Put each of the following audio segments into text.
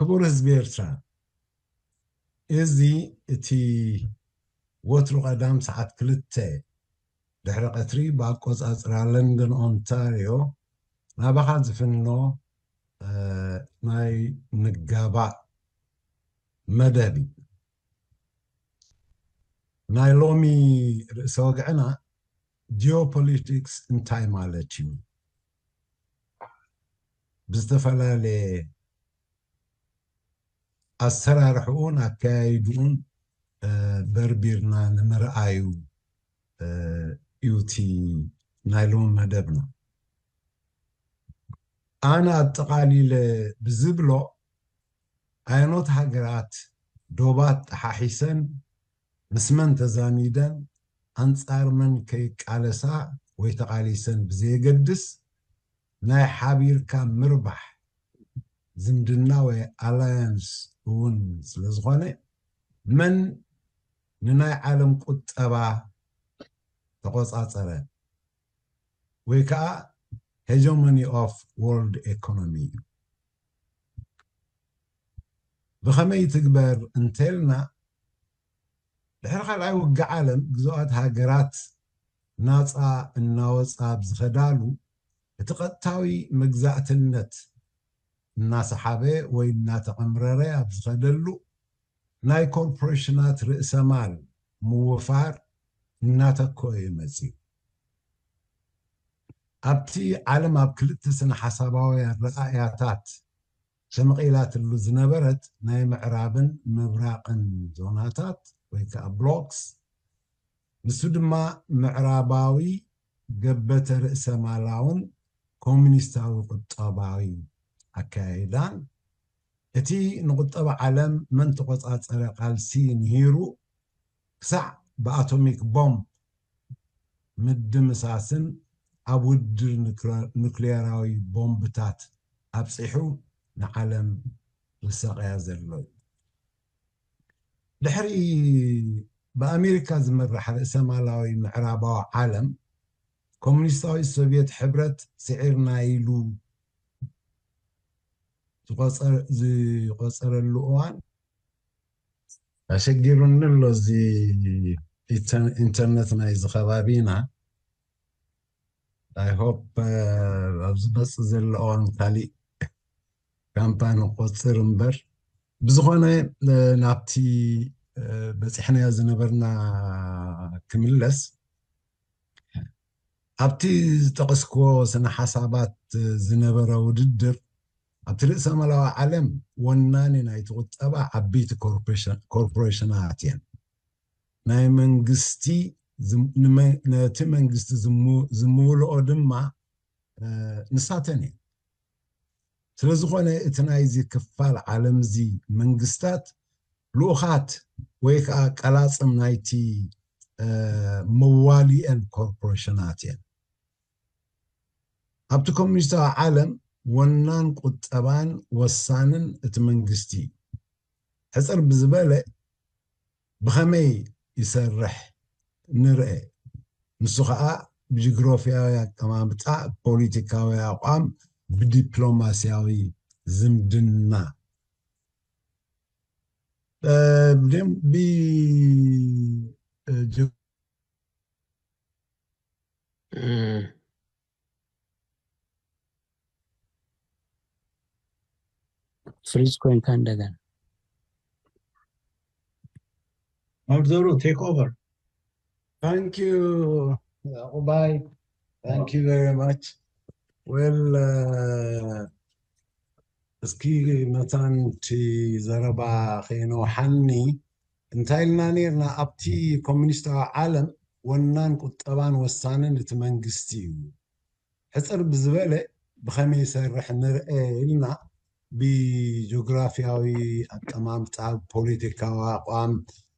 ክቡር ህዝቢ ኤርትራ፣ እዚ እቲ ወትሩ ቀዳም ሰዓት ክልተ ድሕሪ ቀትሪ ብኣቆጻጽራ ለንደን ኦንታርዮ ናባኻ ዝፍኖ ናይ ንጋባእ መደብ እዩ። ናይ ሎሚ ርእሰ ወግዕና ጂኦፖሊቲክስ እንታይ ማለት እዩ? ብዝተፈላለየ ኣሰራርሕኡን ኣከያይድኡን በርቢርና ንምርኣዩ እዩ እቲ ናይ ሎሚ መደብና። ኣነ ኣጠቓሊለ ብዝብሎ ኣየኖት ሃገራት ዶባት ጠሓሒሰን ምስ መን ተዛሚደን ኣንጻር መን ከይቃለሳ ወይ ተቓሊሰን ብዘየገድስ ናይ ሓቢርካ ምርባሕ ዝምድና ወይ ኣላያንስ እውን ስለ ዝኾነ መን ንናይ ዓለም ቁጠባ ተቆጻጸረ ወይ ከዓ hegemony of world economy እዩ። ብኸመይ ትግበር እንተልና ድሕሪ ካልኣይ ውግእ ዓለም ግዙኣት ሃገራት ናፃ እናወፃ ኣብ ዝኸዳሉ እቲ ቀጥታዊ መግዛእትነት እናሰሓበ ወይ እናተቐምረረ ኣብ ዝኸደሉ ናይ ኮርፖሬሽናት ርእሰ ማል ምውፋር እናተኮ እዩ መፂኡ። ኣብቲ ዓለም ኣብ ክልተ ስነ ሓሳባውያን ረኣያታት ተመቒላትሉ ዝነበረት ናይ ምዕራብን ምብራቕን ዞናታት ወይ ከዓ ብሎክስ፣ ንሱ ድማ ምዕራባዊ ገበተ ርእሰ ማላውን ኮሚኒስታዊ ቁጠባዊ ኣካያይዳን እቲ ንቁጠባ ዓለም መን ተቆጻጸረ ቃልሲ ንሂሩ ክሳዕ ብኣቶሚክ ቦምብ ምድምሳስን ኣብ ውድድር ኑክሌራዊ ቦምብታት ኣብፂሑ ንዓለም ዝሳቐያ ዘሎ እዩ። ድሕሪ ብኣሜሪካ ዝመራሕ ርእሰማላዊ ምዕራባዊ ዓለም ኮሙኒስታዊ ሶቪየት ሕብረት ስዒርና ኢሉ ዝቆፀረሉ እዋን ኣሸጊሩኒ ኣሎ እዚ ኢንተርነት ናይዚ ከባቢና። I hope ኣብዚ መፅእ ዘሎ እዋን ካሊእ ካምፓኒ ቆፅር እምበር። ብዝኾነ ናብቲ በፂሕናዮ ዝነበርና ክምለስ፣ ኣብቲ ዝጠቐስክዎ ስነ ሓሳባት ዝነበረ ውድድር ኣብቲ ርእሰ ማላዊ ዓለም ወናኒ ናይቲ ቁጠባ ዓበይቲ ኮርፖሬሽናት እየን። ናይ መንግስቲ ነቲ መንግስቲ ዝምውልኦ ድማ ንሳተን እየን። ስለዝኾነ እቲ ናይዚ ክፋል ዓለም እዚ መንግስታት ልኡኻት ወይ ከዓ ቀላፅም ናይቲ መዋሊአን ኮርፖሬሽናት እየን። ኣብቲ ኮሚኒስታዊ ዓለም ወናን ቁጠባን ወሳንን እቲ መንግስቲ እዩ። ሕፅር ብዝበለ ብኸመይ ይሰርሕ ንርአ። ንሱ ኸዓ ብጂኦግራፊያዊ ኣቀማምጣ፣ ፖለቲካዊ ኣቋም፣ ብዲፕሎማሲያዊ ዝምድና ብደንቢ ፍሪዝ ኮይንካ እንደገና መርዘሩ take over. Thank you. Bye. Thank you very much. Well, እስኪ መታን እቲ ዘረባ ከይነውሓኒ እንታይ ኢልና ነርና? ኣብቲ ኮሚኒስታዊ ዓለም ወናን ቁጠባን ወሳንን እቲ መንግስቲ እዩ። ሕፅር ብዝበለ ብኸመይ ይሰርሕ ንርአ ኢልና ብጂኦግራፊያዊ ኣቀማምጣ፣ ብፖለቲካዊ ኣቋም፣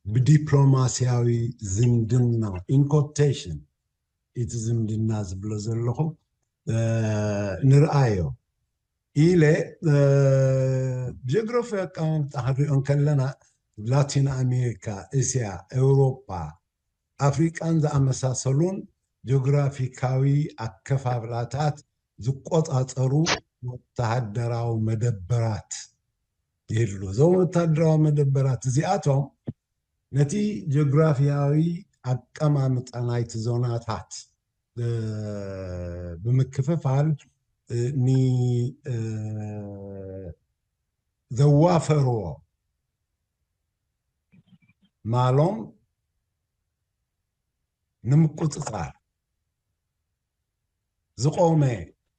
ብዲፕሎማሲያዊ ዝምድና፣ in quotation፣ እቲ ዝምድና ዝብሎ ዘለኹ ንርኣዮ ኢለ ብጂኦግራፊያዊ ኣቀማምጣ ክንሪኦ እንከለና ላቲን ኣሜሪካ፣ እስያ፣ ኤውሮጳ፣ ኣፍሪቃን ዝኣመሳሰሉን ጂኦግራፊካዊ ኣከፋፍላታት ዝቆጻጸሩ ወተሃደራዊ መደበራት ይህሉ። እዞም ወታደራዊ መደበራት እዚኣቶም ነቲ ጂኦግራፊያዊ ኣቀማምጣ ናይቲ ዞናታት ብምክፍፋል ንዘዋፈርዎ ማሎም ንምቁፅፃር ዝቆመ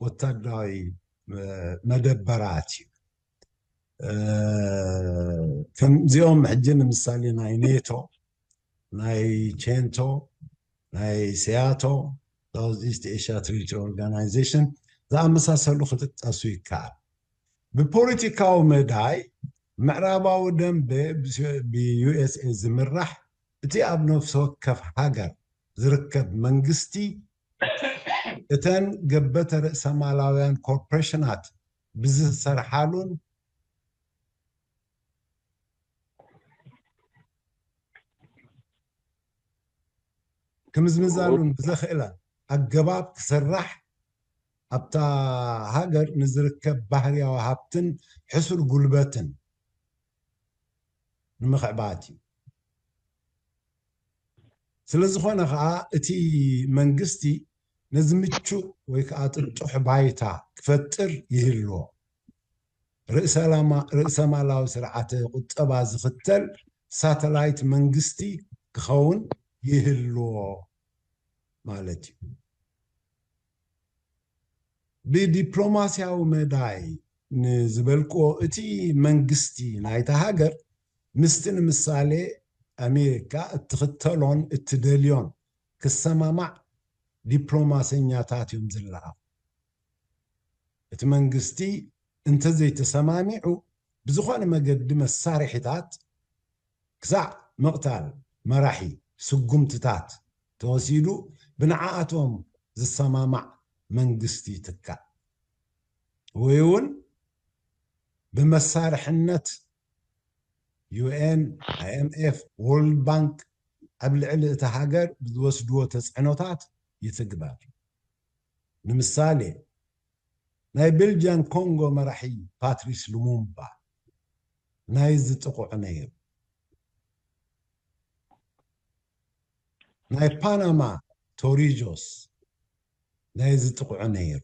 ወታደራዊ መደበራት እዩ። ከምዚኦም ሕጂ ንምሳሌ ናይ ኔቶ፣ ናይ ቼንቶ፣ ናይ ሲያቶ፣ ሳውዝ ኢስት ኤሽያ ትሪቲ ኦርጋናይዜሽን ዝኣመሳሰሉ ክጥቀሱ ይከኣል። ብፖለቲካዊ መዳይ ምዕራባዊ ደንበ ብዩኤስኤ ዝምራሕ እቲ ኣብ ነፍሲ ወከፍ ሃገር ዝርከብ መንግስቲ እተን ገበተ ርእሰ ማላውያን ኮርፖሬሽናት ብዝሰርሓሉን ክምዝምዛሉን ብዘኽእላ ኣገባብ ክሰራሕ ኣብታ ሃገር ንዝርከብ ባህርያዊ ሃብትን ሕሱር ጉልበትን ንምኽዕባት እዩ። ስለ ዝኾነ ኸዓ እቲ መንግስቲ ነዚ ምቹእ ወይ ከዓ ጥጡሕ ባይታ ክፈጥር ይህልዎ። ርእሰ ማላዊ ስርዓተ ቁጠባ ዝኽተል ሳተላይት መንግስቲ ክኸውን ይህልዎ ማለት እዩ። ብዲፕሎማስያዊ መዳይ ንዝበልክዎ እቲ መንግስቲ ናይታ ሃገር ምስቲ ንምሳሌ ኣሜሪካ እትኽተሎን እትደልዮን ክሰማማዕ ዲፕሎማሰኛታት እዮም ዝለኣኹ። እቲ መንግስቲ እንተዘይተሰማሚዑ ብዝኾነ መገዲ መሳርሒታት ክሳዕ ምቕታል መራሒ ስጉምትታት ተወሲዱ ብንዓኣቶም ዝሰማማዕ መንግስቲ ይትካእ ወይ እውን ብመሳርሕነት ዩኤን፣ ኣይኤምኤፍ፣ ወርልድ ባንክ ኣብ ልዕሊ እታ ሃገር ብዝወስድዎ ተፅዕኖታት ይትግበር። ንምሳሌ ናይ ቤልጅያን ኮንጎ መራሒ ፓትሪስ ሉሙምባ ናይ ዝጥቕዑ ነይሩ። ናይ ፓናማ ቶሪጆስ ናይ ዝጥቕዑ ነይሩ።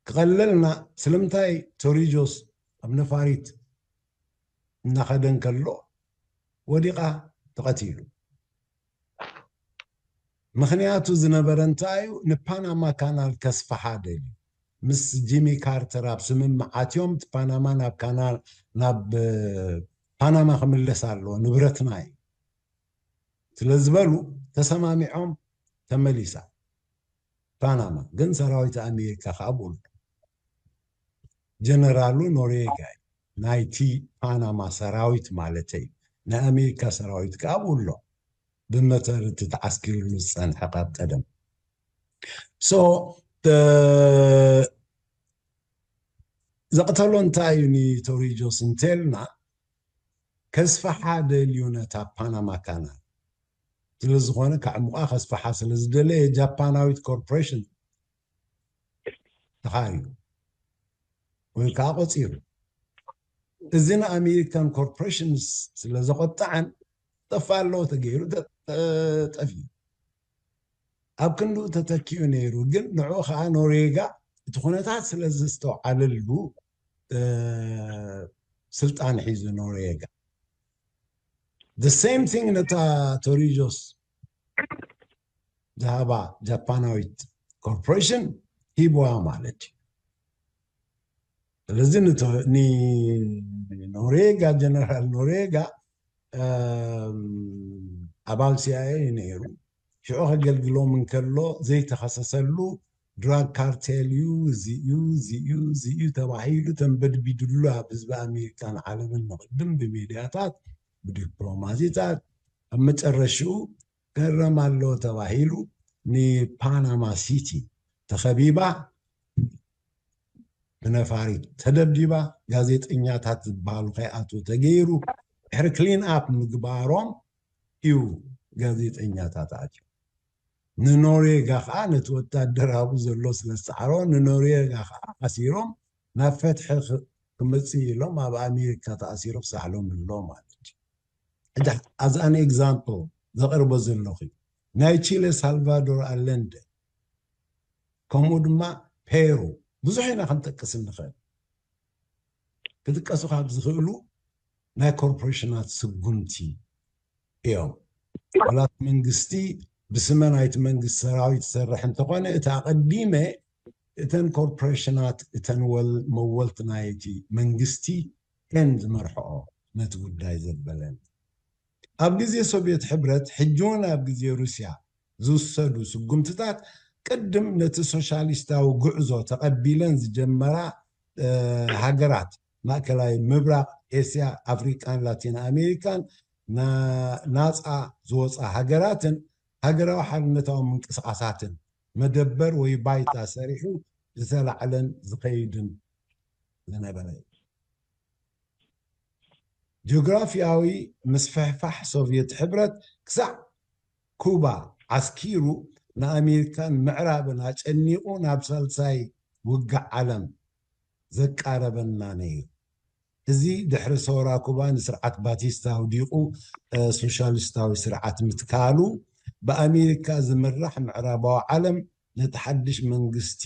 ክቐለልና ስለምንታይ ቶሪጆስ ኣብ ነፋሪት እናኸደ እንከሎ ወዲቓ ተቐቲሉ። ምኽንያቱ ዝነበረ እንታይ እዩ? ንፓናማ ካናል ከስፍሓ ደልዩ። ምስ ጂሚ ካርተር ኣብ ስምምዓት እዮም እቲ ፓናማ ናብ ካናል ናብ ፓናማ ክምለስ ኣለዎ ንብረትና እዩ ስለ ዝበሉ ተሰማሚዖም ተመሊሳ ፓናማ። ግን ሰራዊት ኣሜሪካ ከዓ ብኡ ኣሎ። ጀነራሉ ኖርዌጋ እዩ ናይቲ ፓናማ ሰራዊት ማለተይ እዩ። ናይ ኣሜሪካ ሰራዊት ከዓ ብኡ ኣሎ። ብመተር እቲ ተዓስኪሩሉ ዝፀንሐ ካብ ቀደም ሶ ዘቕተሎ እንታይ እዩ ንቶሪጆስ እንተልና ከስፍሓ ደልዩ ነታ ፓናማ ካናል ስለ ዝኾነ ከዕሙቓ ከስፍሓ ስለ ዝደለየ ጃፓናዊት ኮርፖሬሽን ተኻርዩ ወይ ከዓ ቆፂሩ እዚ ንኣሜሪካን ኮርፖሬሽንስ ስለ ዘቆጣዐን ጠፋ ኣለዎ ተገይሩ ጠፊኡ ኣብ ክንድኡ ተተኪኡ ነይሩ ግን ንዑ ከዓ ኖርዌጋ እቲ ኩነታት ስለ ዘስተውዓለሉ ስልጣን ሒዙ ኖርዌጋ the same thing ነታ ቶሪጆስ ዝሃባ ጃፓናዊት ኮርፖሬሽን ሂብዋ ማለት እዩ ስለዚ ንኖርዌጋ ጀነራል ኖርዌጋ ኣባል ሲኣይኤ እዩ ነይሩ ሽዑ ከገልግሎም እንከሎ ዘይተኸሰሰሉ ድራግ ካርቴል እዩ እዚዩ እዚዩ እዚዩ ተባሂሉ ተንበድቢድሉ ኣብ ህዝቢ ኣሜሪካን ዓለምን ንቕድም ብሚድያታት ብዲፕሎማሲታት ኣብ መጨረሽኡ ገረም ኣሎ ተባሂሉ ንፓናማ ሲቲ ተኸቢባ ብነፋሪት ተደብዲባ ጋዜጠኛታት ዝበሃሉ ከይኣትዉ ተገይሩ ድሕሪ ክሊን ኣፕ ምግባሮም እዩ ጋዜጠኛታት ኣትዩ ንኖርዌጋ ከዓ ነቲ ወታደር ኣብኡ ዘሎ ስለ ዝሰዓሮ ንኖርዌጋ ከዓ ኣሲሮም ናብ ፈትሒ ክመጽእ ኢሎም ኣብ ኣሜሪካ ተኣሲሩ ክሳሕሎም ኣሎ ማለት እዩ። ሕጂ as an example ዘቕርቦ ዘለኹ ናይ ቺለ ሳልቫዶር ኣለንደ፣ ከምኡ ድማ ፔሩ፣ ብዙሕ ኢና ክንጠቅስ እንኽእል። ክጥቀሱ ካብ ዝኽእሉ ናይ ኮርፖሬሽናት ስጉምቲ እዮም። ዋላ እቲ መንግስቲ ብስመ ናይቲ መንግስቲ ሰራዊት ይሰርሕ እንተኾነ፣ እቲ ኣቐዲመ እተን ኮርፖሬሽናት እተን ወል መወልቲ ናይቲ መንግስቲ እየን ዝመርሕኦ ነቲ ጉዳይ ዘበለን። ኣብ ግዜ ሶቭየት ሕብረት፣ ሕጂ እውን ኣብ ግዜ ሩስያ ዝውሰዱ ስጉምትታት ቅድም ነቲ ሶሻሊስታዊ ጉዕዞ ተቐቢለን ዝጀመራ ሃገራት ማእከላይ ምብራቕ፣ ኤስያ፣ ኣፍሪቃን ላቲን ኣሜሪካን ናጻ ዝወጻ ሃገራትን ሃገራዊ ሓርነታዊ ምንቅስቓሳትን መደበር ወይ ባይታ ሰሪሑ ዝተላዕለን ዝኸይድን ዝነበረ እዩ። ጂኦግራፊያዊ ምስፍሕፋሕ ሶቭየት ሕብረት ክሳዕ ኩባ ዓስኪሩ ንኣሜሪካን ምዕራብን ኣጨኒቑ ናብ ሳልሳይ ውግእ ዓለም ዘቃረበና ነይሩ። እዚ ድሕሪ ሰውራ ኩባ ንስርዓት ባቲስታ ኣውዲቑ ሶሻሊስታዊ ስርዓት ምትካሉ ብኣሜሪካ ዝምራሕ ምዕራባዊ ዓለም ነቲ ሓድሽ መንግስቲ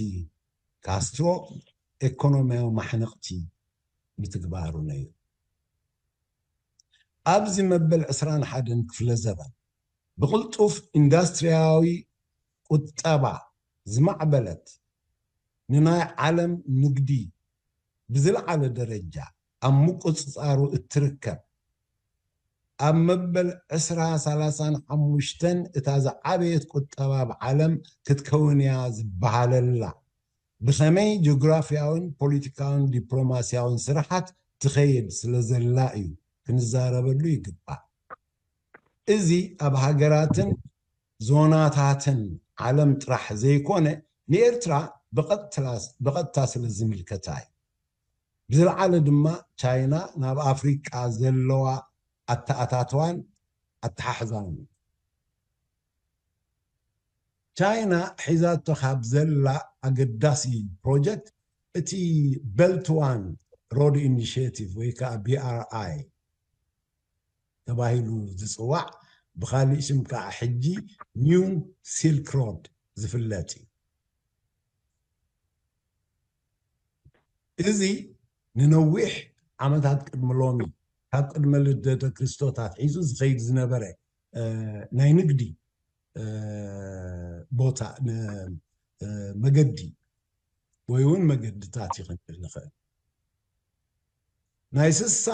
ካስትሮ ኤኮኖሚያዊ ማሕነቕቲ ምትግባሩ ነይሩ። ኣብዚ መበል ዕስራን ሓደን ክፍለ ዘበን ብቕልጡፍ ኢንዳስትሪያዊ ቁጠባ ዝማዕበለት ንናይ ዓለም ንግዲ ብዝለዓለ ደረጃ ኣብ ምቁጽጻሩ እትርከብ ኣብ መበል ዕስራ ሰላሳን ሓሙሽተን እታ ዝዓበየት ቁጠባ ኣብ ዓለም ክትከውን እያ ዝበሃለላ ብኸመይ ጂኦግራፊያውን ፖለቲካውን ዲፕሎማሲያውን ስራሓት ትኸይድ ስለ ዘላ እዩ ክንዛረበሉ ይግባእ። እዚ ኣብ ሃገራትን ዞናታትን ዓለም ጥራሕ ዘይኮነ ንኤርትራ ብቐጥታ ስለ ዝምልከታ እዩ። ብዝለዓለ ድማ ቻይና ናብ ኣፍሪቃ ዘለዋ ኣተኣታትዋን ኣተሓሕዛን እዩ። ቻይና ሒዛቶ ካብ ዘላ ኣገዳሲ ፕሮጀክት እቲ ቤልት ዋን ሮድ ኢኒሽቲቭ ወይ ከዓ ቢ ኣር ኣይ ተባሂሉ ዝፅዋዕ፣ ብኻሊእ ሽም ከዓ ሕጂ ኒው ሲልክ ሮድ ዝፍለጥ እዩ። እዚ ንነዊሕ ዓመታት ቅድሚ ሎሚ፣ ካብ ቅድመ ልደተ ክርስቶስ ኣትሒዙ ዝኸይድ ዝነበረ ናይ ንግዲ ቦታ መገዲ ወይ እውን መገድታት እዩ ክንብል ንኽእል። ናይ ስሳ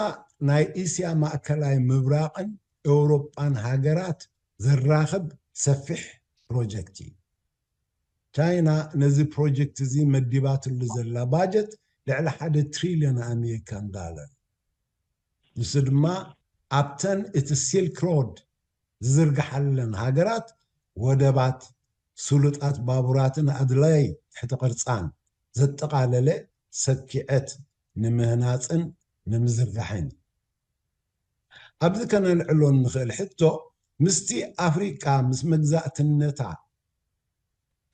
ናይ እስያ ማእከላይ ምብራቕን ኤውሮጳን ሃገራት ዘራኽብ ሰፊሕ ፕሮጀክት እዩ። ቻይና ነዚ ፕሮጀክት እዚ መዲባትሉ ዘላ ባጀት ልዕሊ ሓደ ትሪልዮን ኣሜሪካን ዳለር። ንሱ ድማ ኣብተን እቲ ሲልክ ሮድ ዝዝርግሓለን ሃገራት ወደባት፣ ስሉጣት ባቡራትን ኣድላይ ትሕተ ቅርጻን ዘጠቓለለ ሰኪዐት ንምህናጽን ንምዝርጋሕን። ኣብዚ ከነልዕሎ እንኽእል ሕቶ፣ ምስቲ ኣፍሪቃ ምስ መግዛእትነታ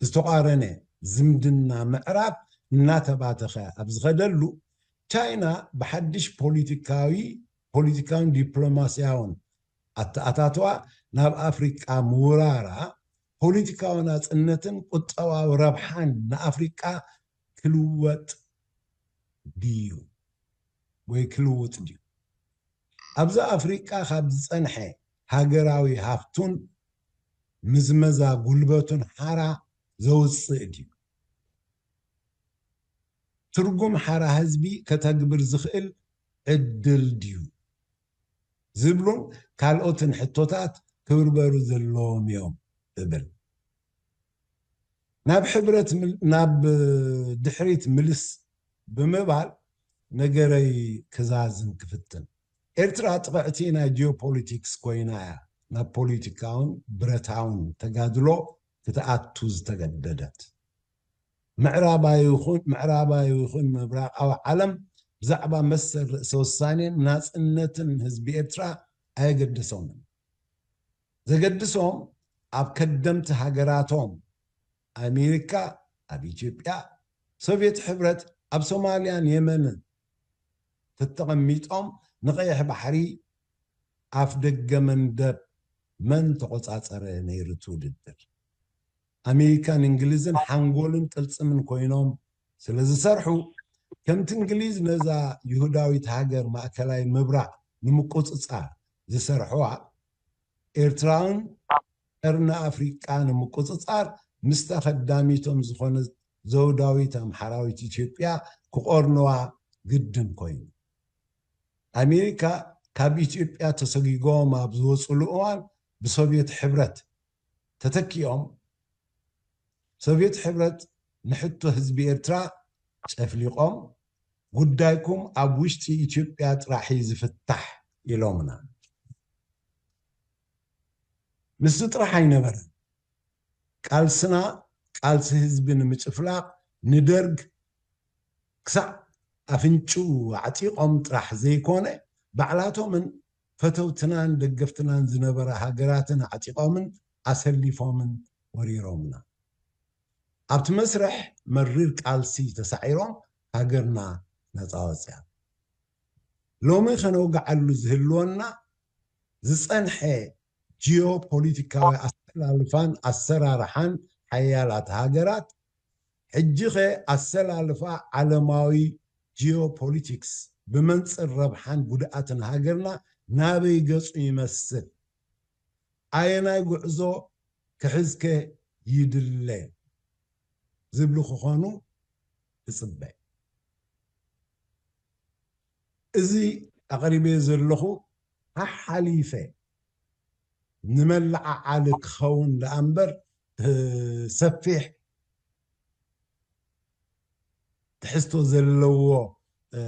ዝተቋረነ ዝምድና ምዕራብ እናተባተኸ ኣብ ዝኸደሉ፣ ቻይና ብሓድሽ ፖለቲካዊ ፖለቲካውን ዲፕሎማስያውን ኣተኣታትዋ ናብ ኣፍሪቃ ምውራራ ፖለቲካዊ ናጽነትን ቁጠባዊ ረብሓን ንኣፍሪቃ ክልወጥ ድዩ ወይ ክልውጥ ድዩ? ኣብዚ ኣፍሪቃ ካብ ዝጸንሐ ሃገራዊ ሃፍቱን ምዝመዛ ጉልበቱን ሓራ ዘውጽእ ድዩ? ትርጉም ሓራ ህዝቢ ከተግብር ዝኽእል ዕድል ድዩ? ዝብሉን ካልኦትን ሕቶታት ክብርበሩ ዘለዎም እዮም እብል። ናብ ሕብረት ናብ ድሕሪት ምልስ ብምባል ነገረይ ክዛዝም ክፍትን። ኤርትራ ጥቕዕቲ ናይ ጂኦፖሊቲክስ ኮይና እያ ናብ ፖለቲካውን ብረታውን ተጋድሎ ክትኣቱ ዝተገደደት። ምዕራባዊ ይኹን ምዕራባዊ ይኹን ምብራቓዊ ዓለም ብዛዕባ መሰል ርእሰ ውሳኔን ናጽነትን ህዝቢ ኤርትራ ኣየገደሶምን። ዘገድሶም ኣብ ከደምቲ ሃገራቶም ኣሜሪካ ኣብ ኢትዮጵያ፣ ሶቭየት ሕብረት ኣብ ሶማልያን የመንን ተተቐሚጦም ንቐይሕ ባሕሪ ኣፍ ደገ መንደብ መን ተቖጻጸረ ነይሩ እቲ ውድድር? ኣሜሪካን እንግሊዝን ሓንጎልን ቅልጽምን ኮይኖም ስለ ዝሰርሑ፣ ከምቲ እንግሊዝ ነዛ ይሁዳዊት ሃገር ማእከላይ ምብራቕ ንምቁጽጻር ዝሰርሕዋ፣ ኤርትራውን ቀርኒ ኣፍሪቃ ንምቁጽጻር ምስታ ከዳሚቶም ዝኾነት ዘውዳዊት ኣምሓራዊት ኢትዮጵያ ክቆርንዋ ግድን ኮይኑ። ኣሜሪካ ካብ ኢትዮጵያ ተሰጊጎም ኣብ ዝወፅሉ እዋን ብሶቪየት ሕብረት ተተኪኦም፣ ሶቪየት ሕብረት ንሕቶ ህዝቢ ኤርትራ ጨፍሊቖም፣ ጉዳይኩም ኣብ ውሽጢ ኢትዮጵያ ጥራሕ እዩ ዝፍታሕ ኢሎምና። ንሱ ጥራሕ ኣይነበረን። ቃልስና ቃልሲ ህዝቢ ንምጭፍላቕ ንደርግ ክሳዕ ኣፍንጭኡ ኣዕጢቖም ጥራሕ ዘይኮነ፣ ባዕላቶምን ፈተውትናን ደገፍትናን ዝነበራ ሃገራትን ኣዕጢቖምን ኣሰሊፎምን ወሪሮምና። ኣብቲ መስርሕ መሪር ቃልሲ ተሳዒሮም ሃገርና ነፃ ወፅያ። ሎሚ ከነውግዓሉ ዝህልወና ዝፀንሐ ጂኦፖሊቲካዊ ኣሰላልፋን ኣሰራርሓን ሓያላት ሃገራት፣ ሕጂኸ ኣሰላልፋ ዓለማዊ ጂኦፖሊቲክስ ብመንፅር ረብሓን ጉድኣትን ሃገርና ናበይ ገፁ ይመስል? ኣየናይ ጉዕዞ ክሕዝከ ይድለ? ዝብሉ ክኾኑ እጽበ። እዚ ኣቕሪበዮ ዘለኹ ሓሓሊፈ ንመለዓዓሊ ክኸውን ደኣ እምበር፣ እ፣ ሰፊሕ ትሕዝቶ ዘለዎ፣ እ፣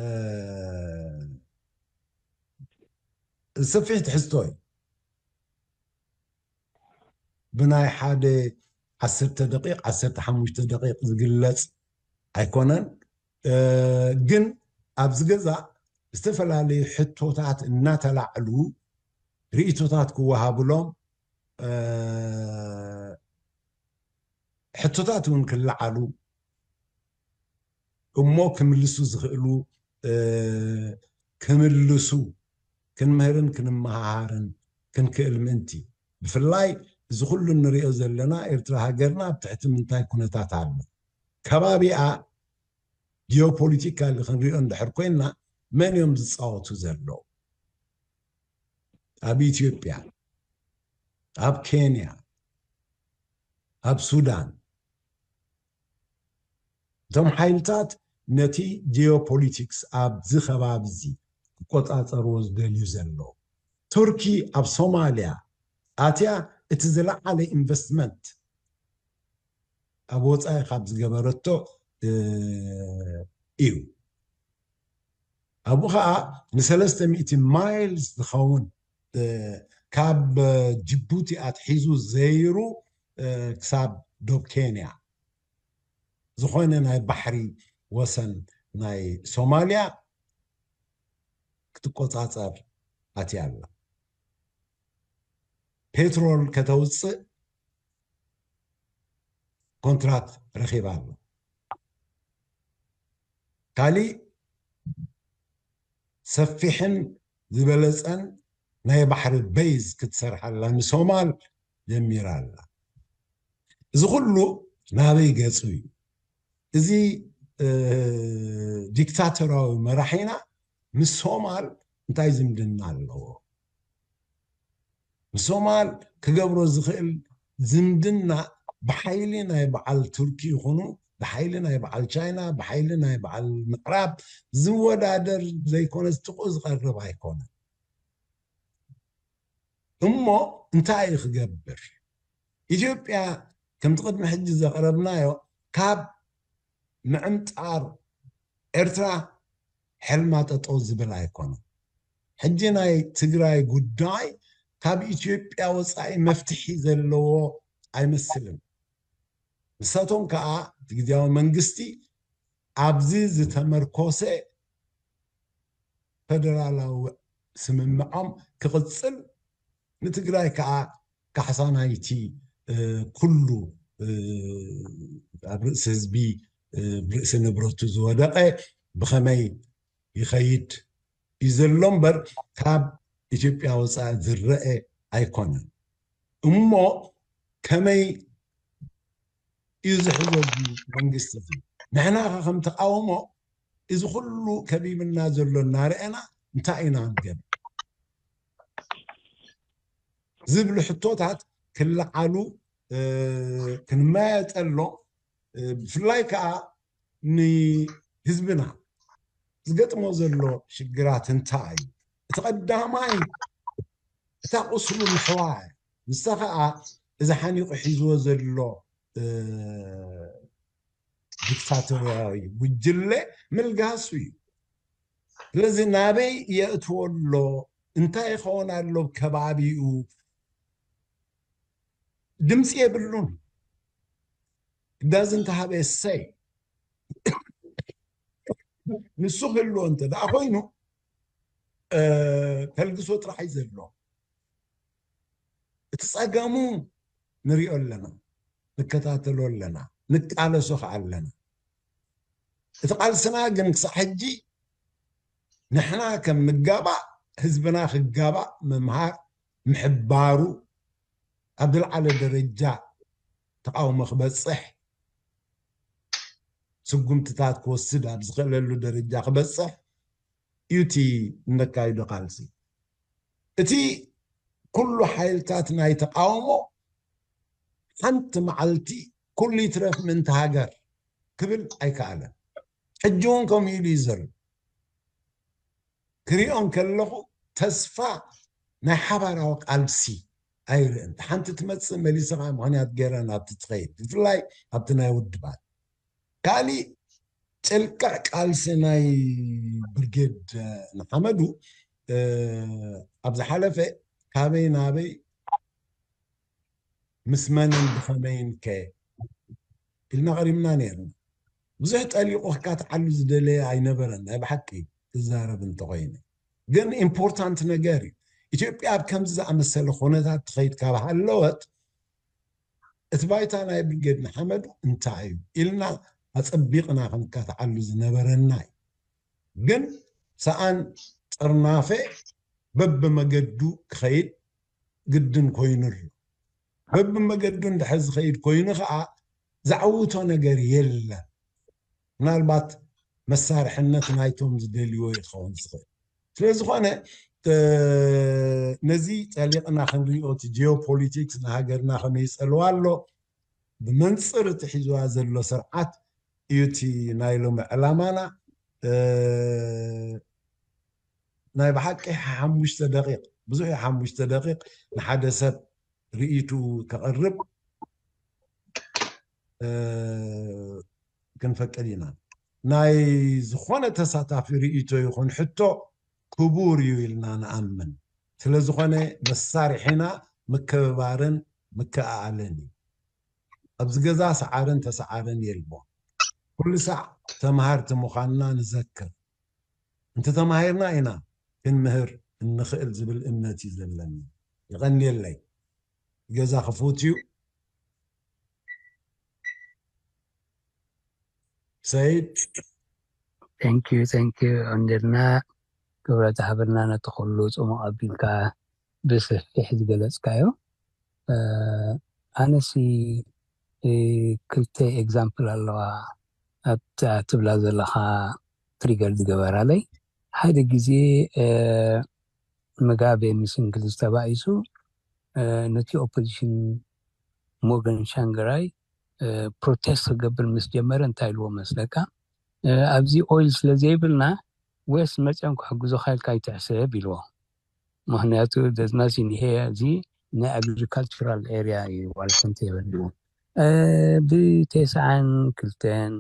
ሰፊሕ ትሕዝቶ እዩ። ብናይ ሓደ ዓሰርተ ደቂቕ፣ ዓሰርተ ሓሙሽተ ደቂቕ ዝግለጽ ኣይኮነን። እ፣ ግን ኣብዚ ገዛ ዝተፈላለዩ ሕቶታት እናተላዕሉ ርእይቶታት ክወሃብሎም፣ እ፣ ሕቶታት እውን ክለዓሉ እሞ ክምልሱ ዝኽእሉ፣ እ፣ ክምልሱ ክንምህርን ክንመሃሃርን ክንክእል ምእንቲ። ብፍላይ እዚ ኩሉ እንሪኦ ዘለና ኤርትራ ሃገርና ኣብ ትሕቲ ምንታይ ኩነታት ኣሎ? ከባቢኣ ጂኦፖሊቲካሊ ክንሪኦ እንድሕር ኮይንና መን እዮም ዝጻወቱ ዘለዉ? ኣብ ኢትዮጵያ፣ ኣብ ኬንያ፣ ኣብ ሱዳን፣ እቶም ሓይልታት ነቲ ጂኦፖሊቲክስ ኣብዚ ከባቢ እዚ ክቆጻጸርዎ ዝደልዩ ዘለዉ። ቱርኪ ኣብ ሶማልያ ኣትያ እቲ ዝለዓለ ኢንቨስትመንት ኣብ ወጻኢ ካብ ዝገበረቶ፣ እ፣ እዩ። ኣብኡ ኸዓ ንሰለስተ ሚእቲ ማይልስ ዝኸውን፣ እ፣ ካብ ጅቡቲ ኣትሒዙ ዘይሩ፣ እ፣ ክሳብ ዶብ ኬንያ ዝኾነ ናይ ባሕሪ ወሰን ናይ ሶማልያ ክትቆጻጸር ኣትያ ኣላ። ፔትሮል ከተውፅእ ኮንትራት ረኺባ ኣላ። ካሊእ ሰፊሕን ዝበለጸን ናይ ባሕሪ ቤዝ ክትሰርሓላ ንሶማል ጀሚራ ኣላ። እዚ ኩሉ ናበይ ገጹ እዩ? እዚ፣ እ፣ ዲክታቶራዊ መራሒና ምስ ሶማል እንታይ ዝምድና ኣለዎ? ምስ ሶማል ክገብሮ ዝኽእል ዝምድና ብሓይሊ ናይ በዓል ቱርኪ ይኹኑ፣ ብሓይሊ ናይ በዓል ቻይና፣ ብሓይሊ ናይ በዓል ምዕራብ ዝወዳደር ዘይኮነ፣ ዝጥቁ ዝቐርብ ኣይኮነን። እሞ እንታይ እዩ ክገብር? ኢትዮጵያ ከምቲ ቅድሚ ሕጂ ዘቕረብናዮ ካብ ምዕምጣር ኤርትራ ሕልማ ጠጠው ዝብል ኣይኮነን። ሕጂ ናይ ትግራይ ጉዳይ ካብ ኢትዮጵያ ወፃኢ መፍትሒ ዘለዎ ኣይመስልን። ንሳቶም ከዓ እቲ ግዝያዊ መንግስቲ ኣብዚ ዝተመርኮሰ ፈደራላዊ ስምምዖም ክቕጽል፣ ንትግራይ ከዓ ካሕሳ ናይቲ፣ እ፣ ኩሉ፣ እ፣ ኣብ ርእሲ ህዝቢ፣ እ፣ ርእሲ ንብረቱ ዝወደቐ ብኸመይ ይኸይድ እዩ ዘሎ እምበር ካብ ኢትዮጵያ ወፃኢ ዝረአ ኣይኮነን። እሞ ከመይ እዩ ዝሕዞ እዚ መንግስቲ እዚ? ንሕና ከ ከም ተቃውሞ እዚ ኩሉ ከቢብና ዘሎ እናርኣና እንታይ ኢና ንገብር ዝብሉ ሕቶታት ክለዓሉ ክንመያየጠሎም፣ ብፍላይ ከዓ ንህዝብና ዝገጥሞ ዘሎ ሽግራት እንታይ እዩ? እቲ ቀዳማይ እታ ቁስሉ ምሕዋይ፣ ንሳ ከዓ እዚ ሓኒቑ ሒዝዎ ዘሎ ዲክታቶርያዊ ጉጅለ ምልጋሱ እዩ። ስለዚ ናበይ የእትዎ ኣሎ፣ እንታይ ይኸውን ኣሎ ከባቢኡ ድምፂ የብሉን። ዳዝ እንተሃበ እሰይ። ንሱ ክህልዎ እንተ ደኣ ኮይኑ ተልግሶ ጥራሕ እዩ ዘሎ። እቲ ጸገሙ ንሪኦ ኣለና፣ ንከታተሎ ኣለና፣ ንቃለሶ ከዓ ኣለና። እቲ ቃልስና ግን ክሳዕ ሕጂ ንሕና ከም ንጋባእ ህዝብና ክጋባእ ምምሃር ምሕባሩ ኣብ ዝለዓለ ደረጃ ተቃውሞ ክበፅሕ ስጉምትታት ክወስድ ኣብ ዝኽእለሉ ደረጃ ክበፅሕ እዩ እቲ እነካይዶ ቃልሲ። እቲ ኩሉ ሓይልታት ናይ ተቃውሞ ሓንቲ መዓልቲ ኩሉ ይትረፍ ምእንቲ ሃገር ክብል ኣይከኣለን። ሕጂ እውን ከምኡ ኢሉ እዩ ዘሎ። ክሪኦ እንከለኹ ተስፋ ናይ ሓባራዊ ቃልሲ ኣይርእን። ሓንቲ ትመፅእ መሊስኻ ምኽንያት ገይረ ናብቲ ትኸይድ፣ ብፍላይ ኣብቲ ናይ ውድባት። ካሊእ ጨልቅዕ ቃልሲ ናይ ብርጌድ ንሓመዱ ኣብ ዝሓለፈ ካበይ ናበይ ምስ መንን ብኸመይን ከ ኢልና ቀሪብና ነርና። ብዙሕ ጠሊቑ ክካትዓሉ ዝደለየ ኣይነበረን። ናይ ብሓቂ ክዛረብ እንተኾይነ ግን ኢምፖርታንት ነገር እዩ። ኢትዮጵያ ኣብ ከምዚ ዝኣመሰለ ኩነታት ትኸይድ ካብ ሃለወት እቲ ባይታ ናይ ብርጌድ ንሓመዱ እንታይ እዩ ኢልና ኣጸቢቕና ክንካትዓሉ ዝነበረና እዩ። ግን ሰኣን ጥርናፈ በብመገዱ ክኸይድ ግድን ኮይኑ ኣሎ። በብመገዱ እንድሕር ዝኸይድ ኮይኑ ከዓ ዘዕውቶ ነገር የለን። ምናልባት መሳርሕነት ናይቶም ዝደልይዎ ይኸውን ዝኽእል። ስለዝኾነ ነዚ ጠሊቕና ክንሪኦ እቲ ጂኦፖሊቲክስ ንሃገርና ከመይ ይፀልዋ ኣሎ ብመንፅር እቲ ሒዝዋ ዘሎ ስርዓት እዩ እቲ ናይ ሎሚ ዕላማና። ናይ ብሓቂ ሓሙሽተ ደቂቕ ብዙሕ ሓሙሽተ ደቂቕ ንሓደ ሰብ ርእይቱ ከቕርብ ክንፈቅድ ኢና። ናይ ዝኾነ ተሳታፊ ርእይቶ ይኹን ሕቶ ክቡር እዩ ኢልና ንኣምን። ስለዝኾነ መሳርሒና ምክብባርን ምክእኣልን እዩ። ኣብዚ ገዛ ሰዓርን ተሰዓርን የልቦ። ኩሉ ሳዕ ተምሃርቲ ምዃንና ንዘክር። እንተተማሂርና ኢና ክንምህር እንኽእል ዝብል እምነት እዩ ዘለኒ። ይቐንየለይ። ገዛ ክፉት እዩ። ሰይድ thank you thank you እንድልና ክብረት ሃብልና ነቲ ኩሉ ፅሙቕ ኣቢልካ ብሰፊሕ ዝገለፅካዮ። ኣነሲ ክልተ ኤግዛምፕል ኣለዋ ኣብታ ትብላ ዘለኻ ትሪገር ዝገበራለይ። ሓደ ግዜ መጋቤ ምስ እንግሊዝ ተባኢሱ ነቲ ኦፖዚሽን ሞርጋን ሻንግራይ ፕሮቴስት ክገብር ምስ ጀመረ እንታይ ኢልዎ መስለካ? ኣብዚ ኦይል ስለ ዘይብልና ዌስት መፅኦም ክሕግዙኻ ኢልካ ኣይትሕሰብ ኢልዎ። ምክንያቱ ደዝማሲ ንሄ እዚ ናይ ኣግሪካልቸራል ኤርያ እዩ ዋላ ሓንቲ የበልዎ። ብቴስዓን ክልተን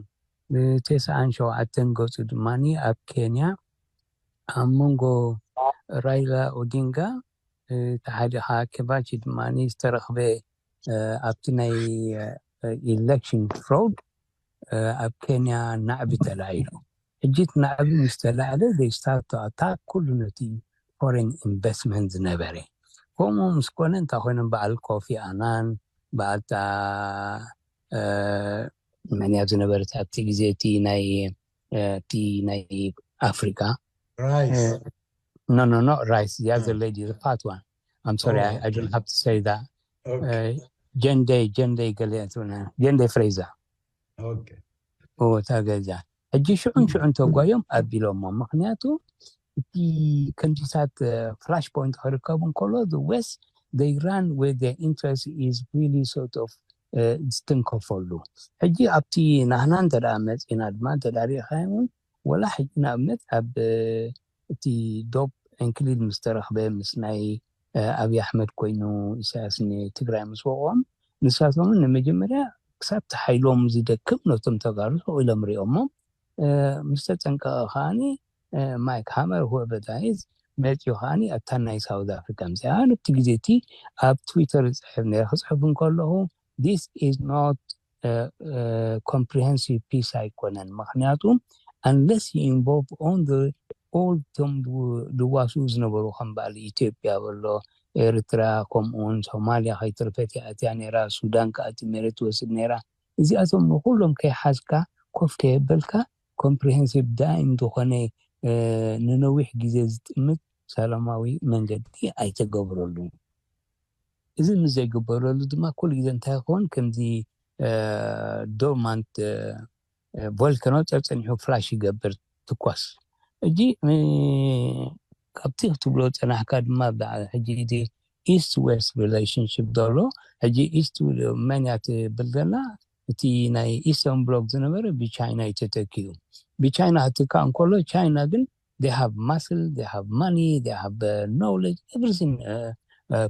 ብቴስዓን ሸውዓተን ገፁ ድማ ኣብ ኬንያ ኣብ መንጎ ራይላ ኦዲንጋ ተሓዲኻ ኬባቺ ድማ ዝተረኽበ ኣብቲ ናይ ኢሌክሽን ፍሮድ ኣብ ኬንያ ናዕቢ ተላዒሉ። ሕጂ እቲ ናዕቢ ምስ ተላዕለ they start to attack ኩሉ ነቲ ፎሬን ኢንቨስትመንት ዝነበረ። ከምኡ ምስ ኮነ እንታይ ኮይኖም በዓል ኮፊ ኣናን በዓልታ መን እያ ዝነበረት ኣብቲ ግዜ እቲ ናይ እቲ ናይ ኣፍሪካ No, no, not Rice. The other lady, the fat one. I'm sorry, I, I don't have to say that. Okay. Jane Day, Jane Day ገለ ትብልና፣ Jane Day Fraser። Okay. እታ ገዛ ሕጂ ሽዑን ሽዑን ተጓዮም ኣቢሎሞ። ምክንያቱ እቲ ከምዚታት ፍላሽ ፖይንት ክርከቡ እንከሎ፣ the West, they run where their interest is really sort of ዝትንከፈሉ። ሕጂ ኣብቲ ናህና እንተ ደኣ መጺና ድማ እንተ ደኣ ሪኢኻዮ እውን፣ ወላ ሕጂ ንኣብነት ኣብ እቲ ዶብ ዕንክሊል ምስ ተረኽበ፣ ምስ ናይ ኣብይ ኣሕመድ ኮይኑ ኢሳያስ ንትግራይ ምስ ወቕዖም፣ ንሳቶም ንመጀመርያ ክሳብ እቲ ሓይሎም ዝደክም ነቶም ተጋሩ ስቕ ኢሎም ሪኦሞም። ምስ ተጠንቀቐ ከዓኒ ማይክ ሃመር፣ whoever that is፣ መፂኡ ከዓኒ ኣብታ ናይ ሳውዝ ኣፍሪካ ምፅኣ። ኣብቲ ግዜ እቲ ኣብ ትዊተር ዝፅሕፍ ነይረ። ክፅሕፍ እንከለኹ this is not comprehensive peace ኣይኮነን። ምክንያቱ unless you involve on the all ቶም ዝዋስኡ ዝነበሩ ከም በዓል ኢትዮጵያ በሎ፣ ኤርትራ፣ ከምኡውን ሶማልያ ከይተርፈት እያ ኣትያ ነይራ። ሱዳን ከዓ እቲ መሬት ትወስድ ነይራ። እዚኣቶም ንኩሎም ከይሓዝካ ኮፍ ከየበልካ ኮምፕሪሄንሲቭ ዳይም ዝኾነ ንነዊሕ ግዜ ዝጥምት ሰላማዊ መንገዲ ኣይተገብረሉ። እዚ ምስ ዘይግበረሉ ድማ ኩሉ ግዜ እንታይ ይኸውን? ከምዚ ዶርማንት ቮልካኖ ጸጸኒሑ ፍላሽ ይገብር፣ ትኳስ። እጂ ካብቲ ክትብሎ ጸናሕካ ድማ ሕጂ እዚ ኢስት ዌስት ሪሌሽንሽፕ ዘሎ፣ ሕጂ ኢስት መን እያ ትብል ዘላ? እቲ ናይ ኢስተርን ብሎክ ዝነበረ ብቻይና እዩ ተተኪኡ። ብቻይና ክትካእ እንከሎ ቻይና ግን they have muscle, they have money, they have knowledge, everything,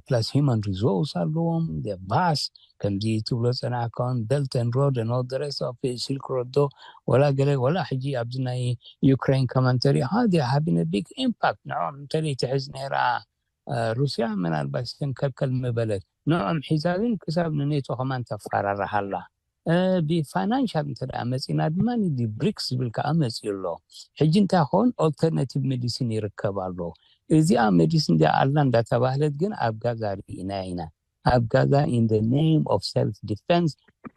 plus human resource ኣለዎም። Vast ከምዚ ትብሎ ጸናሕካውን Belt and Road and all the rest of Silk Road ዶ ወላ ገለ፣ ወላ ሕጂ ኣብዚ ናይ ዩክሬን ከማን ተሪኢኻ they having a big impact። ንዕኦም እንተዘይትሕዝ ነይራ ሩስያ ምናልባት ተንከልከል ምበለት። ንዕኦም ሒዛ ግን ክሳብ ንኔቶ ከማን ተፈራርሓላ። ብፋይናንሻል እንተ ደኣ መፂና ድማ ዲ ብሪክስ ዝብል ከዓ መፂኡ ኣሎ። ሕጂ እንታይ ኾን ኦልተርናቲቭ ሜዲሲን ይርከብ ኣሎ። እዚኣ ሜዲሲን እዚኣ ኣላ እንዳተባህለት ግን ኣብ ጋዛ ርኢና ኢና። ኣብ ጋዛ in the name of self defense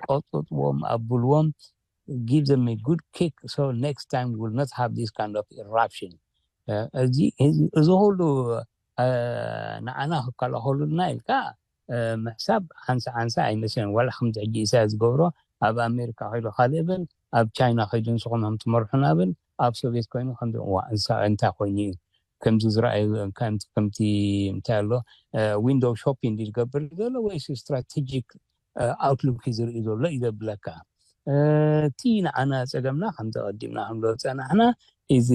ቆጥጥዎም ኣብልዎም፣ give them a good kick so next time we will not have this kind of eruption። እዚ ሁሉ ንዓና ክከላኸሉልና ኢልካ ምሕሳብ ሓንሳ ሓንሳ ኣይመስለን። ዋላ ከምዚ ሕጂ ኢሳያስ ዝገብሮ ኣብ ኣሜሪካ ከይዱ ካልእ ብል፣ ኣብ ቻይና ከይዱ ንስኹም ከም ትመርሑና ብል፣ ኣብ ሶቪየት ኮይኑ ከምዚ ዋ እንሳ እንታይ ኮይኑ እዩ ከምዚ ዝረኣዩ ከምቲ ከምቲ እንታይ ኣሎ ዊንዶው ሾፒንግ ዝገብር ዘሎ ወይስ ስትራቴጂክ ኣውትሉክ ዝርኢ ዘሎ እዩ ዘብለካ። እቲ ንዓና ጸገምና ከምዚ ቀዲምና ክንብሎ ዝጸናሕና እዚ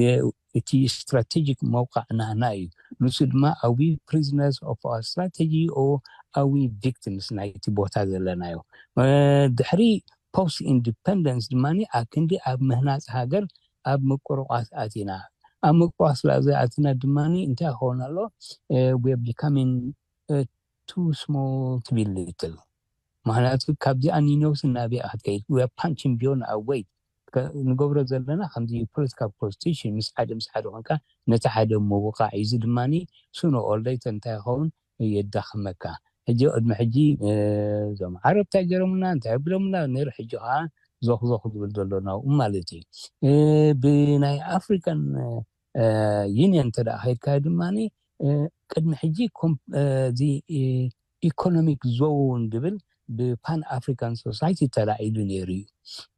እቲ ስትራቴጂክ መውቃዕ ናህና እዩ። ንሱ ድማ are we prisoners of our strategy or are we victims ናይቲ ቦታ ዘለናዮ። ድሕሪ ፖስት ኢንዲፐንደንስ ድማ ኣብ ክንዲ ኣብ ምህናፅ ሃገር ኣብ ምቁርቋስ ኣቲና። ኣብ ምቁርቋስ ስለ ዝኣቲና ድማ እንታይ ይኸውን ኣሎ? We are becoming too small to be little። ምክንያቱ ካብዚኣ ኒነውስ ናበይ ክትከይድ? We are punching beyond our weight። ንገብሮ ዘለና ከምዚ ፖለቲካል ኮንስቲቱሽን ምስ ሓደ ምስ ሓደ ኮንካ ነቲ ሓደ ምውቃዕ እዩ። እዚ ድማ ሱኖ ኦር ሌተር እንታይ ይኸውን? የዳኽመካ። ሕጂ ቅድሚ ሕጂ እዞም ዓረብ እንታይ ገይሮምና እንታይ ኣቢሎምና ነይሩ፣ ሕጂ ከዓ ዞኽዞኽ ዝብል ዘሎ ናብኡ ማለት እዩ። ብናይ ኣፍሪካን ዩኒየን እንተ ደኣ ከይድካ ድማ ቅድሚ ሕጂ እዚ ኢኮኖሚክ ዞን ዝብል ብፓን ኣፍሪካን ሶሳይቲ ተላዒሉ ነይሩ እዩ።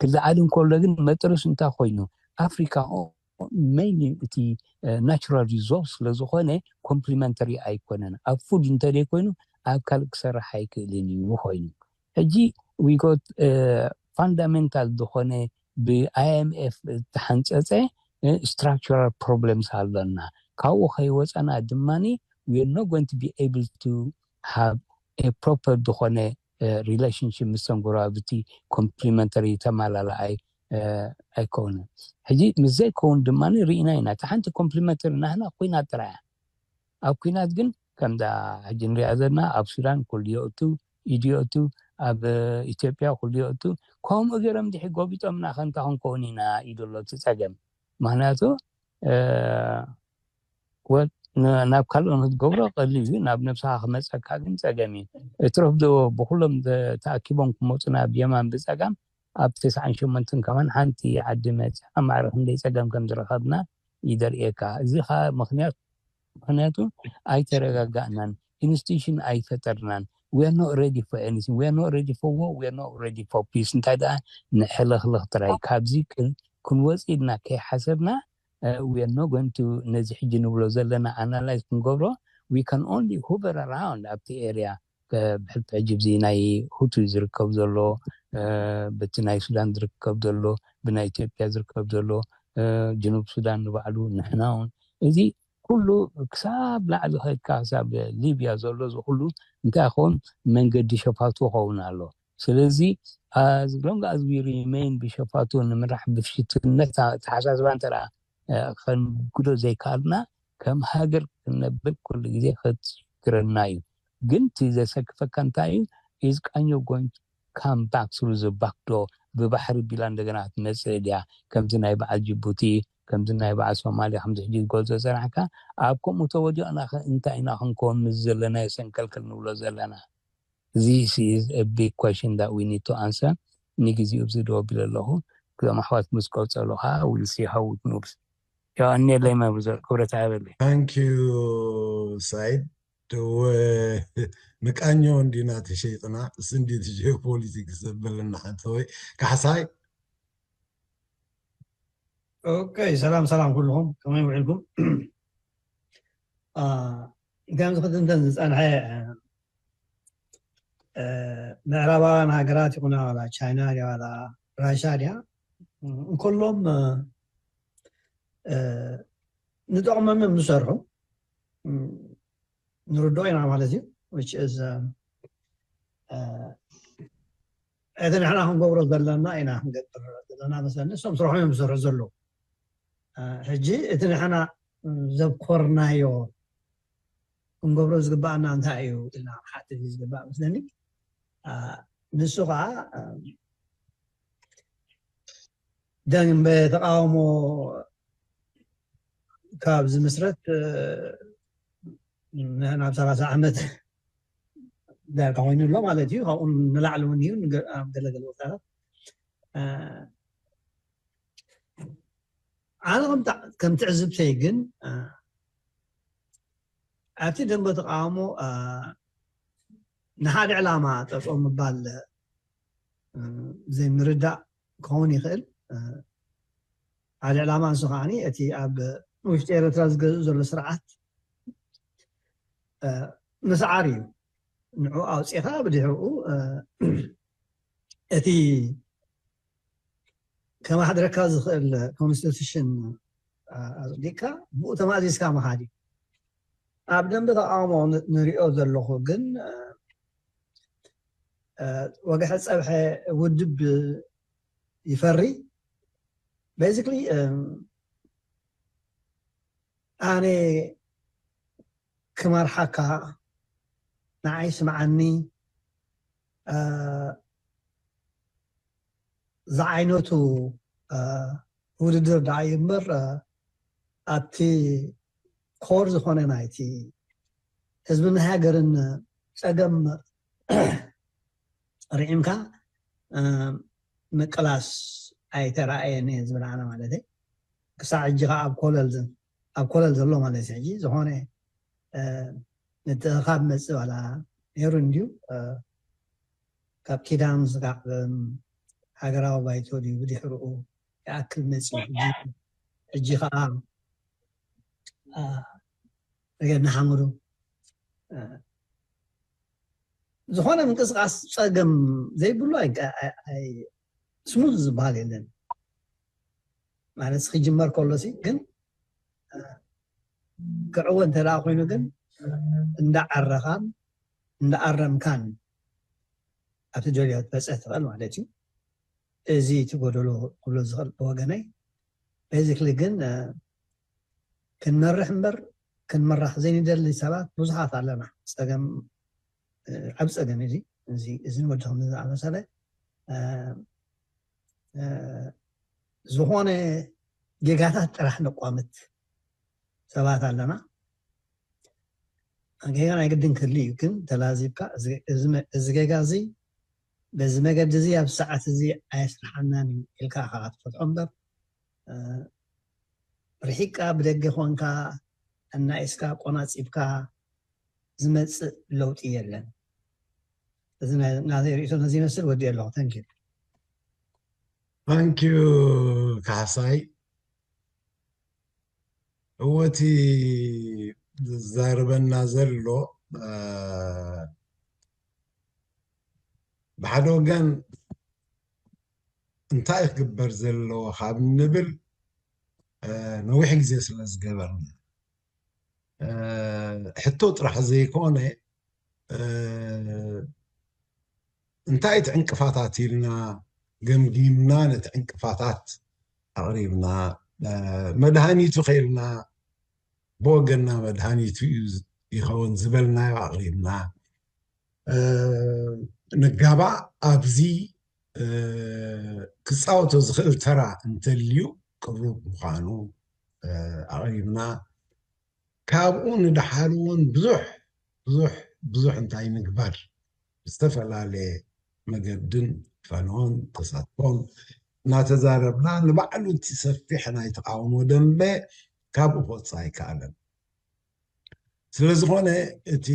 ክልዓል እንከሎ ግን መጠረሱ እንታይ ኮይኑ ኣፍሪካ ሜይንሊ እቲ ናቹራል ሪሶርስ ስለዝኾነ ኮምፕሊመንተሪ ኣይኮነን። ኣብ ፉድ እንተደይ ኮይኑ ኣብ ካልእ ክሰርሕ ኣይክእልን እዩ ኮይኑ ሕጂ we got ፋንዳሜንታል ዝኾነ ብኣይኤምኤፍ ዝተሓንፀፀ ስትራክቸራል ፕሮብለምስ ኣለና። ካብኡ ከይወፀና ድማ we are not going to be able to have a proper ዝኾነ ሪሌሽንሽፕ ምስ ተንጎራብቲ ኮምፕሊመንተሪ ተማላላኣይ ኣይከውንን። ሕጂ ምስ ዘይከውን ድማ ርኢና ኢና። እቲ ሓንቲ ኮምፕሊመንተሪ ናህና ኩናት ጥራያ። ኣብ ኩናት ግን ከምዛ ሕጂ ንሪኣ ዘለና ኣብ ሱዳን ኩሉ የእቱ ኢድዮቱ ኣብ ኢትዮጵያ ኩሉ የእቱ ከምኡ ገይሮም ድሒ ጎቢጦምና ከንታ ክንከውን ኢና ኢሉ ኣሎ እቲ ፀገም። ምክንያቱ ናብ ካልኦት ክትገብሮ ቀሊል እዩ፣ ናብ ነብስኻ ክመፀካ ግን ፀገም እዩ። እትረፍ ዶ ብኩሎም ተኣኪቦም ክመፁና ብየማን ብፀጋም ኣብ ተስዓን ሸሞንተን ከማን ሓንቲ ዓዲ መፅኣ ማዕረ ክንደይ ፀገም ከም ዝረኸብና ይደርእየካ። እዚ ከዓ ምክንያት ምክንያቱ ኣይተረጋጋእናን፣ ኢንስቲቱሽን ኣይፈጠርናን። We are not ready for anything. We are not ready for war. We are not ready for peace. እንታይ ደኣ ንሕልኽልኽ ጥራይ። ካብዚ ክ- ክንወፅ ኢልና ከይሓሰብና፣ we are not going to፣ ነዚ ሕጂ ንብሎ ዘለና ኣናላይዝ ክንገብሮ፣ we can only hover around ኣብቲ ኤርያ። ብሕልፊ ሕጂ ብዚ ናይ ሁቱ ዝርከብ ዘሎ፣ በቲ ናይ ሱዳን ዝርከብ ዘሎ፣ ብናይ ኢትዮጵያ ዝርከብ ዘሎ፣ ጅኑብ ሱዳን ንባዕሉ፣ ንሕና እውን እዚ ኩሉ ክሳብ ላዕሊ ከድካ ክሳብ ሊብያ ዘሎ እዚ ኩሉ እንታይ ይኸውን? መንገዲ ሸፋቱ ይኸውን ኣሎ። ስለዚ as long as we remain ብሸፋቱ ንምራሕ ብፍሽትነት ኣተሓሳስባ እንተ ከንግዶ ዘይከኣልና ከም ሃገር ክነብር ኩሉ ግዜ ከትሽግረና እዩ። ግን እቲ ዘሰክፈካ እንታይ እዩ? Is Kenya going to come back through the back door? ብባሕሪ ቢላ እንደገና ክትመፅእ ድያ? ከምዚ ናይ በዓል ጅቡቲ፣ ከምዚ ናይ በዓል ሶማሊያ፣ ከምዚ ሕጂ ዝገልፆ ዝፀናሕካ፣ ኣብ ከምኡ ተወዲቕና ከ እንታይ ኢና ክንከውን ምስ ዘለናዮ ሰንከልከል ንብሎ ዘለና? This is a big question that we need to answer። ንግዜኡ ኣብዚ ደው ኣቢለ ኣለኹ። እዞም ኣሕዋት ምስ ቀፀሉ ከዓ we'll see how it moves። ያው እኔ ለይ መብዘር ክብረት ኣይበለይ። Thank you ሳይድ። ንቃኘው እንዲና ተሸይጥና ስንዲ ጂኦፖሊቲክስ ዘበለና ሓንቲ ወይ ካሕሳይ። ኦኬ፣ ሰላም ሰላም ኩልኹም፣ ከመይ ውዒልኩም? ከምዚ ክትንተን ዝፀንሐ ምዕራባውያን ሃገራት ይኹና ዋላ ቻይና ድያ ዋላ ራሻ ድያ እንከሎም ንጠቕሞም እዮም ዝሰርሑ። ንርድኦ ኢና ማለት እዩ። እቲ ንሕና ክንገብሮ ዘለና ኢና ክንገብር ዘለና መስለኒ። እሶም ስርሖም እዮም ዝሰርሑ ዘለዉ። ሕጂ እቲ ንሕና ዘብኮርናዮ ክንገብሮ ዝግባኣና እንታይ እዩ ኢልና ሓትት ዝግባእ መስለኒ። ንሱ ከዓ ደንበ ተቃውሞ ካብ ዝምስረት ናብ ሰላሳ ዓመት ዳርጋ ኮይኑ ኣሎ ማለት እዩ። ካብኡ ንላዕሊ እውን እዩ ኣብ ገለገለ ቦታታት። ኣነ ከም ትዕዝብተይ ግን ኣብቲ ደንበ ተቃውሞ ንሓደ ዕላማ ጠጠው ምባል ዘይምርዳእ ክኸውን ይኽእል። ሓደ ዕላማ ንሱ ከዓ እቲ ኣብ ውሽጢ ኤርትራ ዝገዝእ ዘሎ ስርዓት ምስዓር እዩ። ንዑ ኣውፅኻ ብድሕርኡ እቲ ከማሕድረካ ዝኽእል ኮንስቲቱሽን ኣፅዲቅካ ብኡ ተማእዚዝካ ምኻድ እዩ። ኣብ ደንበ ተቃውሞ ንሪኦ ዘለኹ ግን ወግሐ ፀብሐ ውድብ ይፈሪ። ቤዚክሊ ኣነ ክመርሓካ፣ ንዓይ ስምዓኒ፣ ዝዓይነቱ ውድድር ደኣ እዩ እምበር ኣብቲ ኮር ዝኾነ ናይቲ ህዝብን ሃገርን ፀገም ርዒምካ ምቅላስ ኣይተራእየን እየ ዝብል ኣነ ማለት እዩ። ክሳዕ ሕጂ ከዓ ኣብ ኮለል ኣብ ኮለል ዘሎ ማለት እዩ። ሕጂ ዝኾነ ምትእኻብ መፅእ ዋላ ነይሩ እንድዩ ካብ ኪዳን ስጋዕ ሃገራዊ ባይቶ ድዩ ብድሕርኡ ይኣክል መፅኡ ሕጂ ከዓ ረገድ ንሓመዱ ዝኾነ ምንቅስቃስ ፀገም ዘይብሉ ስሙዝ ዝበሃል የለን ማለት ክጅመር ከሎ ሲ ግን ክዕወ እንተ ኮይኑ ግን እንዳዓረኻን እንዳኣረምካን ኣብቲ ደልዮ ክትበፅሕ ትኽእል ማለት እዩ። እዚ እቲ ጎደሎ ክብሎ ዝኽእል ብወገነይ። ቤዚክሊ ግን ክንመርሕ እምበር ክንመራሕ ዘይንደሊ ሰባት ብዙሓት ኣለና። ፀገም ዓብ ፀገም እዚ እዚ ንወዲ ከም ዝኣመሰለ ዝኾነ ጌጋታት ጥራሕ ነቋምት ሰባት ኣለና። ጌጋ ናይ ግድን ክህሉ እዩ፣ ግን ተላዚብካ እዚ ጌጋ እዚ በዚ መገዲ እዚ ኣብ ሰዓት እዚ ኣየስርሓናን እዩ ኢልካ ኢኻ ክትፈትሖ እምበር ርሒቅካ ብደገ ኮንካ እናኢስካ ቆናፂብካ ዝመፅእ ለውጢ የለን። እዚ ናይ ናተይ ርእይቶ ነዚ ይመስል። ወዲእ ኣለኹ። Thank you። Thank you ካሕሳይ። እወ እቲ ዝዛረበና ዘሎ ብሓደ ወገን እንታይ ክግበር ዘለዎ ካብ ንብል ነዊሕ ግዜ ስለ ዝገበርና ሕቶ ጥራሕ ዘይኮነ እንታይ እቲ ዕንቅፋታት ኢልና ገምጊምና ነቲ ዕንቅፋታት ኣቕሪብና መድሃኒቱ ከኢልና ብወገንና መድሃኒቱ እዩ ይኸውን ዝበልናዮ ኣቕሪብና ንጋባእ ኣብዚ ክፃወቶ ዝኽእል ተራ እንተልዩ ቅሩብ ምዃኑ ኣቕሪብና ካብኡ ንደሓር እውን ብዙሕ ብዙሕ ብዙሕ እንታይ ምግባር ዝተፈላለየ መገድን ፈኖን ተሳትፎን እናተዛረብና ንባዕሉ እቲ ሰፊሕ ናይ ተቃውሞ ደንበ ካብኡ ክወፅእ ኣይከኣለን። ስለዝኾነ እቲ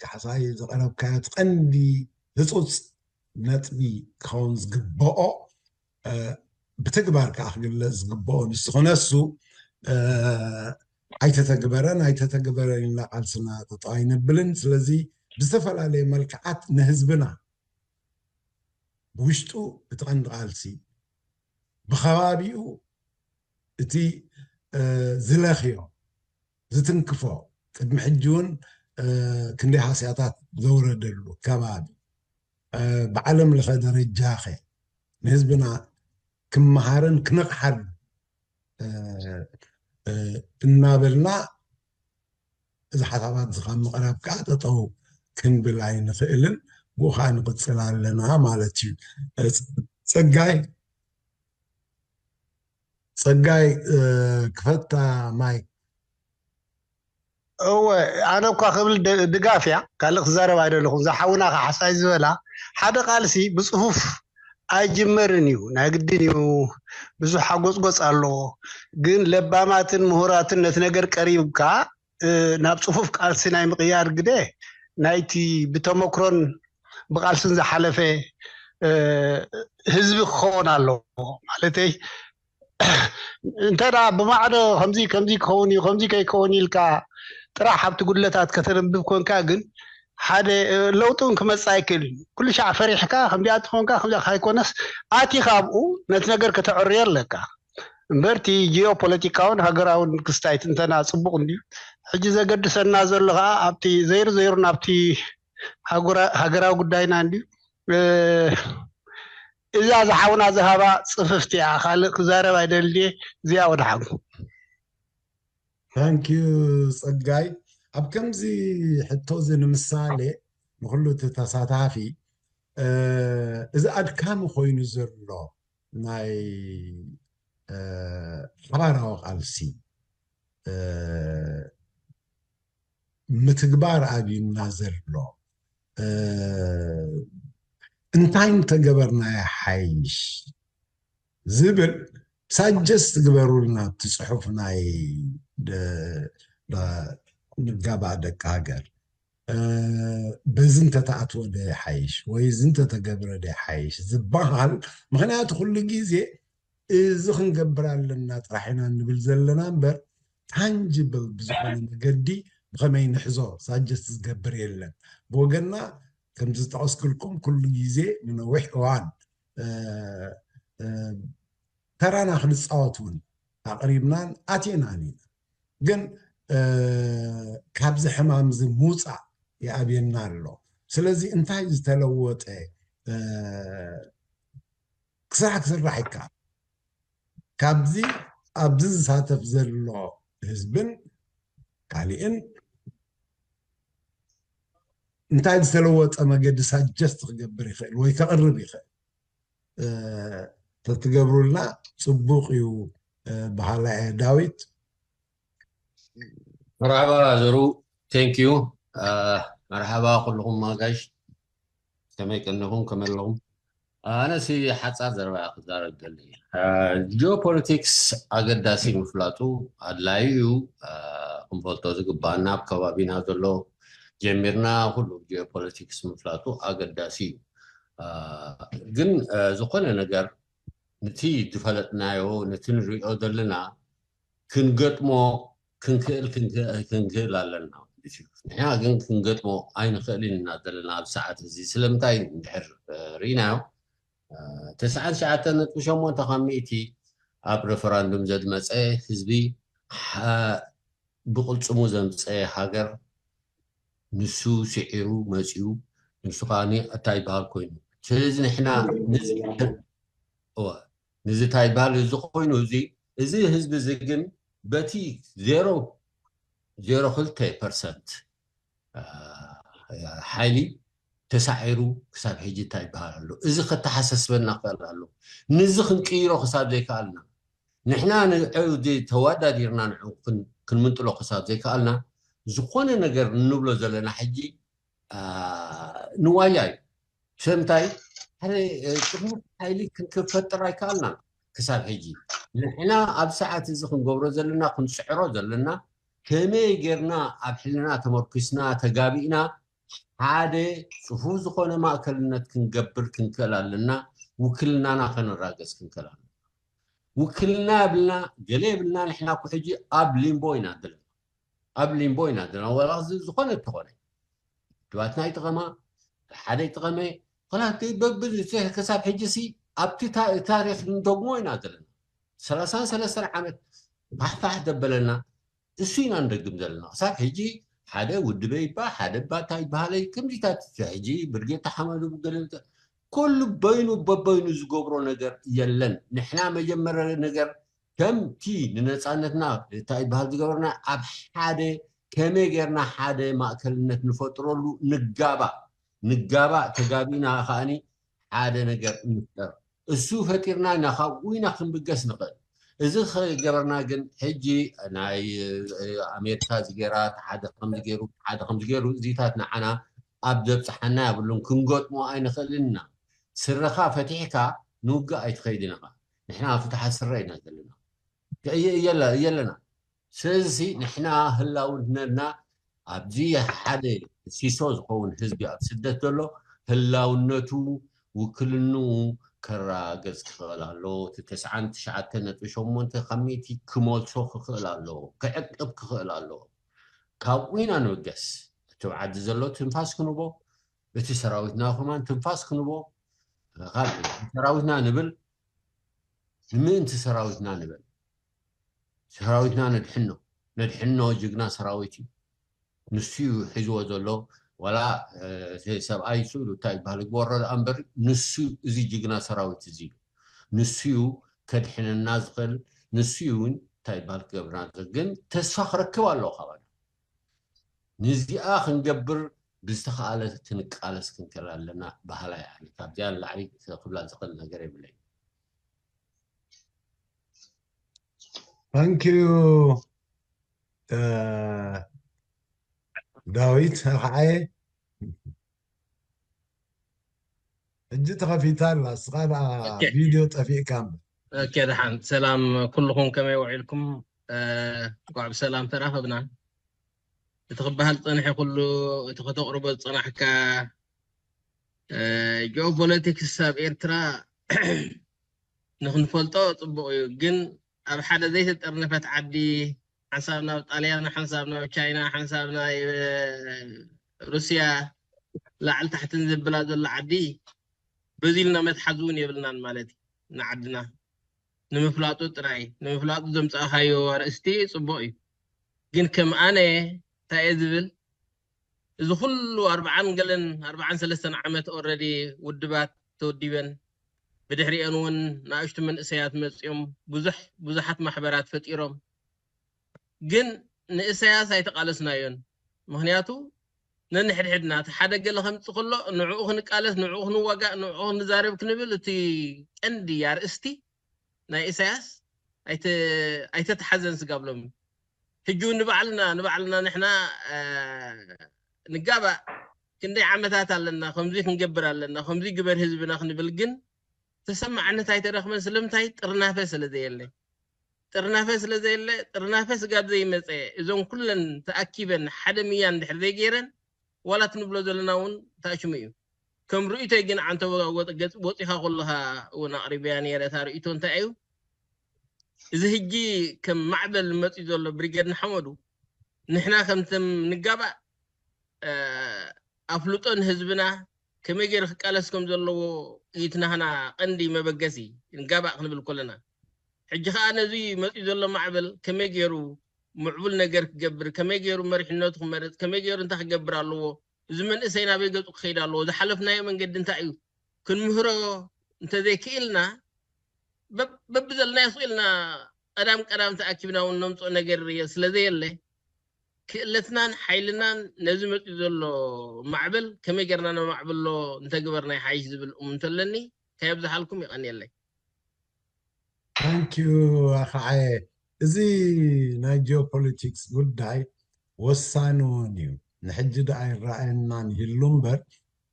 ካሕሳይ ዘቐረብካዮ እቲ ቀንዲ ህፁፅ ነጥቢ ክኸውን ዝግበኦ ብትግባር ከዓ ክግለፅ ዝግበኦ ንሱ ክነሱ ኣይተተግበረን ኣይተተግበረን ኢልና ቃልስና ጠጠው ኣይነብልን። ስለዚ ብዝተፈላለየ መልክዓት ንህዝብና ብውሽጡ እቲ ቀንዲ ቃልሲ ብከባቢኡ እቲ ዝለኽዮ ዝትንክፎ ቅድሚ ሕጂ እውን ክንደይ ሃስያታት ዘውረደሉ ከባቢ ብዓለም ለኸ ደረጃኸ ንህዝብና ክመሃርን ክነቕሓሉ እናበልና እዚ ሓሳባት እዚ ካብ ምቕራብ ከዓ ጠጠው ክንብል ኣይንኽእልን። ብኡ ከዓ ንቕፅል ኣለና ማለት እዩ። ፀጋይ ፀጋይ ክፈታ ማይ እወ ኣነ እኳ ክብል ድጋፍ እያ ካልእ ክዛረብ ኣይደለኹም። እዛ ሓውና ከዓ ሓሳይ ዝበላ ሓደ ቃልሲ ብፅፉፍ ኣይጅመርን እዩ፣ ናይ ግድን እዩ። ብዙሕ ሓጎፅጎፅ ኣለዎ። ግን ለባማትን ምሁራትን ነቲ ነገር ቀሪብካ ናብ ፅፉፍ ቃልሲ ናይ ምቕያር ግደ ናይቲ ብተመክሮን ብቃልስን ዝሓለፈ ህዝቢ ክኸውን ኣለዎ። ማለተይ እንተ ብማዕዶ ከምዚ ከምዚ ክኸውን እዩ ከምዚ ከይከውን ኢልካ ጥራሕ ኣብቲ ጉድለታት ከተንብብ ኮንካ ግን ሓደ ለውጢ እውን ክመፅእ ኣይክእልን። ኩሉ ሻዕ ፈሪሕካ ከምዚኣ ትኾንካ ከምዚኣ ካይኮነስ ኣቲ ካብኡ ነቲ ነገር ከተዕርዮ ኣለካ። እምበር እቲ ጂኦፖለቲካውን ሃገራውን ክስታይ ትንተና ፅቡቕ እንድዩ። ሕጂ ዘገድሰና ዘሎ ከዓ ኣብቲ ዘይሩ ዘይሩ ናብቲ ሃገራዊ ጉዳይና እንድዩ። እዛ ዝሓውና ዝሃባ ፅፍፍቲ እያ። ካልእ ክዛረብ ኣይደልየ። እዚኣ ወደ ሓጉ ታንኪዩ ፀጋይ። ኣብ ከምዚ ሕቶ እዚ ንምሳሌ ንኩሉ እቲ ተሳታፊ እዚ ኣድካሚ ኮይኑ ዘሎ ናይ ሓባራዊ ቃልሲ ምትግባር ኣብዩና ዘሎ እንታይ እንተገበርና ይሓይሽ ዝብል ሳጀስት ግበሩልና ኣብቲ ፅሑፍ ናይ ንጋባእ ደቂ ሃገር በዚ እንተተኣትወ ዶ ይሓይሽ ወይ እዚ እንተተገብረ ዶ ይሓይሽ ዝበሃል። ምክንያቱ ኩሉ ግዜ እዚ ክንገብር ኣለና ጥራሕ ኢና ንብል ዘለና እምበር ታንጅብል ብዝኾነ መገዲ ብኸመይ ንሕዞ ሳጀስት ዝገብር የለን። ብወገንና ከምዚ ዝጠቐስክልኩም ኩሉ ግዜ ንነዊሕ እዋን ተራና ክንፃወት እውን ኣቕሪብናን ኣቴናን ኢና። ግን ካብዚ ሕማም እዚ ምውፃእ ይኣብየና ኣሎ። ስለዚ እንታይ ዝተለወጠ ክስራሕ ክስራሕ ይከኣል። ካብዚ ኣብዚ ዝሳተፍ ዘሎ ህዝብን ካሊእን እንታይ ዝተለወጠ መገዲ ሳጀስት ክገብር ይኽእል ወይ ከቕርብ ይኽእል ተትገብሩልና ፅቡቕ እዩ በሃላይ እየ። ዳዊት መርሓባ ዘሩ thank you። መርሓባ ኩልኹም ኣጋይሽ ከመይ ቀኒኹም ከመይ ኣለኹም? ኣነሲ ሓፃር ዘረባ ክዛረብ ደሊ። ጂኦፖለቲክስ ኣገዳሲ ምፍላጡ ኣድላዩ እዩ። ክንፈልጦ ዝግባና ኣብ ከባቢና ዘሎ ጀሚርና ኩሉ ጂኦፖለቲክስ ምፍላጡ ኣገዳሲ እዩ። ግን ዝኾነ ነገር ነቲ ዝፈለጥናዮ ነቲ ንሪኦ ዘለና ክንገጥሞ ክንክእል ክንክእል ኣለና። ንሕና ግን ክንገጥሞ ኣይንኽእልን ኢና ዘለና ኣብ ሰዓት እዚ። ስለምንታይ እንድሕር ርኢናዮ፣ ተስዓን ትሽዓተን ነጥቢ ሸሞንተ ካብ ሚእቲ ኣብ ሬፈራንዱም ዘድመፀ ህዝቢ ብቕልፅሙ ዘምፀ ሃገር ንሱ ስዒሩ መፂኡ፣ ንሱ ከዓ እንታይ ይበሃል ኮይኑ። ስለዚ ንሕና ነዚ እንታይ ይበሃል እዚ ኮይኑ፣ እዚ እዚ ህዝቢ እዚ ግን በቲ ዜሮ ዜሮ ክልተ ፐርሰንት ሓይሊ ተሳዒሩ ክሳብ ሕጂ እንታይ ይበሃል ኣሎ። እዚ ከተሓሳስበና ክእል ኣሎ። ንዚ ክንቅይሮ ክሳብ ዘይከኣልና፣ ንሕና ንዑ ተዋዳዲርና ንዑ ክንምንጥሎ ክሳብ ዘይከኣልና፣ ዝኾነ ነገር እንብሎ ዘለና ሕጂ ንዋያ እዩ። ስለምንታይ ሓደ ጥርሙስ ሓይሊ ክንፈጥር ኣይከኣልናን ክሳብ ሕጂ። ንሕና ኣብ ሰዓት እዚ ክንገብሮ ዘለና ክንፅዕሮ ዘለና ከመይ ጌርና ኣብ ሕልና ተመርኪስና ተጋቢእና ሓደ ፅፉፍ ዝኾነ ማእከልነት ክንገብር ክንክእል ኣለና። ውክልናና ከነራገፅ ክንክእል ኣለና። ውክልና የብልና፣ ገለ የብልና። ንሕና እኮ ሕጂ ኣብ ሊምቦ ኢና ዘለና፣ ኣብ ሊምቦ ኢና ዘለና። ወላ ዝኾነ ተኾነ ድባትና ይጥቐማ ሓደ ይጥቐመ ላ በብዚ ክሳብ ሕጂ ሲ ኣብቲ ታሪክ ንደግሞ ኢና ዘለና። ሰላሳን ሰለስተን ዓመት ፋሕፋሕ ደበለና እሱ ኢና ንደግም ዘለና። ክሳብ ሕጂ ሓደ ውድበ ይባ ሓደ ባታ ይበሃለይ ከምዚታት ሕጂ ብርጌድ ተሓመዱ ገለ ኩሉ በይኑ በበይኑ ዝገብሮ ነገር የለን። ንሕና መጀመርያ ነገር ከምቲ ንነፃነትና እንታይ ይበሃል ዝገበርና ኣብ ሓደ ከመይ ጌርና ሓደ ማእከልነት ንፈጥረሉ ንጋባእ ንጋባእ ተጋቢና ከዓኒ ሓደ ነገር ንፍጠር። እሱ ፈጢርና ኢና ካብኡ ኢና ክንብገስ ንኽእል። እዚ ከይገበርና ግን ሕጂ ናይ ኣሜሪካ ዝገራ ሓደ ከምዚ ገይሩ ሓደ ከምዚ ገይሩ እዚታት ንዓና ኣብ ዘብፅሓና የብሉን። ክንገጥሞ ኣይንኽእልን ኢና። ስረኻ ፈቲሕካ ንውግእ ኣይትኸይድን ኢኻ። ንሕና ፍትሓ ስረ ኢና ዘለና የለና። ስለዚ ንሕና ህላውነትና ኣብዚ ሓደ ሲሶ ዝኸውን ህዝቢ ኣብ ስደት ዘሎ ህላውነቱ ውክልንኡ ከረጋገፅ ክኽእል ኣለዎ። እቲ ተስዓን ትሽዓተን ነጥቢ ሸሞንተ ካብ ሚእቲ ክመልሶ ክኽእል ኣለዎ፣ ክዕቅብ ክኽእል ኣለዎ። ካብኡ ኢና ንብገስ። እቲ ኣብ ዓዲ ዘሎ ትንፋስ ክንቦ፣ እቲ ሰራዊትና ከማን ትንፋስ ክንቦ፣ ሰራዊትና ንብል ንምእንቲ ሰራዊትና ንብል። ሰራዊትና ነድሕኖ ነድሕኖ ጅግና ሰራዊት እዩ። ንሱ እዩ ሒዝዎ ዘሎ። ዋላ ሰብኣይ ስእሉ እንታይ ይበሃል ግበሮ ደኣ እምበር ንሱ እዚ ጅግና ሰራዊት እዚ እዩ። ንሱ እዩ ከድሕነና ዝኽእል። ንሱ እዩ እውን እንታይ ይበሃል ክገብርና ዝኽእል። ግን ተስፋ ክረክብ ኣለዎ ካባና። ንዚኣ ክንገብር ብዝተኻእለ ክንቃለስ ክንክእል ኣለና በሃላይ ኣነ። ካብዚኣ ንላዕሊ ክብላ ዝኽእል ነገር የብለይ። Thank you ዳዊት ኣርሓየ። ሕጂ ተኸፊታ ኣላ እስኻ ደኣ ቪድዮ ጠፊእካ እምበር። ኦኬ ደሓን ሰላም ኩልኹም ከመይ ውዒልኩም? እንኳዕ ብሰላም ተራኸብና። እቲ ክበሃል ዝፀንሐ ኩሉ እቲ ከተቕርቦ ዝፀናሕካ ጂኦፖለቲክስ ኣብ ኤርትራ ንክንፈልጦ ፅቡቅ እዩ፣ ግን ኣብ ሓደ ዘይተጠርነፈት ዓዲ ሓንሳብ ናብ ጣልያን፣ ሓንሳብ ናብ ቻይና፣ ሓንሳብ ናይ ሩስያ ላዕሊ ታሕትን ዘብላ ዘሎ ዓዲ በዚ ኢልና መትሓዚ እውን የብልናን ማለት እዩ። ንዓድና ንምፍላጡ ጥራይ ንምፍላጡ ዘምፃእካዮ ኣርእስቲ ፅቡቅ እዩ፣ ግን ከም ኣነ እንታይ እየ ዝብል እዚ ኩሉ ኣርብዓን ገለን ኣርብዓን ሰለስተን ዓመት ኦረዲ ውድባት ተወዲበን ብድሕሪአን እውን ንኣሽቱ መንእሰያት መፂኦም ብዙሕ ብዙሓት ማሕበራት ፈጢሮም ግን ንእሰያስ ኣይተቃለስናዮን። ምክንያቱ ነንሕድሕድና እቲ ሓደ ገለ ከምፅእ ከሎ ንዕኡ ክንቃለስ፣ ንዕኡ ክንዋጋእ፣ ንዕኡ ክንዛረብ ክንብል እቲ ቀንዲ ኣርእስቲ ናይ ኢሳያስ ኣይተተሓዘን ስጋብ ሎሚ። ሕጂ እውን ንባዕልና ንባዕልና ንሕና ንጋባእ ክንደይ ዓመታት ኣለና፣ ከምዚ ክንገብር ኣለና፣ ከምዚ ግበር ህዝብና ክንብል ግን ተሰማዕነት ኣይተረኽበን። ስለምንታይ? ጥርናፈ ስለ ዘየለ። ጥርናፈ ስለ ዘየለ፣ ጥርናፈ ስጋብ ዘይመፀ፣ እዞን ኩለን ተኣኪበን ሓደ ምያን ድሕር ዘይገይረን፣ ዋላ ትንብሎ ዘለና እውን ተኣሽሙ እዩ። ከም ርእይቶይ ግን፣ ዓንተ ገፅ ወፂኻ ከለኻ እውን ኣቕሪበያ ነይረ። እታ ርእይቶ እንታይ እዩ? እዚ ህጂ ከም ማዕበል መፅዩ ዘሎ ብሪጌድ ንሓመዱ፣ ንሕና ከምቶም ንጋባእ ኣፍልጦ ንህዝብና ከመይ ገይሩ ክቃለስ ከም ዘለዎ እዩ እቲ ናህና ቀንዲ መበገሲ። ንጋባእ ክንብል ከለና፣ ሕጂ ከዓ ነዚ መፅዩ ዘሎ ማዕበል ከመይ ገይሩ ምዕቡል ነገር ክገብር፣ ከመይ ገይሩ መሪሕነቱ ክመርፅ፣ ከመይ ገይሩ እንታይ ክገብር ኣለዎ፣ እዚ መንእሰይ ናበይ ገፁ ክኸይድ ኣለዎ፣ ዝሓለፍናዮ መንገዲ እንታይ እዩ፣ ክንምህሮ እንተዘይክኢልና፣ በብ- በብዘለናዮ ስቕ ኢልና ቀዳም ቀዳም ተኣኪብና እውን ነምፅኦ ነገር ስለ ዘየለ፣ ክእለትናን ሓይልናን ነዚ መፅዩ ዘሎ ማዕበል ከመይ ጌርና ነማዕብሎ እንተግበርና ይሓይሽ ዝብል እሙንቶ ኣለኒ። ከየብዝሓልኩም፣ ይቐንየለይ። ታንኪዩ ኣኸዓየ። እዚ ናይ ጂኦፖለቲክስ ጉዳይ ወሳኒ እውን እዩ። ንሕጂ ደኣ ይረኣየናን ይህሉ እምበር፣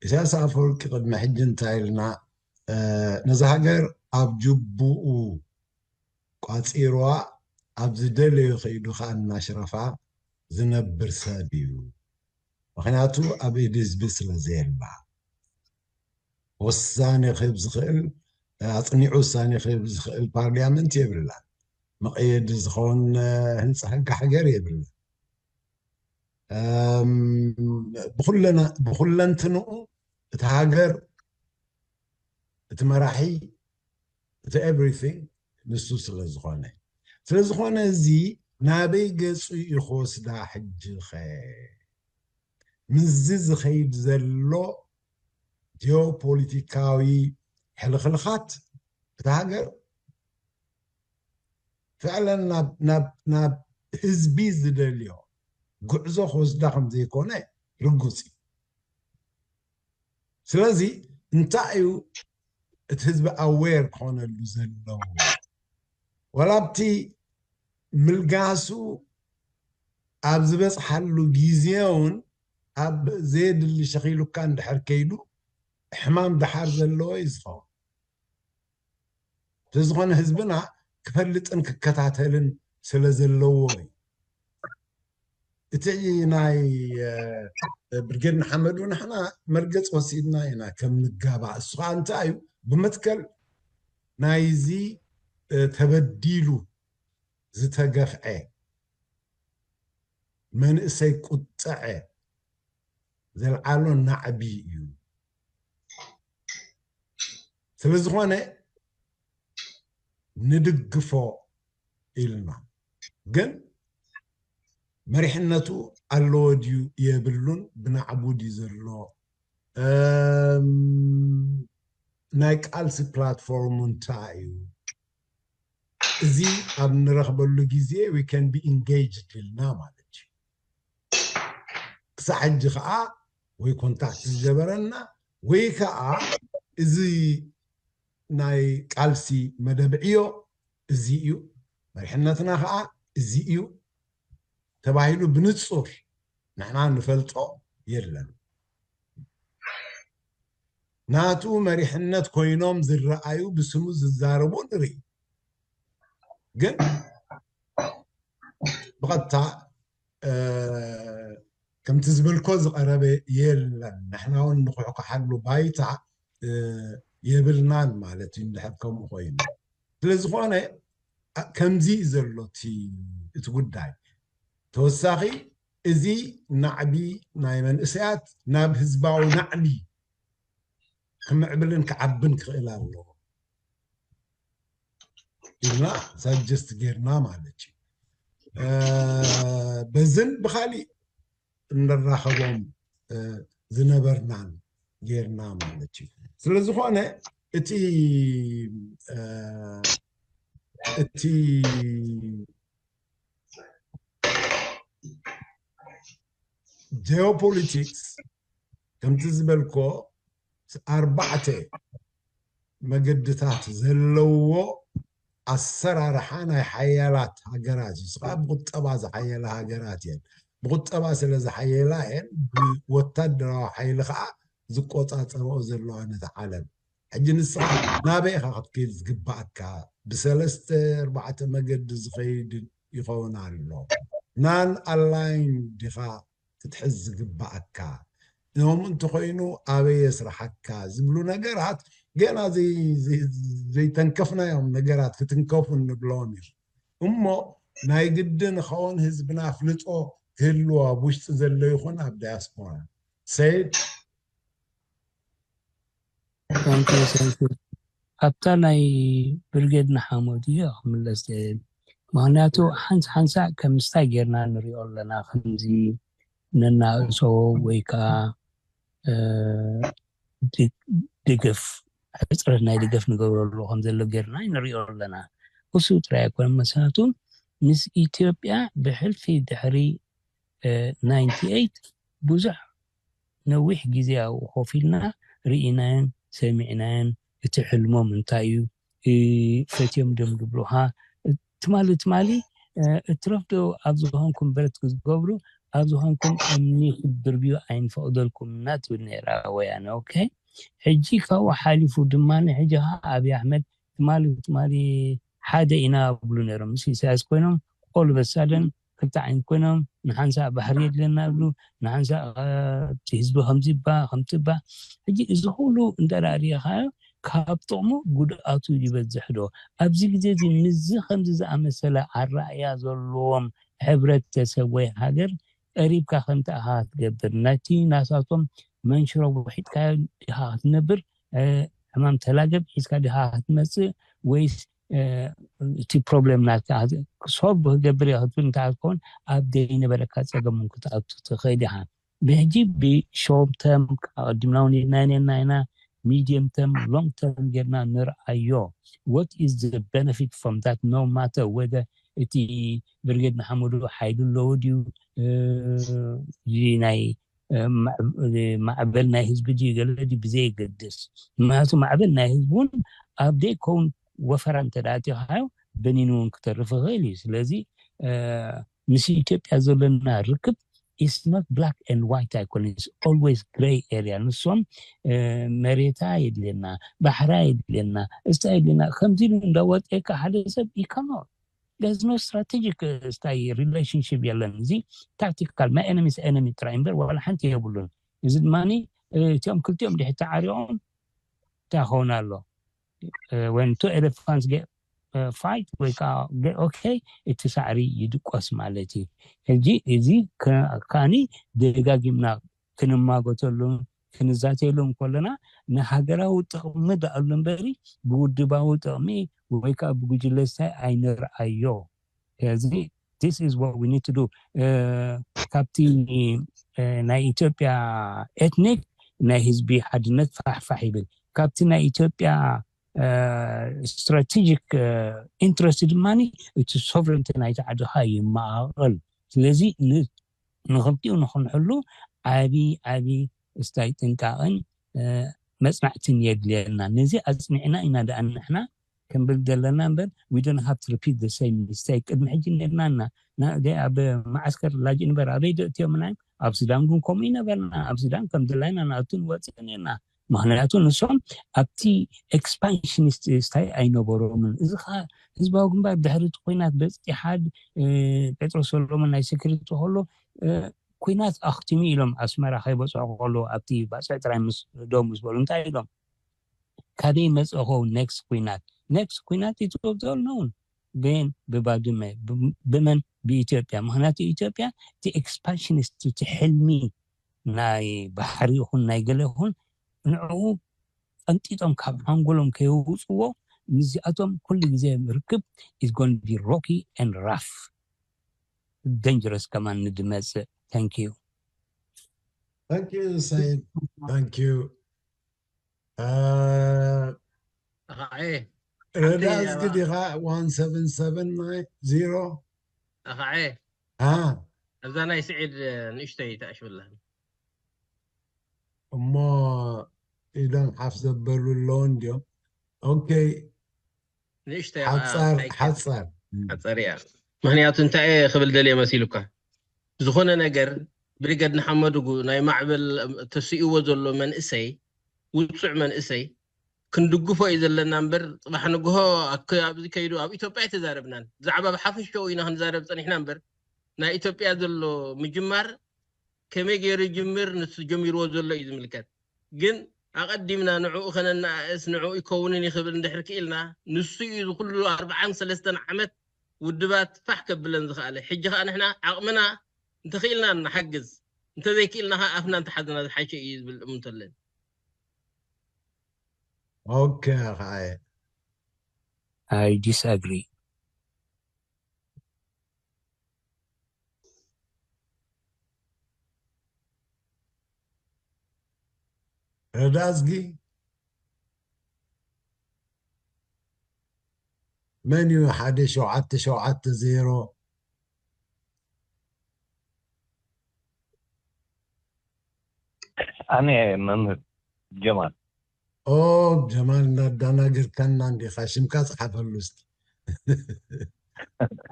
ኢሳያስ ኣፈወርቂ ቅድሚ ሕጂ እንታይ ኢልና፣ እ፣ ነዛ ሃገር ኣብ ጅቡኡ ቋፂርዋ ኣብ ዝደለዮ ከይዱ ከዓ እናሽረፋ ዝነብር ሰብ እዩ። ምክንያቱ ኣብ ኢድ ህዝቢ ስለ ዘየላ፣ ውሳኔ ክህብ ዝኽእል፣ ኣፅኒዑ ውሳኔ ክህብ ዝኽእል ፓርሊያመንት የብላን። መቐየዲ ዝኸውን ህንፃ ህጊ ሃገር የብላን። እም፣ ብኩለና- ብኩለንትንኡ እቲ ሃገር፣ እቲ መራሒ፣ እቲ ኤቭሪቲንግ ንሱ ስለ ዝኾነ፣ ስለ ዝኾነ እዚ ናበይ ገፁ እዩ ክወስዳ ሕጂ ኸ? ምስዚ ዝኸይድ ዘሎ ጂኦፖለቲካዊ ሕልኽልኻት እታ ሃገር ፍዕለን ናብ ናብ ናብ ህዝቢ ዝደልዮ ጉዕዞ ክወስዳ ከም ዘይኮነ ርጉፅ እዩ። ስለዚ እንታይ እዩ እቲ ህዝቢ ኣዌር ክኾነሉ ዘለዎ? ዋላ ኣብቲ ምልጋሱ ኣብ ዝበፅሓሉ ግዜ እውን ኣብ ዘየድሊ ሸኺሉካ እንድሕር ከይዱ ሕማም ደሓር ዘለዎ እዩ ዝኸውን። ስለዝኾነ ህዝብና ክፈልጥን ክከታተልን ስለ ዘለዎ እዩ። እቲ ናይ ብርጌድ ንሓመዱ ንሕና መርገፅ ወሲድና ኢና ከም ንጋባእ። እሱ ከዓ እንታይ እዩ? ብመትከል ናይዚ ተበዲሉ ዝተገፍዐ መንእሰይ ቁጥዐ ዘልዓሎ ናዕቢ እዩ። ስለዝኾነ ንድግፎ ኢልና፣ ግን መሪሕነቱ ኣለዎ ድዩ የብሉን፣ ብናዕቡ ድዩ ዘሎ፣ ናይ ቃልሲ ፕላትፎርሙ እንታይ እዩ፣ እዚ ኣብ ንረኽበሉ ግዜ we can be engaged ኢልና ማለት እዩ። ክሳዕ ሕጂ ከዓ ወይ ኮንታክት ዝገበረና ወይ ከዓ እዚ ናይ ቃልሲ መደብ ዕዮ እዚ እዩ፣ መሪሕነትና ከዓ እዚ እዩ ተባሂሉ ብንፁር ንሕና ንፈልጦ የለን። ናቱ መሪሕነት ኮይኖም ዝረኣዩ ብስሙ ዝዛረቡ ንርኢ። ግን ብቐጥታ ከምቲ ዝበልኮ ዝቐረበ የለን። ንሕና እውን ንኩሕኩሓሉ ባይታ የብልናን ማለት እዩ፣ እንድሕር ከምኡ ኮይኑ። ስለዝኾነ ከምዚ እዩ ዘሎ እቲ ጉዳይ። ተወሳኺ እዚ ናዕቢ ናይ መንእሰያት ናብ ህዝባዊ ናዕቢ ክምዕብልን ክዓብን ክኽእል ኣለዎ ኢልና ሳጀስት ጌርና ማለት እዩ። በዝን ብኻሊእ እንራኸቦም ዝነበርናን ጌርና ማለት እዩ። ስለዝኾነ እቲ እቲ ጂኦፖለቲክስ ከምቲ ዝበልኮ ኣርባዕተ መገድታት ዘለዎ ኣሰራርሓ ናይ ሓያላት ሃገራት እዩ። ስኻ ብቁጠባ ዝሓየላ ሃገራት እየን። ብቁጠባ ስለ ዝሓየላ እየን ብወታደራዊ ሓይሊ ከዓ ዝቆፃፀረኦ ዘለዋ ነቲ ዓለም። ሕጂ ንስኻ ናበይ ኢኻ ክትከይድ ዝግባኣካ? ብሰለስተ ኣርባዕተ መገዲ ዝኸይድ ይኸውን ኣሎ። ናን ኣላይን ዲኻ ክትሕዝ ዝግባኣካ? እሞ እንተኾይኑ ኣበይ የስርሓካ ዝብሉ ነገራት ገና ዘይተንከፍናዮም ነገራት ክትንከፉ ንብሎም እዩ። እሞ ናይ ግድን ኸውን ህዝብና ኣፍልጦ ክህልዎ ኣብ ውሽጢ ዘሎ ይኹን ኣብ ዳያስፖራ ሰይድ ኣብታ ናይ ብርጌድ ንሓመዱ እየ ክምለስ ደል። ምክንያቱ ሓንሳ ሓንሳ ከም ምስታይ ጌርና ንሪኦ ኣለና። ከምዚ ነናእሶ ወይ ከዓ ደገፍ ሕፅረት ናይ ደገፍ ንገብረሉ ከም ዘሎ ጌርና ንሪኦ ኣለና። እሱ ጥራይ ኣይኮነ መሰናቱ ምስ ኢትዮጵያ ብሕልፊ ድሕሪ ናይንቲ ኤይት ብዙሕ ነዊሕ ግዜ ኣብኡ ኮፍ ኢልና ርኢናዮን ሰሚዕናዮን፣ እቲ ሕልሞም እንታይ እዩ፣ ፈትዮም ድዮም ድብሉኻ፣ ትማሊ ትማሊ እትረፍዶ ኣብ ዝኾንኩም ብረት ክትገብሩ ኣብ ዝኾንኩም እምኒ ክትድርብዩ ኣይንፈቕደልኩም እና ትብል ነይራ ወያነ። ኦኬ፣ ሕጂ ካብኡ ሓሊፉ ድማ ሕጂ ከዓ ኣብይ ኣሕመድ ትማሊ ትማሊ ሓደ ኢና ብሉ ነይሮም ምስ ኢሳያስ ኮይኖም ቆሉ በሳደን ክልተ ዓይነት ኮይኖም ንሓንሳእ ባሕሪ የድለና ይብሉ፣ ንሓንሳእ እቲ ህዝቢ ከምዚ ይባ ከምቲ ይባ። ሕጂ እዚ ኩሉ እንተ ደኣ ርኢኻዮ ካብ ጥቕሙ ጉድኣቱ ይበዝሕ ዶ? ኣብዚ ግዜ እዚ ምስዚ ከምዚ ዝኣመሰለ ኣረኣእያ ዘለዎም ሕብረተሰብ ወይ ሃገር ቀሪብካ ከምቲ ኣኻ ክትገብር ነቲ ናሳቶም መንሽሮ ውሒጥካዮ ዲኻ ክትነብር ሕማም ተላገብ ሒዝካ ዲኻ ክትመፅእ ወይስ እቲ ፕሮብለም ናትካ ሶልቭ ክገብር እየ ክትብል እንታይ ክትከውን ኣብ ዘይነበረካ ፀገም እውን ክትኣቱ ትኽእል ኢኻ። ብሕጂ ብሾርት ተርም ኣቀዲምና እውን ኢልና ነና ኢና ሚዲየም ተርም ሎንግ ተርም ጌርና ንርኣዮ። What is the benefit from that? No matter whether እቲ ብርጌድ ንሓመዱ ሓይሉ ኣለዎ ድዩ ናይ ማዕበል ናይ ህዝቢ ድዩ ገለ ድዩ ብዘየገድስ፣ ምክንያቱ ማዕበል ናይ ህዝቢ እውን ኣብ ዘይከውን ወፈራ እንተ ደኣ ኣቲኻዮ በኒኑ እውን ክተርፍ ይኽእል እዩ። ስለዚ ምስ ኢትዮጵያ ዘለና ርክብ is not black and white ኣይኮነን፣ it's always grey area። ንሶም መሬታ የድልየና፣ ባሕራ የድልየና፣ እስታ የድልየና ከምዚ ኢሉ እንዳወፀካ ሓደ ሰብ ይከኖ there's no strategic ስታይ ሪሌሽንሽፕ የለን። እዚ ታክቲካል my enemy's enemy ጥራይ እምበር ዋላ ሓንቲ የብሉን። እዚ ድማ እቲኦም ክልቲኦም ድሕሪ ተዓሪቖም እንታይ ክኸውን ኣሎ? When two elephants get fight ወይ ከዓ ኦኬ እቲ ሳዕሪ ይድቆስ ማለት እዩ። ሕጂ እዚ ካኒ ደጋጊምና ክንማጎተሉ ክንዛተየሉ እንከለና ንሃገራዊ ጥቕሚ ደኣሉ እምበሪ ብውድባዊ ጥቕሚ ወይ ከዓ ብጉጅለ ስታይ ኣይንርኣዮ። እዚ this is what we need to do። ካብቲ ናይ ኢትዮጵያ ኤትኒክ ናይ ህዝቢ ሓድነት ፋሕፋሕ ይብል፣ ካብቲ ናይ ኢትዮጵያ ስትራቴጂክ ኢንትረስት ድማ እቲ ሶቨረንቲ ናይቲ ዓድኻ ይመቓቐል። ስለዚ ንክልቲኡ ንክንሕሉ ዓቢ ዓቢ ስታይ ጥንቃቕን መፅናዕትን የድልየና። ነዚ ኣፅኒዕና ኢና ደኣ ንሕና ክንብል ዘለና እምበር we don't have to repeat the same mistake። ቅድሚ ሕጂ ነርና እና ኣብ ማዓስከር ላጅ እምበር ኣበይ ዶ እትዮም ናይ ኣብ ሱዳን ግን ከምኡ ይነበርና። ኣብ ሱዳን ከም ድላይና ንኣቱ ንወፅእ ነርና። ምክንያቱ ንሶም ኣብቲ ኤክስፓንሽኒስት ስታይ ኣይነበሮምን። እዚ ከዓ ህዝባዊ ግንባር ድሕሪ እቲ ኩናት በፂሓድ ጴጥሮስ ሰሎሞን ናይ ሴኩሪቲ ከሎ ኩናት ኣክቲሙ ኢሎም ኣስመራ ከይበፅሑ ከሎ ኣብቲ ባፅዕ ጥራይ ምስ ደው ምስ በሉ እንታይ ኢሎም ካበይ መፅእኸው ኔክስት ኩናት ኔክስት ኩናት ይትወብዘሉ ነውን ግን ብባድመ ብመን ብኢትዮጵያ ምክንያቱ ኢትዮጵያ እቲ ኤክስፓንሽኒስት እቲ ሕልሚ ናይ ባሕሪ ይኹን ናይ ገለ ይኹን ንዕኡ ቀንጢጦም ካብ ሓንጎሎም ከየውፅዎ ምስዚኣቶም ኩሉ ግዜ ርክብ is going to be rocky and rough dangerous ከማን ንድመፅእ thank you Thank you Said thank you ኣኸዐ ረዳ ዝግድ ኢኻ one seven seven nine zero ኣኸዐ አ እዛ ናይ ስዒድ ንእሽተይ ተኣሽብላ እሞ ኢዶም ሓፍ ዘበሉ ኣለዎ እንዲዮም ኦኬ ንእሽተይ ሓፃር ሓፃር ሓፀር እያ ምክንያቱ እንታይ ክብል ደልየ መሲሉካ ዝኾነ ነገር ብሪገድ ንሓመድጉ ናይ ማዕበል ተስእዎ ዘሎ መንእሰይ ውፁዕ መንእሰይ ክንድግፎ እዩ ዘለና እምበር፣ ጽባሕ ንግሆ ኣከ-፣ ኣብዚ ከይዱ ኣብ ኢትዮጵያ ኣይተዛረብናን። ብዛዕባ ብሓፈሻኡ ኢና ክንዛረብ ጸኒሕና እምበር፣ ናይ ኢትዮጵያ ዘሎ ምጅማር ከመይ ገይሩ ይጅምር፣ ንሱ ጀሚርዎ ዘሎ እዩ ዝምልከት። ግን ኣቐዲምና ንዕኡ ከነነኣእስ፣ ንዕኡ ይከውንን ይኽብል እንድሕር ክኢልና፣ ንሱ እዩ እዚ ኩሉ ኣርብዓን ሰለስተን ዓመት ውድባት ፋሕ ከብለን ዝኸኣለ። ሕጂ ኸኣ ንሕና ዓቕምና እንተኽኢልና ንሓግዝ፣ እንተዘይክኢልና ኸኣ ኣፍና እንተሓዝና ዝሓሸ እዩ ዝብል እምንቶ ኣለኒ። ኦኬ፣ ኸኣየ። I disagree. ረዳዝጊ መን እዩ? ሓደ ሸውዓተ ሸውዓተ ዜሮ። ኣነ መምህር ጀማል። ኦ፣ ጀማል፣ እናዳናገርካና እንዲኻ፣ ሽምካ ጽሓፈሉ እስቲ።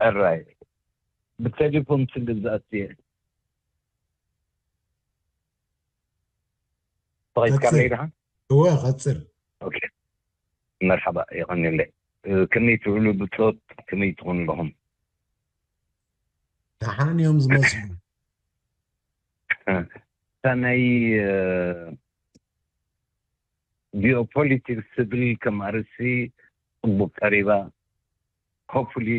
ሕራይ፣ ብቴሌፎን ስለ ዝኣትየ። ተቐይጥካለይ ቀጽል። ደሓን? እወ፣ ቀጽል። ኦኬ፣ መርሓባ፣ የቐንየለይ። እ፣ ከመይ ትውዕሉ ብጾት፣ ከመይ ትኾኑ ኣለኹም? ደሓን እዮም ዝመስሉ። እታ ናይ፣ እ፣ ጂኦፖሊቲክስ ትብል ከም ኣርእስቲ ጽቡቕ ቀሪባ። ሆፕፉሊ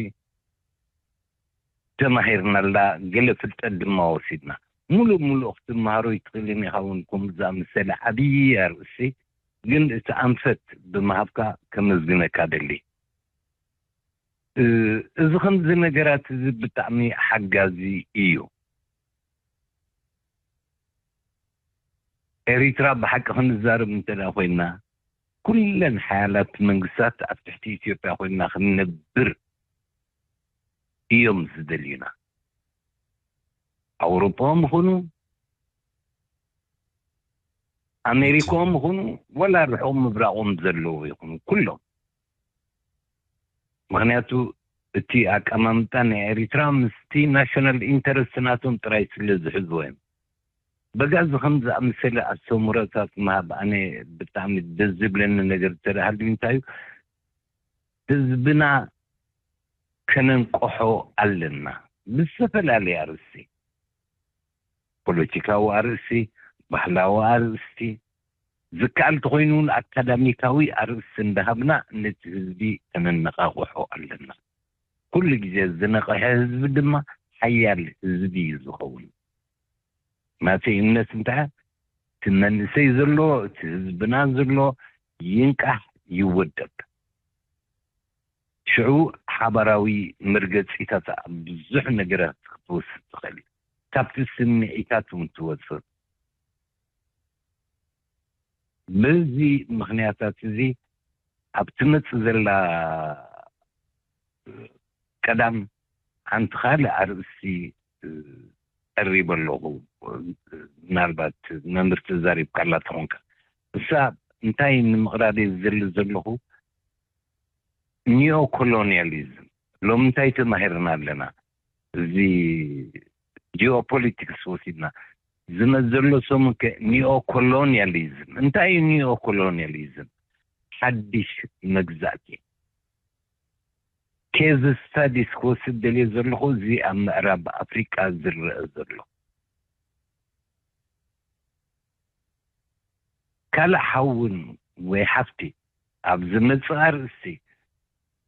ተማሂርናላ፣ ገለ ፍልጠት ድማ ወሲድና። ሙሉእ ሙሉእ ክትመሃሮ ይትኽእልን ኢኻ እውን፣ ከምኡ ዝኣመሰለ ዓብዪ ኣርእስቲ፣ ግን እቲ ኣንፈት ብምሃብካ ከመስግነካ ደሊ። እ፣ እዚ ከምዚ ነገራት እዚ ብጣዕሚ ሓጋዚ እዩ። ኤሪትራ ብሓቂ ክንዛረብ እንተ ደኣ ኮይና፣ ኩለን ሓያላት መንግስታት ኣብ ትሕቲ ኢትዮጵያ ኮይና ክንነብር እዮም ዝደልዩና። ኣውሮጳኦም ይኹኑ፣ ኣሜሪካኦም ይኹኑ፣ ወላ ርሑቕ ምብራቖም ዘለዉ ይኹኑ፣ ኩሎም። ምኽንያቱ እቲ ኣቀማምጣ ናይ ኤሪትራ ምስቲ ናሽናል ኢንተረስት ናቶም ጥራይ ስለ ዝሕዝዎ እዮም። በጋዚ ከም ዝኣመሰለ ኣስተምህሮታት ምሃብ ኣነ ብጣዕሚ ደስ ዝብለኒ ነገር እንተ ደኣ ሃልዩ እንታይ እዩ፣ ህዝብና ከነንቅሖ ኣለና ብዝተፈላለየ ኣርእስቲ፣ ፖለቲካዊ ኣርእስቲ፣ ባህላዊ ኣርእስቲ፣ ዝከኣል ተኾይኑ እውን ኣካዳሚካዊ ኣርእስቲ እንዳሃብና ነቲ ህዝቢ ከነነቓቕሖ ኣለና። ኩሉ ግዜ ዝነቕሐ ህዝቢ ድማ ሓያል ህዝቢ እዩ ዝኸውን። ናተይ እምነት እንታይ እቲ መንእሰይ ዘሎ፣ እቲ ህዝብና ዘሎ ይንቃሕ ይወደብ። ሽዑ ሓባራዊ መርገጺታት ኣብ ብዙሕ ነገራት ክትወስድ ትኽእል። ካብቲ ስምዒታት እውን ትወጽእ። በዚ ምኽንያታት እዚ ኣብ ትመጽእ ዘላ ቀዳም ሓንቲ ካልእ ኣርእስቲ ቀሪበ ኣለኹ። ምናልባት መምህር ተዛሪብካላ ተኾንካ። እሳ እንታይ ንምቕራብ እየ ዝደሊ ዘለኹ፣ ኒዮ ኮሎኒያሊዝም ሎሚ እንታይ ተማሂርና ኣለና? እዚ ጂኦፖሊቲክስ ወሲድና ዝመፅ ዘሎ ሰሙን ከ ኒዮ ኮሎኒያሊዝም እንታይ እዩ? ኒዮ ኮሎኒያሊዝም ሓድሽ መግዛእቲ። ኬዝ ስታዲስ ክወስድ ደልየ ዘለኹ እዚ ኣብ ምዕራብ ኣፍሪቃ ዝረአ ዘሎ ካልእ ሓውን ወይ ሓፍቲ ኣብ ዝመፅእ ኣርእስቲ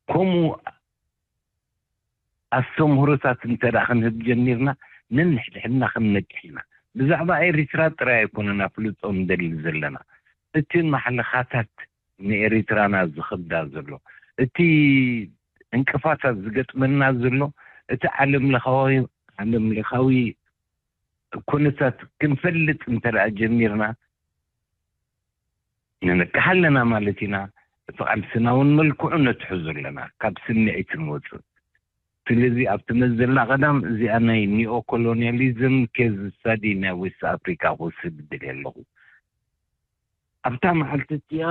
ከምኡ ኣስተምህሮታት እንተ ደኣ ክንህብ ጀሚርና ነንሕድሕድና ክንነቅሕ ኢና። ብዛዕባ ኤሪትራ ጥራይ ኣይኮነን ኣፍልጦ ንደሊ ዘለና። እቲ ማሕለኻታት ንኤሪትራና ዝኸብዳ ዘሎ፣ እቲ ዕንቅፋታት ዝገጥመና ዘሎ፣ እቲ ዓለም ለኻዊ ዓለም ለኻዊ ኩነታት ክንፈልጥ እንተ ደኣ ጀሚርና ንነቅሕ ኣለና ማለት ኢና። እቲ ቃልስና እውን መልክዑ ነትሕዞ ኣለና፣ ካብ ስምዒት ንወፅእ። ስለዚ ኣብቲ መዘና ቀዳም እዚኣ ናይ ኒኦ ኮሎኒያሊዝም ኬዝ ስታዲ ናይ ዌስት ኣፍሪካ ክወስድ ይደልየ ኣለኹ። ኣብታ መዓልቲ እቲኣ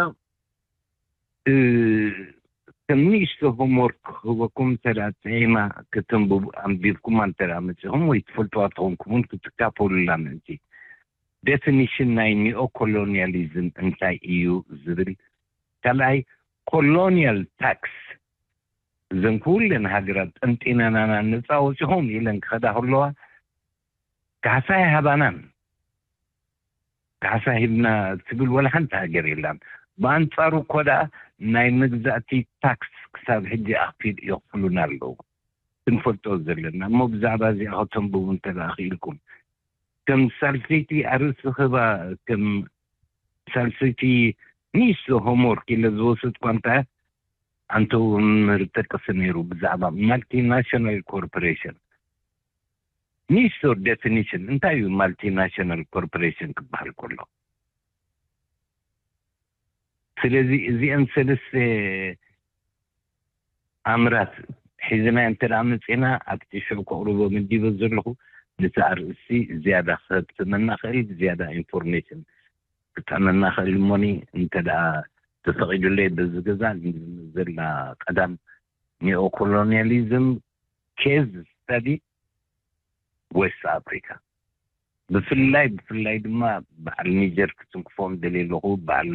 እ፣ ከም ንእሽቶ ሆምወርክ ክህበኩም እንተ ደኣ ጥዒማ ከተንብቡ ኣንቢብኩማ እንተ ደኣ መጺኹም ወይ ትፈልጥዋ ተኾንኩም እውን ክትካፈሉላ ምእንቲ። ዴፊኒሽን ናይ ኒኦ ኮሎኒያሊዝም እንታይ እዩ ዝብል ካልኣይ ኮሎኒያል ታክስ፣ እዘን ኩለን ሃገራት ጠንጢነናና ነፃ ወፂኹም ኢለን ክኸዳ ከለዋ ካሕሳ ይሃባናን፣ ካሕሳ ሂብና ትብል ወላ ሓንቲ ሃገር የላን። ብኣንፃሩ እኮ ደኣ ናይ መግዛእቲ ታክስ ክሳብ ሕጂ ኣክፊድ የኽፍሉና ኣለዉ። ክንፈልጦ ዘለና እሞ ብዛዕባ እዚኣ ከተንብቡ እንተ ደኣ ክኢልኩም፣ ከም ሳልሰይቲ ኣርእስቲ ክህባ፣ ከም ሳልሰይቲ ንእሽቶ ሆምወርክ ኢለ ዝወሰድኳ እንተ፣ ኣንተ እውን ምርጠቅስ ነይሩ ብዛዕባ ማልቲናሽናል ኮርፖሬሽን። ንእሽቶ ዴፊኒሽን እንታይ እዩ ማልቲናሽናል ኮርፖሬሽን ክበሃል ከሎ? ስለዚ እዚአን ሰለስተ ኣምራት ሒዝና እንተ ደኣ መጺና፣ ኣብቲ ሽዑ ከቕርቦ መዲበ ዘለኹ፣ ነቲ ኣርእስቲ ዝያዳ ክህብትመና ክእል፣ ዝያዳ ኢንፎርሜሽን ክጥዕመና ክእል እሞኒ፣ እንተ ደኣ ተፈቒዱለይ፣ በዚ ገዛ ዘላ ቀዳም ኒኦኮሎኒያሊዝም ኬዝ ስተዲ ዌስት ኣፍሪካ፣ ብፍላይ፣ ብፍላይ ድማ በዓል ኒጀር ክትንክፎም ደልየ ኣለኹ። በዓል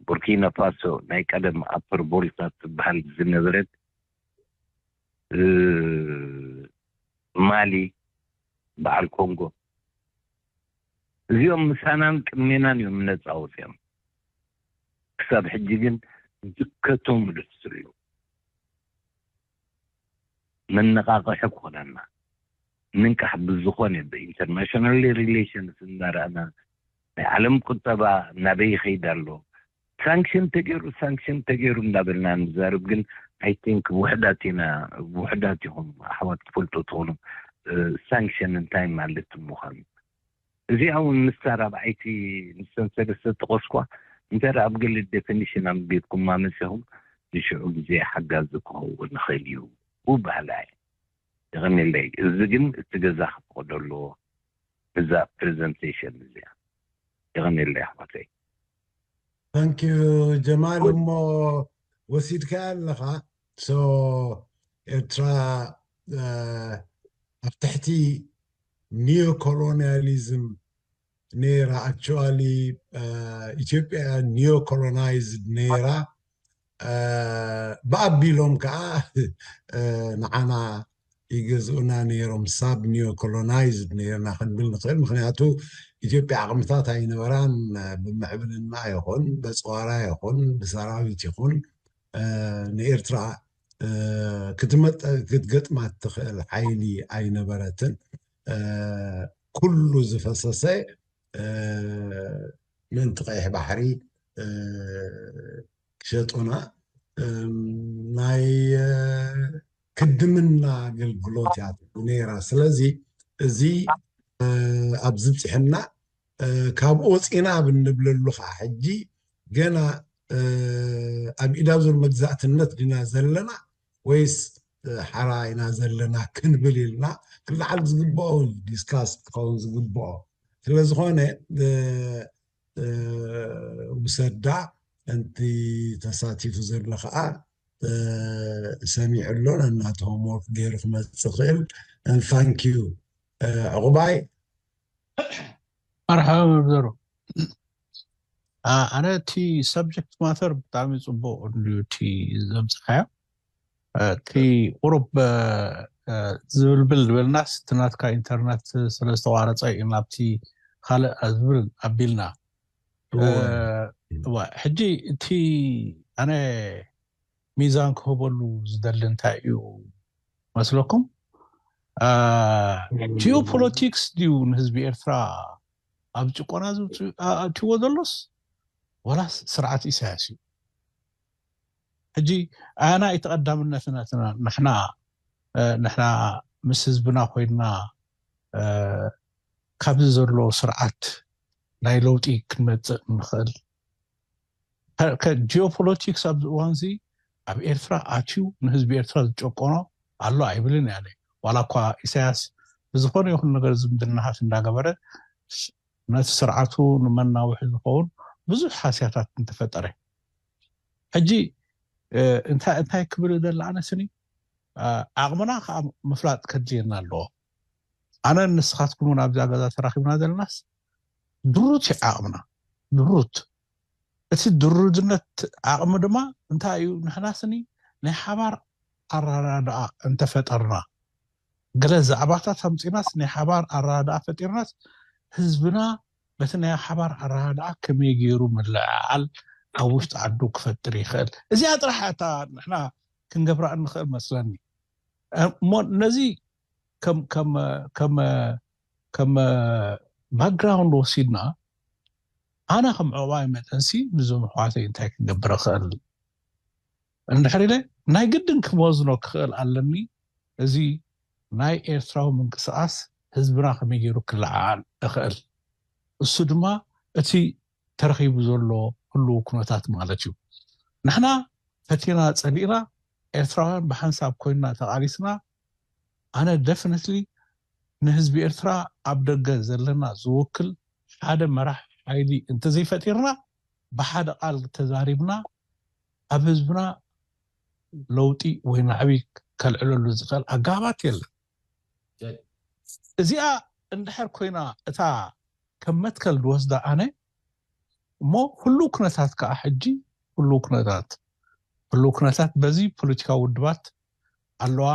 ቡርኪና ፋሶ፣ ናይ ቀደም ኣፐር ቮልታ ትበሃል ዝነበረት፣ እ፣ ማሊ፣ በዓል ኮንጎ፣ እዚኦም ምሳናን ቅድሜናን እዮም ነፃ ወፂኦም። ክሳብ ሕጂ ግን ዝከቶም ልሕሱ ኣለዉ። መነቃቕሒ ክኾነና፣ ምንቃሕ ብዝኾነ ብኢንተርናሽናል ሪሌሽንስ እንዳረኣና፣ ናይ ዓለም ቁጠባ ናበይ ይኸይድ ኣሎ፣ ሳንክሽን ተገይሩ፣ ሳንክሽን ተገይሩ እንዳበልና ንዛረብ። ግን ኣይ ቲንክ ውሕዳት ኢና፣ ውሕዳት ኢኹም ኣሕዋት ትፈልጡ ትኾኑ፣ እ፣ ሳንክሽን እንታይ ማለት ምዃኑ። እዚኣ እውን ንሳ ራብዓይቲ፣ ንሰን ሰለስተ ጠቐስኳ፣ እንተ ደኣ ኣብ ገለ ዴፊኒሽን ኣንቢብኩማ መጺኹም፣ ንሽዑ ግዜ ሓጋዚ ክኸውን ይኽእል እዩ፣ ውባህላ እየ። የቐንየለይ። እዚ ግን እቲ ገዛ ክፍቐዶ ኣለዎ፣ እዛ ፕሬዘንቴሽን እዚኣ። የቐንየለይ ኣሕዋተይ። ታንክ ዩ ጀማል። እሞ ወሲድካ ኣለኻ። ሶ ኤርትራ፣ እ፣ ኣብ ትሕቲ ኒዮኮሎኒያሊዝም ነይራ። ኣክቹዋሊ፣ እ፣ ኢትዮጵያ ኒዮኮሎናይዝድ ነይራ። እ፣ ብኣቢሎም ከዓ፣ እ፣ ንዓና ይገዝኡና ነይሮም። ሳብ ኒዮኮሎናይዝድ ነይርና ክንብል ንኽእል። ምኽንያቱ ኢትዮጵያ ዓቕምታት ኣይነበራን። እ፣ ብምዕብልና ይኹን፣ በፅዋራ ይኹን፣ ብሰራዊት ይኹን፣ እ፣ ንኤርትራ፣ እ፣ ክትመጠ-፣ ክትገጥማ እትኽእል ሓይሊ ኣይነበረትን። እ፣ ኩሉ ዝፈሰሰ፣ እ፣ ምእንቲ ቀይሕ ባሕሪ፣ እ፣ ክሸጡና፣ እም፣ ናይ፣ እ፣ ክድምና ኣገልግሎት እያ ነይራ። ስለዚ እዚ፣ እ፣ ኣብ ዝብፅሕና፣ እ፣ ካብኡ ወፂና ብንብለሉ ከዓ ሕጂ ገና፣ እ፣ ኣብ ኢዳ ዙር መግዛእትነት ዲና ዘለና ወይስ፣ እ፣ ሓራ ኢና ዘለና ክንብል ኢልና ክለዓል ዝግብኦ እዩ፣ ዲስካስ ክኸውን ዝግብኦ። ስለ ዝኾነ፣ እ፣ እ፣ ውሰዳ፣ እንቲ ተሳቲፉ ዘሎ ከዓ፣ እ፣ ሰሚዑ ኣሎ፣ ነናቱ ሆምወርክ ገይሩ ክመፅእ ክእል። And thank you። እ፣ ዕቑባይ። መርሓባ መብዘሩ። ኣ፣ ኣነ እቲ ሰብጀክት ማተር ብጣዕሚ ፅቡቅ እንድዩ እቲ ዘምፅኻዮ። እ፣ እቲ ቁሩብ፣ እ፣ እ፣ ዝብልብል ዝበልናስ እቲ ናትካ ኢንተርነት ስለ ዝተቋረፀ እዩ ናብቲ ካልእ ዝብል ኣቢልና። እ፣ እወ። እዋ፣ ሕጂ እቲ ኣነ ሚዛን ክህበሉ ዝደሊ እንታይ እዩ መስለኩም? እ፣ ጂኦፖለቲክስ ድዩ ንህዝቢ ኤርትራ ኣብ ጭቆና ዝውፅ-፣ ኣ-፣ ኣእትዎ ዘሎስ ዋላስ ስርዓት ኢሳያስ እዩ? ሕጂ ኣየናይ እቲ ቀዳምነት ናትና? ንሕና፣ እ፣ ንሕና ምስ ህዝብና ኮይንና፣ እ፣ ካብዚ ዘሎ ስርዓት ናይ ለውጢ ክንመፅእ ንኽእል? ከ-፣ ከ-፣ ጂኦፖለቲክስ ኣብዚ እዋን እዚ ኣብ ኤርትራ ኣትዩ ንህዝቢ ኤርትራ ዝጨቆኖ ኣሎ ኣይብልን እየ ኣነ። ዋላ እኳ ኢሳያስ ብዝኾነ ይኹን ነገር ዝምድናታት እንዳገበረ ነቲ ስርዓቱ ንመናውሒ ዝኸውን ብዙሕ ሃስያታት እንተፈጠረ። ሕጂ፣ እ፣ እንታይ፣ እንታይ ክብል እደሊ ኣነ ስኒ፣ እ፣ ዓቕምና ከዓ ምፍላጥ ከድልየና ኣለዎ። ኣነን ንስኻትኩምን ኣብዛ ገዛ ተራኺብና ዘለናስ ድሩት እዩ ዓቕምና፣ ድሩት። እቲ ድሩድነት ዓቕሚ ድማ እንታይ እዩ? ንሕና ስኒ ናይ ሓባር ኣረዳድኣ እንተፈጠርና፣ ገለ ዛዕባታት ኣምፂናስ ናይ ሓባር ኣረዳድኣ ፈጢርናስ ህዝብና በቲ ናይ ሓባር ኣረዳድኣ ከመይ ገይሩ ምልዕዓል ኣብ ውሽጢ ዓዱ ክፈጥር ይኽእል? እዚኣ ጥራሕ እታ ንሕና ክንገብራ እንኽእል መስለኒ። እሞ ነዚ ከም ከም ከም ከም ባክግራውንድ ወሲድና ኣነ ከም ዕቑባይ መጠንሲ ንዞም ኣሕዋተይ እንታይ ክገብር እኽእል እንድሕር ኢለ ናይ ግድን ክመዝኖ ክኽእል ኣለኒ። እዚ ናይ ኤርትራዊ ምንቅስቃስ ህዝብና ከመይ ገይሩ ክለዓዓል እኽእል፣ እሱ ድማ እቲ ተረኺቡ ዘሎ ህልው ኩነታት ማለት እዩ። ንሕና ፈቲና ጸሊእና ኤርትራውያን ብሓንሳብ ኮይንና ተቓሊስና ኣነ ደፍነትሊ ንህዝቢ ኤርትራ ኣብ ደገ ዘለና ዝውክል ሓደ መራሕ ሓይሊ እንተዘይፈጢርና ብሓደ ቃል ተዛሪብና ኣብ ህዝብና ለውጢ ወይ ናዕቢ ከልዕለሉ ዝኽእል ኣጋባት የለን። እዚኣ እንድሕር ኮይና እታ ከም መትከል ዝወስዳ ኣነ እሞ ህሉው ኩነታት ከዓ ሕጂ ህሉው ኩነታት ህሉው ኩነታት በዚ ፖለቲካዊ ውድባት ኣለዋ፣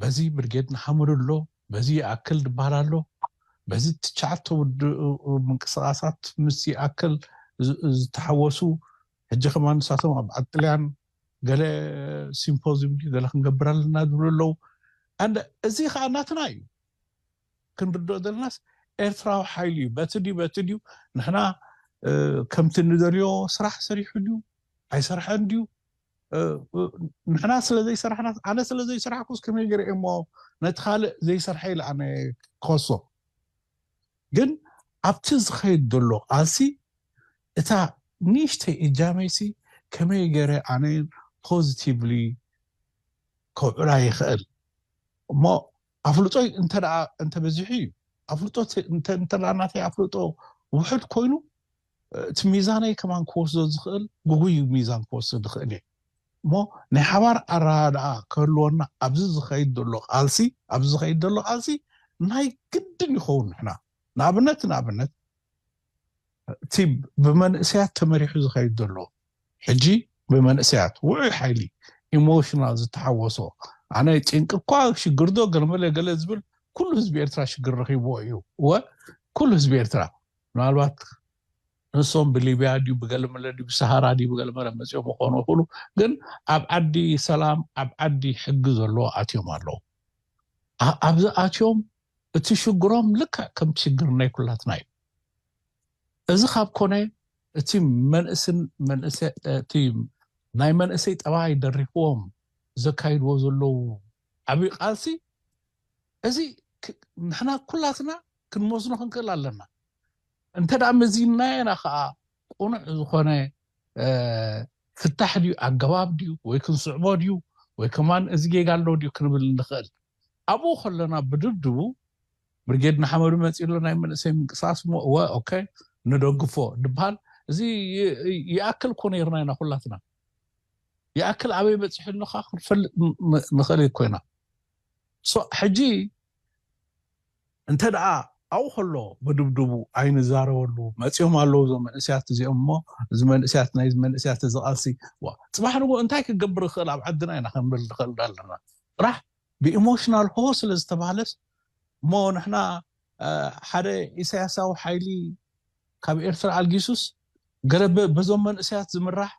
በዚ ብርጌድ ንሓመዱ ኣሎ፣ በዚ ይኣክል ዝበሃል ኣሎ፣ በዚ ትሽዓተ ውድ ምንቅስቃሳት ምስ ይኣክል ዝተሓወሱ ሕጂ ከማን ንሳቶም ኣብ ዓጥልያን ገለ ሲምፖዚም ገለ ክንገብር ኣለና ዝብሉ ኣለዉ። እዚ ከዓ ናትና እዩ። ክንርድኦ ዘለናስ ኤርትራዊ ሓይሊ እዩ። በቲ ድዩ በቲ ድዩ ንሕና ከምቲ ንደልዮ ስራሕ ሰሪሑ ድዩ ኣይሰርሐን ድዩ ንሕና ስለ ዘይሰራሕና ኣነ ስለ ዘይሰራሕኩስ ከመይ ገይረ እሞ ነቲ ካልእ ዘይሰርሐ ኢለ ኣነ ክኸሶ ግን ኣብቲ ዝኸይድ ዘሎ ቃልሲ እታ ንእሽተይ እጃመይሲ ከመይ ገይረ ኣነ ፖዚቲቭሊ ከውዕላ ይኽእል እሞ ኣፍልጦይ እንተ ደኣ እንተበዚሑ እዩ ኣፍልጦ እንተ ደኣ ናተይ ኣፍልጦ ውሑድ ኮይኑ እቲ ሚዛነይ ከማን ክወስዶ ዝኽእል ጉጉይ ሚዛን ክወስድ ይኽእል እየ እሞ ናይ ሓባር ኣረዳድኣ ክህልወና ኣብዚ ዝኸይድ ዘሎ ቃልሲ ኣብዚ ዝኸይድ ዘሎ ቃልሲ ናይ ግድን ይኸውን ንሕና ንኣብነት ንኣብነት እቲ ብመንእሰያት ተመሪሑ ዝኸይድ ዘሎ ሕጂ ብመንእሰያት ውዑይ ሓይሊ ኢሞሽናል ዝተሓወሶ ኣነ ጭንቂ እኳ ሽግርዶ ገለመለ ገለ ዝብል ኩሉ ህዝቢ ኤርትራ ሽግር ረኺብዎ እዩ እወ ኩሉ ህዝቢ ኤርትራ ምናልባት ንሶም ብሊብያ ድዩ ብገለመለ ድዩ ብሰሃራ ድዩ ብገለመለ መፅኦም ክኾኑ ይኽእሉ ግን ኣብ ዓዲ ሰላም ኣብ ዓዲ ሕጊ ዘለዎ ኣትዮም ኣለዉ ኣብዚ ኣትዮም እቲ ሽግሮም ልክዕ ከምቲ ሽግር ናይ ኩላትና እዩ እዚ ካብ ኮነ እቲ መንእስን እቲ ናይ መንእሰይ ጠባይ ደሪኽዎም ዘካይድዎ ዘለዉ ዓብዪ ቃልሲ እዚ ንሕና ኩላትና ክንመዝኖ ክንክእል ኣለና እንተ ደኣ መዚንናዮ ኢና ከዓ ቁኑዕ ዝኾነ ፍታሕ ድዩ ኣገባብ ድዩ ወይ ክንስዕቦ ድዩ ወይ ከማን እዚ ጌጋ ኣሎ ድዩ ክንብል ንኽእል ኣብኡ ከለና ብድብድቡ ብርጌድ ንሓመዱ መፂኡ ኣሎ ናይ መንእሰይ ምንቅስቃስ እሞ እወ ኦኬ ንደግፎ ድበሃል እዚ ይኣክል እኮ ነይርና ኢና ኩላትና ይኣክል ኣበይ በፂሑ ኣለካ ክንፈልጥ ንኽእል ኮይና ሕጂ እንተ ደኣ ኣብኡ ከሎ ብድብድቡ ኣይንዛረበሉ መፂኦም ኣለዉ እዞም መንእስያት እዚኦም እሞ እዚ መንእስያት ናይ መንእስያት እዚ ቃልሲ ጽባሕ ንጎ እንታይ ክገብር ይኽእል ኣብ ዓድና ኢና ክንብል ንኽእል ኣለና ጥራሕ ብኢሞሽናል ሆ ስለ ዝተባህለስ እሞ ንሕና ሓደ ኢሳያሳዊ ሓይሊ ካብ ኤርትራ ኣልጊሱስ ገለ በዞም መንእሰያት ዝምራሕ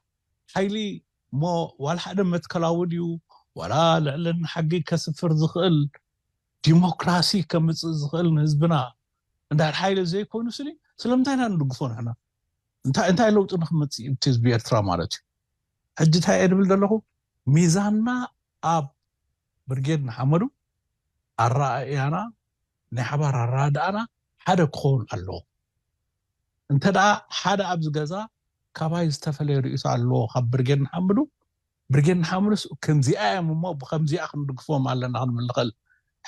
ሓይሊ እሞ ዋላ ሓደ መትከላዊ ድዩ ዋላ ልዕልን ሓጊ ከስፍር ዝኽእል ዲሞክራሲ ከምፅእ ዝኽእል ንህዝብና እንድሕር ሓይሊ ዘይኮይኑ ስኒ ስለምንታይ ኢና ንድግፎ ንሕና እንታይ እንታይ ለውጢ ንክመፅእ እቲ ህዝቢ ኤርትራ ማለት እዩ ሕጂ እንታይ እየ ድብል ዘለኹ ሚዛንና ኣብ ብርጌድ ንሓመዱ ኣረኣእያና ናይ ሓባር ኣረዳድኣና ሓደ ክኸውን ኣለዎ እንተ ደኣ ሓደ ኣብዚ ገዛ ካባይ ዝተፈለየ ርእይቶ ኣለዎ ካብ ብርጌድ ንሓምዱ ብርጌድ ንሓምዱስ ከምዚኣ እዮም እሞ ብከምዚኣ ክንድግፎም ኣለና ክንብል ንኽእል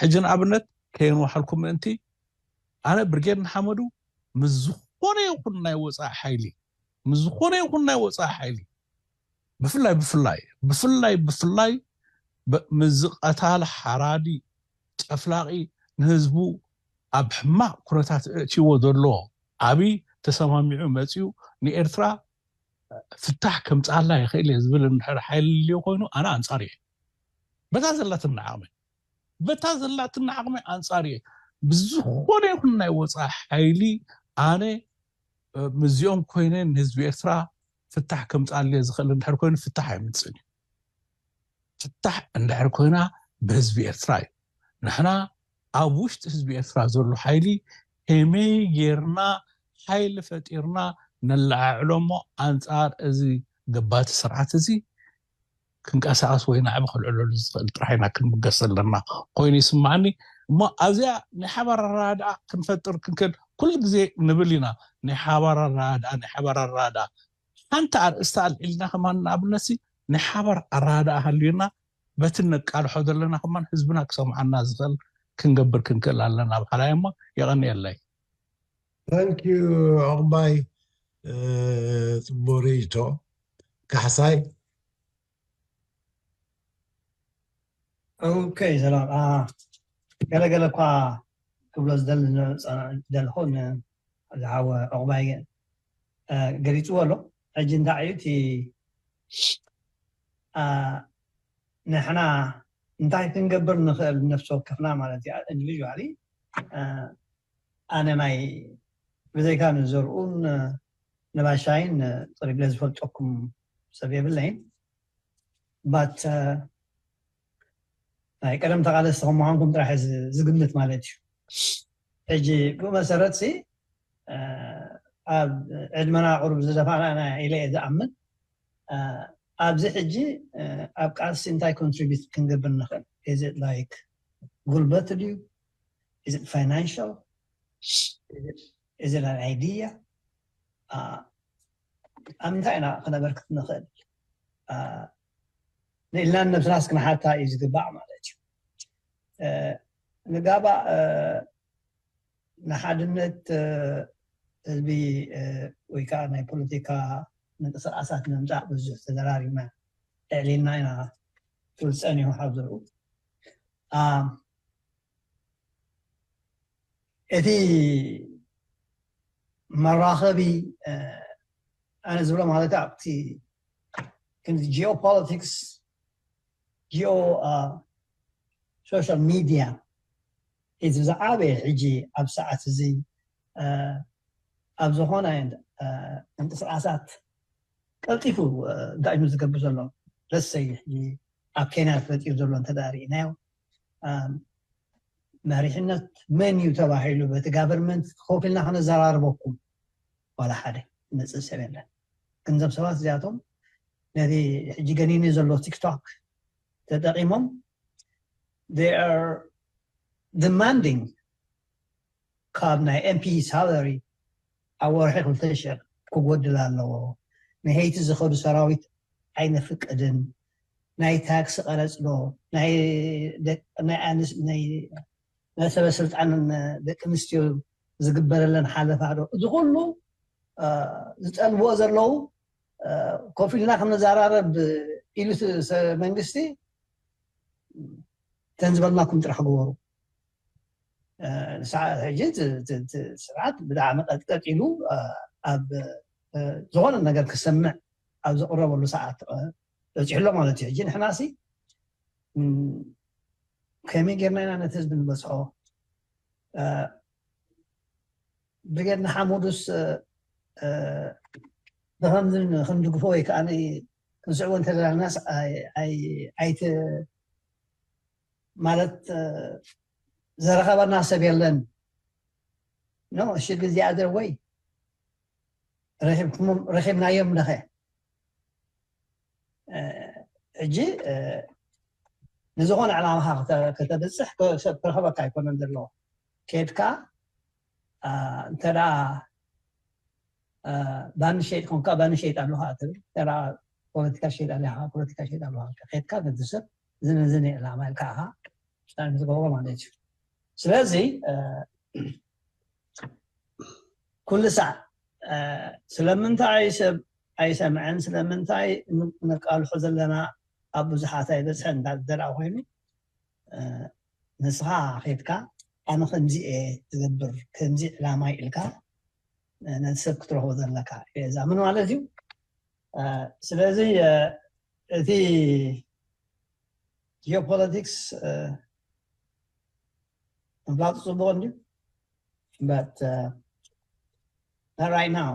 ሕጂ ንኣብነት ከየንዋሓልኩም ምእንቲ ኣነ ብርጌድ ንሓመዱ ምስ ዝኾነ ይኹን ናይ ወፃኢ ሓይሊ ምስ ዝኾነ ይኹን ናይ ወፃኢ ሓይሊ ብፍላይ ብፍላይ ብፍላይ ብፍላይ ምዝቐታል ሓራዲ ጨፍላቒ ንህዝቡ ኣብ ሕማቕ ኩነታት እእትይዎ ዘሎ ኣብይ ተሰማሚዑ መፂኡ ንኤርትራ ፍታሕ ከምፅኣላ ይኽእል እየ ዝብል እንድሕር ሓይሊ ልልዮ ኮይኑ ኣነ ኣንፃር እየ። በታ ዘላትና ዓቕሚ በታ ዘላትና ዓቕሚ ኣንፃር እየ። ብዝኾነ ይኹን ናይ ወፃኢ ሓይሊ ኣነ ምስዚኦም ኮይነ ንህዝቢ ኤርትራ ፍታሕ ከምፅኣልየ ዝኽእል እንድሕር ኮይኑ ፍታሕ ኣይምፅእን እዩ። ፍታሕ እንድሕር ኮይና ብህዝቢ ኤርትራ እዩ። ንሕና ኣብ ውሽጢ ህዝቢ ኤርትራ ዘሎ ሓይሊ ከመይ ጌርና ሓይሊ ፈጢርና ነለዓዕሎ እሞ ኣንፃር እዚ ገባቲ ስርዓት እዚ ክንቀሳቐስ ወይ ናዕቢ ከልዕለሉ ዝኽእል ጥራሕ ኢና ክንብገስ ዘለና ኮይኑ ይስማዓኒ። እሞ ኣብዚኣ ናይ ሓባር ኣረዳድኣ ክንፈጥር ክንክእል ኩሉ ግዜ ንብል ኢና። ናይ ሓባር ኣረዳድኣ ናይ ሓባር ኣረዳድኣ ሓንቲ ኣርእስቲ ኣልዒልና ከማን ንኣብነት ናይ ሓባር ኣረዳድኣ ሃልዩና በቲ ነቃልሖ ዘለና ከማን ህዝብና ክሰምዓና ዝኽእል ክንገብር ክንክእል ኣለና ብሓላይ እሞ የቐንየለይ። Thank you ዑቕባይ። ፅቡቅ ርእይቶ። ካሕሳይ። ኦኬ ሰላም። ገለገለ እኳ ክብሎ ዝደሊ ዝደልኹ ዝሓወ ዑቕባይ ገሊፅዎ ኣሎ። ሕጂ እንታይ እዩ እቲ ንሕና እንታይ ክንገብር ንኽእል ነፍሲ ወከፍና ማለት እዩ። Individually ኣነ ናይ ብዘይካ ንዘርኡን ንባሻይን ፅሪብ ለዝፈልጠኩም ሰብ የብለይን። ባት ናይ ቀደም ተቓለስቲ ከም ምዃንኩም ጥራሕ ዝግምት ማለት እዩ። ሕጂ ብኡ መሰረት ሲ ኣብ ዕድመና ቁሩብ ዝደፋእና ኢና ኢለ እየ ዝኣምን። ኣብዚ ሕጂ ኣብ ቃልሲ እንታይ contribute ክንገብር ንኽእል? Is it like ጉልበት ድዩ? Is it financial? Is it an idea? ኣብ ምንታይ ኢና ክነበርክት ንኽእል? ንኢልና ነብስናስ ክንሓታ እዩ ዝግባእ ማለት እዩ። ንጋባእ ንሓድነት ህዝቢ ወይ ከዓ ናይ ፖለቲካ ምንቅስቃሳት ንምምፃእ ብዙሕ ተዘራሪብና ኣዕሊልና ኢና ትብል ፀኒሑ ካብ ዝርኡ እቲ መራኸቢ ኣነ ዝብሎ ማለት ኣብቲ ጂኦፖለቲክስ ጂኦ social media እቲ ዝዓበየ ሕጂ ኣብ ሰዓት እዚ ኣብ ዝኾነ ምንቅስቃሳት ቀልጢፉ እንታይ እዩ ዝገብር ዘሎ? ለሰይ ሕጂ ኣብ ኬንያ ተፈጢሩ ዘሎ እንተ ርኢናዮ መሪሕነት መን እዩ ተባሂሉ በቲ ጋቨርንመንት ኮፍ ኢልና ክነዘራርበኩም ዋላ ሓደ ዝመፅእ ሰብ የለን። ግን እዞም ሰባት እዚኣቶም ነቲ ሕጂ ገኒኒ ዘሎ ቲክቶክ ተጠቂሞም they are demanding ካብ ናይ ኤምፒ ሳለሪ ኣብ ወርሒ ክልተ ሽሕ ክጎድል ኣለዎ። ንሄይቲ ዝኸዱ ሰራዊት ኣይነፍቅድን። ናይ ታክሲ ቀረፅ ዶ ናይ ኣንስ ናይ ሰበ ስልጣን ደቂ ኣንስትዮ ዝግበረለን ሓለፋ ዶ እዚ ኩሉ ዝጠልብዎ ዘለዉ ኮፍ ኢልና ክንዘራረብ ኢሉ መንግስቲ ተን ዝበልናኩም ጥራሕ ግበሩ። ሕጂ ስርዓት ብጣዕሚ ቀጥቀጥ ኢሉ ኣብ ዝኾነ ነገር ክሰምዕ ኣብ ዝቅረበሉ ሰዓት በፂሑ ኣሎ ማለት እዩ። ሕጂ ንሕና ሲ ከመይ ጌርና ኢና ነቲ ህዝቢ ንበፅሖ? ብርጌድ ንሓመዱስ ብከምዚ ክንድግፎ ወይ ከዓ ክንስዕቦ እንተደላናስ ኣይቲ ማለት ዘረኸበና ሰብ የለን። ኖ እሺ፣ ጊዜ ኣዘር ወይ ረኺብናዮም ደኸ? ሕጂ ንዝኾነ ዕላማኻ ከተብፅሕ ሰብ ክረኸበካ ኣይኮነን ዘለዎ። ኬድካ እንተ ባኒ ሸይጥ ኮንካ ባኒ ሸይጥ ኣለኻ ትብል፣ እንተ ፖለቲካ ሸይጥ ኣለኻ ፖለቲካ ሸይጥ ኣለኻ ኬድካ ነቲ ሰብ ዝንዝን ዕላማ ኢልካ ኢኻ ውሳነ ትገብሮ ማለት እዩ። ስለዚ ኩሉ ሳዕ ስለምንታይ ሰብ ኣይሰምዐን ስለምንታይ ነቃልሖ ዘለና ኣብ ብዙሓት ኣይበፅሐን እንዳ ኮይኑ ንስኻ ኬድካ ኣነ ከምዚ እየ ዝገብር ከምዚ ዕላማ ኢልካ ነቲ ሰብ ክትረኽቦ ዘለካ እዛ ምን ማለት እዩ። ስለዚ እቲ geopolitics ምፍላጡ ፅቡቅ እንድዩ but not right now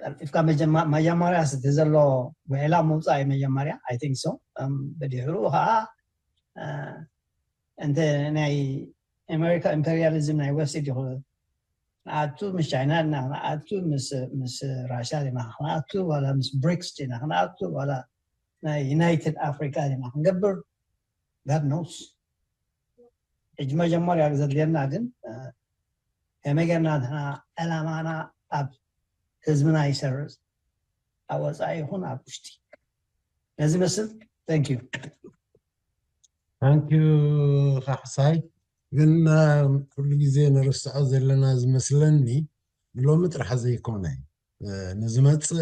ቀልጢፍካ መጀመርያ እቲ ዘሎ ውዕላ ምውፃእ እዩ መጀመርያ I think so ብድሕሩ ከዓ እንተ ናይ ኣሜሪካ ኢምፔሪያሊዝም ናይ ወስድ ይኹ ንኣቱ ምስ ቻይና እና ንኣቱ ምስ ራሽያ ዲና ክንኣቱ ዋላ ምስ ብሪክስ ዲና ክንኣቱ ዋላ ናይ ዩናይትድ ኣፍሪካ ዲና ክንገብር God knows ሕጂ መጀመርያ ዘድልየና ግን ከመይ ጌርና ንሕና ዕላማና ኣብ ህዝብና ይሰርፅ ኣብ ወፃኢ ይኹን ኣብ ውሽጢ ነዚ መስል thank you thank you ካሕሳይ ግን ኩሉ ግዜ ንርስዖ ዘለና ዝመስለኒ ንሎሚ ጥራሕ ዘይኮነ ንዝመፅእ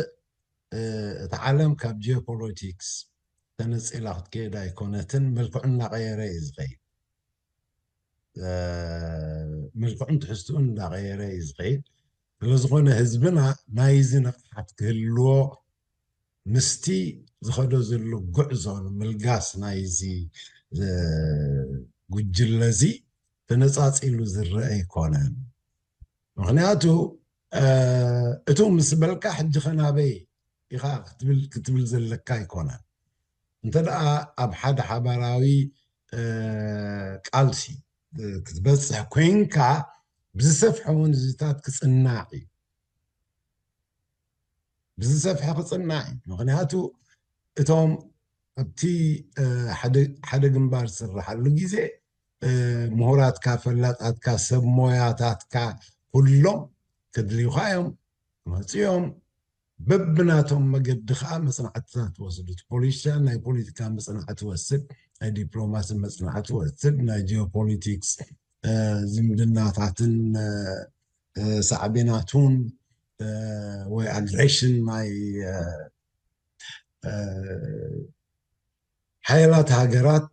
እቲ ዓለም ካብ geopolitics ተነፂላ ክትከይድ ኣይኮነትን መልክዑ እናቀየረ እዩ ዝኸይድ መልክዑን ትሕዝትኡን እንዳቀየረ እዩ ዝኸይድ ስለዝኾነ ህዝብና ናይዚ ንቕሓት ክህልዎ ምስቲ ዝኸዶ ዘሎ ጉዕዞ ንምልጋስ ናይዚ ጉጅለ እዚ ተነፃፂሉ ዝረአ ኣይኮነን ምኽንያቱ እቱ ምስ በልካ ሕጂ ኸናበይ ኢኻ ክትብል ዘለካ ኣይኮነን እንተ ደኣ ኣብ ሓደ ሓባራዊ ቃልሲ ክትበፅሕ ኮይንካ ብዝሰፍሐ እውን እዚታት ክፅናዕ እዩ ብዝሰፍሐ ክፅናዕ እዩ ምክንያቱ እቶም ኣብቲ ሓደ ግንባር ዝስርሓሉ ግዜ ምሁራትካ ፈላጣትካ ሰብ ሞያታትካ ኩሎም ክድልዩካ እዮም ክመፅኡ እዮም በብናቶም መገዲ ከዓ መፅናዕትታት ትወስድ እቲ ፖለቲሻን ናይ ፖለቲካ መፅናዕቲ ወስድ ናይ ዲፕሎማሲ መፅናዕቲ ወስድ ናይ ጂኦፖለቲክስ ዝምድናታትን ሳዕቤናቱን ወይ ኣግሬሽን ናይ ሓያላት ሃገራት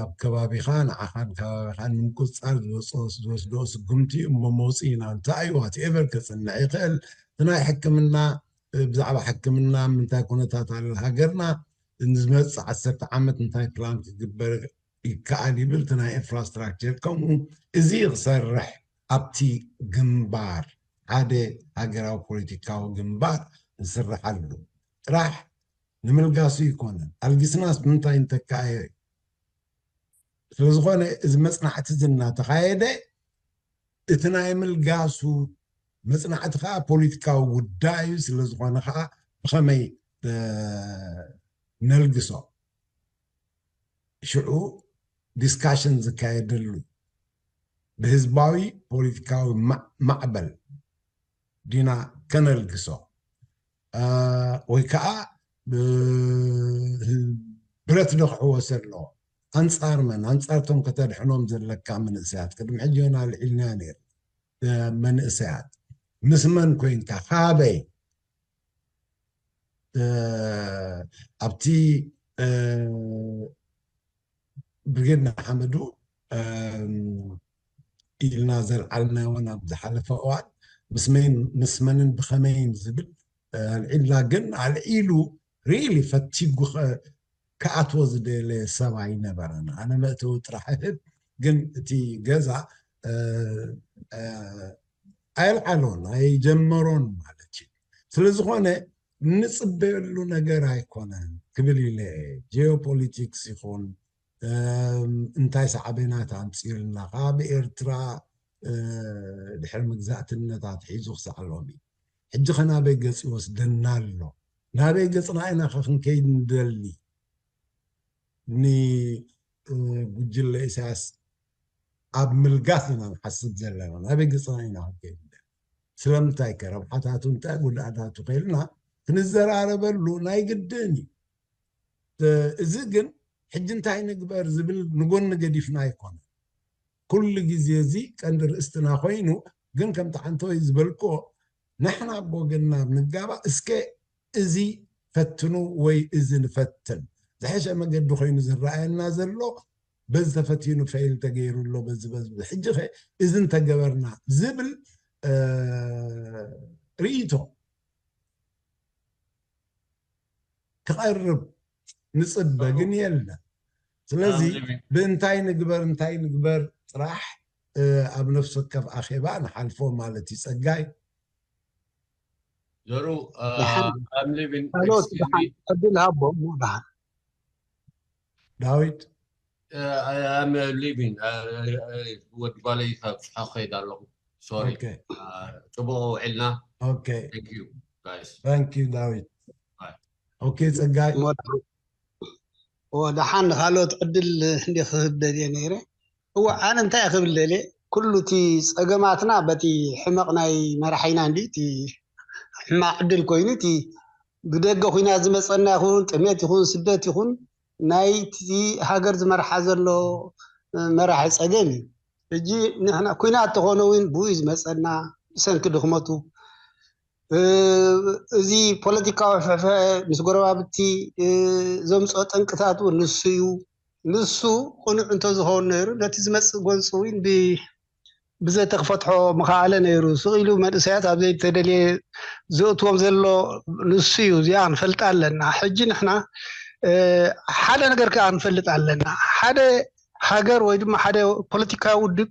ኣብ ከባቢኻ ንዓኻን ከባቢኻን ንምቁፅፃር ዝወስድኦ ስጉምቲ እሞ መውፅኢና እንታይ እዩ ዋትኤቨር ከፅንዕ ይኽእል እቲ ናይ ሕክምና ብዛዕባ ሕክምና ምንታይ ኩነታት ኣሎ ሃገርና ንዝመፅእ ዓሰርተ ዓመት እንታይ ፕላን ክግበር ይከኣል ይብል እቲ ናይ ኢንፍራስትራክቸር ከምኡ እዚ ክሰርሕ ኣብቲ ግንባር ሓደ ሃገራዊ ፖለቲካዊ ግንባር ንስርሓሉ ጥራሕ ንምልጋሱ ይኮነን ኣልጊስናስ ብምንታይ ንተካኣዮ እዩ ስለዝኾነ እዚ መፅናዕቲ እዚ እናተኻየደ እቲ ናይ ምልጋሱ መፅናዕቲ ከዓ ፖለቲካዊ ጉዳይ እዩ ስለዝኾነ ከዓ ብኸመይ ነልግሶ ሽዑ ዲስካሽን ዝካየደሉ ብህዝባዊ ፖለቲካዊ ማዕበል ዲና ከነልግሶ ወይ ከዓ ብረት ዶ ክሕወስ ኣለዎ ኣንፃር መን ኣንፃርቶም ከተድሕኖም ዘለካ መንእሰያት ቅድሚ ሕጂ ዮና ኣልዒልና ነይሩ መንእሰያት ምስ መን ኮይንካ ካበይ ኣብቲ ብርጌድ ንሓመዱ ኢልና ዘልዓልናዮን ኣብ ዝሓለፈ እዋን ምስ መንን ብኸመይን ዝብል ኣልዒልና ግን ኣልዒሉ ሪሊ ፈቲጉ ክኣትዎ ዝደለ ሰብ ኣይነበረን ኣነ መእተዊ ጥራሕ ህብ ግን እቲ ገዛ ኣየልዓሎን ኣይጀመሮን ማለት እዩ ስለዝኾነ ንፅበየሉ ነገር ኣይኮነን ክብል ኢለ ጂኦፖሊቲክስ ይኹን እንታይ ሳዕቤናት ኣምፅኡልና ካብ ኤርትራ ድሕሪ ምግዛእትነት ኣትሒዙ ክሳዕ ሎሚ ሕጂ ከ ናበይ ገፅ ይወስደና ኣሎ ናበይ ገፅና ኢና ከ ክንከይድ ንደሊ ንጉጅለ ኢሳያስ ኣብ ምልጋስ ኢና ንሓስብ ዘለና ናበይ ገፅና ኢና ክንከይድ ንደሊ ስለምንታይ ከ ረብሓታቱ እንታይ ጉድኣታቱ ከይልና ክንዘራረበሉ ናይ ግድን እዩ እዚ ግን ሕጂ እንታይ ንግበር ዝብል ንጎኒ ገዲፍና ኣይኮነ ኩሉ ግዜ እዚ ቀንዲ ርእስትና ኮይኑ ግን ከምቲ ሓንተወይ ዝበልክዎ ንሕና ብወገንና ንጋባእ እስከ እዚ ፈትኑ ወይ እዚ ንፈትን ዝሐሸ መገዲ ኮይኑ ዝረኣየና ዘሎ በዚ ተፈቲኑ ፈይል ተገይሩ ኣሎ በዚ በዚ ሕጂ ኸ እዚ እንተገበርና ዝብል ርእይቶ ክቐርብ ንጽበ፣ ግን የለን። ስለዚ ብእንታይ ንግበር እንታይ ንግበር ጥራሕ ኣብ ነፍሲ ወከፍ ኣኼባ ንሓልፎ ማለት እዩ። ጸጋይ ዘሩ ካልኦት ደሓን ዕድል ሃቦ እሞ ደሓን ዳዊት I'm leaving ወዲ ጓለይ ካብ ጽሓ ክኸይድ ኣለኹ። ሶሪ ጽቡቕ ውዒልና። Thank you ዳዊት። ኦኬ ጸጋይ ደሓን ንካልኦት ዕድል እንዲ ክህብ ደልየ ነይረ። እወ ኣነ እንታይ ክብል ደልየ፣ ኩሉ እቲ ጸገማትና በቲ ሕመቕ ናይ መራሒና እንዲ እቲ ሕማቕ ዕድል ኮይኑ እቲ ብደገ ኩናት ዝመጸና ይኹን ጥሜት ይኹን ስደት ይኹን ናይቲ ሃገር ዝመርሓ ዘሎ መራሒ ጸገም እዩ። ሕጂ ንሕና ኩናት ተኾነ እውን ብኡ እዩ ዝመጸና ብሰንኪ ድኽመቱ። እዚ ፖለቲካዊ ፍሕፍሐ ምስ ጎረባብቲ ዘምፅኦ ጠንቅታት እውን ንሱ እዩ። ንሱ ቅኑዕ እንተዝኸውን ነይሩ ነቲ ዝመፅእ ጎንፂ እውን ብዘተክፈትሖ ምኸኣለ ነይሩ። ስቕ ኢሉ መንእሰያት ኣብ ዘይተደልየ ዘእትዎም ዘሎ ንሱ እዩ። እዚኣ ክንፈልጥ ኣለና። ሕጂ ንሕና ሓደ ነገር ከዓ ክንፈልጥ ኣለና። ሓደ ሃገር ወይ ድማ ሓደ ፖለቲካዊ ውድብ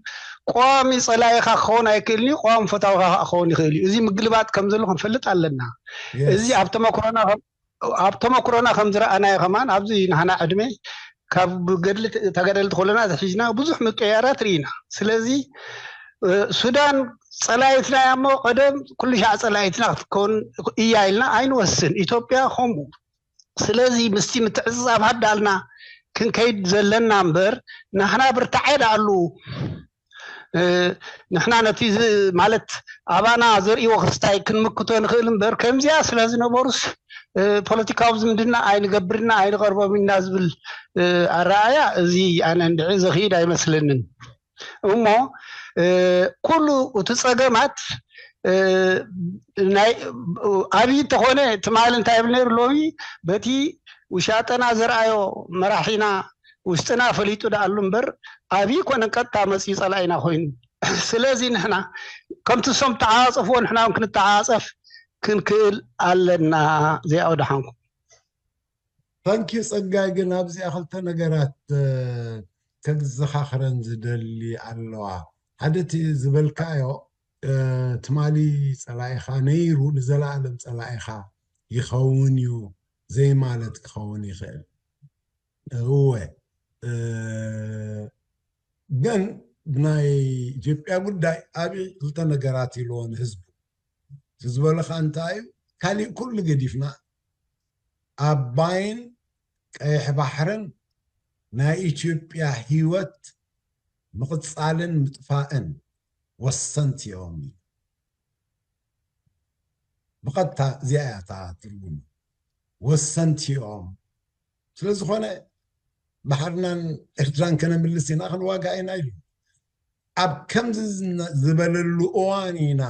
ቀዋሚ ፀላኢኻ ክኸውን ኣይክእልን እዩ፣ ቀዋሚ ፈታዊኻ ከዓ ክኸውን ይኽእል እዩ። እዚ ምግልባጥ ከም ዘሎ ክንፈልጥ ኣለና። እዚ ኣብ ተመክሮና ኣብ ተመክሮና ከም ዝረኣናዮ ከማን ኣብዚ ናህና ዕድመ ካብ ገድሊ ተጋደልቲ ከለና ዝሒዝና ብዙሕ ምቅያራት ርኢና። ስለዚ ሱዳን ፀላኢትና እያ እሞ ቀደም ኩሉ ሻዕ ፀላኢትና ክትከውን እያ ኢልና ኣይንወስን። ኢትዮጵያ ከምኡ። ስለዚ ምስቲ ምትዕፅፃፍ ሃዳልና ክንከይድ ዘለና እምበር ናህና ብርታዐ ዳኣሉ ንሕና ነቲ ማለት ኣባና ዘርእዎ ክስታይ ክንምክቶ ንኽእል እምበር ከምዚኣ ስለ ዝነበሩስ ፖለቲካዊ ዝምድና ኣይንገብርና ኣይንቐርቦም ኢና ዝብል ኣረኣያ እዚ ኣነ እንድዒ ዘኽይድ ኣይመስለንን። እሞ ኩሉ እቲ ፀገማት ናይ ኣብይ እንተኾነ ትማሊ እንታይ ይብል ነይሩ ሎሚ በቲ ውሻጠና ዘርኣዮ መራሒና ውስጥና ፈሊጡ ደኣሉ እምበር ኣብይ ኮነ ቀጥታ መፅዩ ፀላኢና ኮይኑ። ስለዚ ንሕና ከምቲ እሶም ተዓፃፀፍዎ ንሕና እውን ክንተዓፃፀፍ ክንክእል ኣለና። እዚኣ ወደሓንኩም። ታንኪዩ ጸጋይ፣ ግን ኣብዚኣ ክልተ ነገራት ከዘኻኽረን ዝደሊ ኣለዋ። ሓደ እቲ ዝበልካዮ ትማሊ ጸላኢኻ ነይሩ ንዘለኣለም ጸላኢኻ ይኸውን እዩ ዘይማለት ክኸውን ይኽእል። እወ ግን ብናይ ኢትዮጵያ ጉዳይ ኣብይ ክልተ ነገራት ኢልዎ ንህዝቡ። እቲ ዝበለኻ እንታይ እዩ? ካሊእ ኩሉ ገዲፍና ኣባይን ቀይሕ ባሕርን ናይ ኢትዮጵያ ህይወት ምቕጻልን ምጥፋእን ወሰንቲ እዮም። ብቐጥታ እዚኣ እያ እታ ትርጉሙ። ወሰንቲ እዮም። ስለ ዝኾነ ባሕርናን ኤርትራን ከነምልስ ኢና ክንዋጋእ ኢና ኢሉ። ኣብ ከምዚ ዝበለሉ እዋን ኢና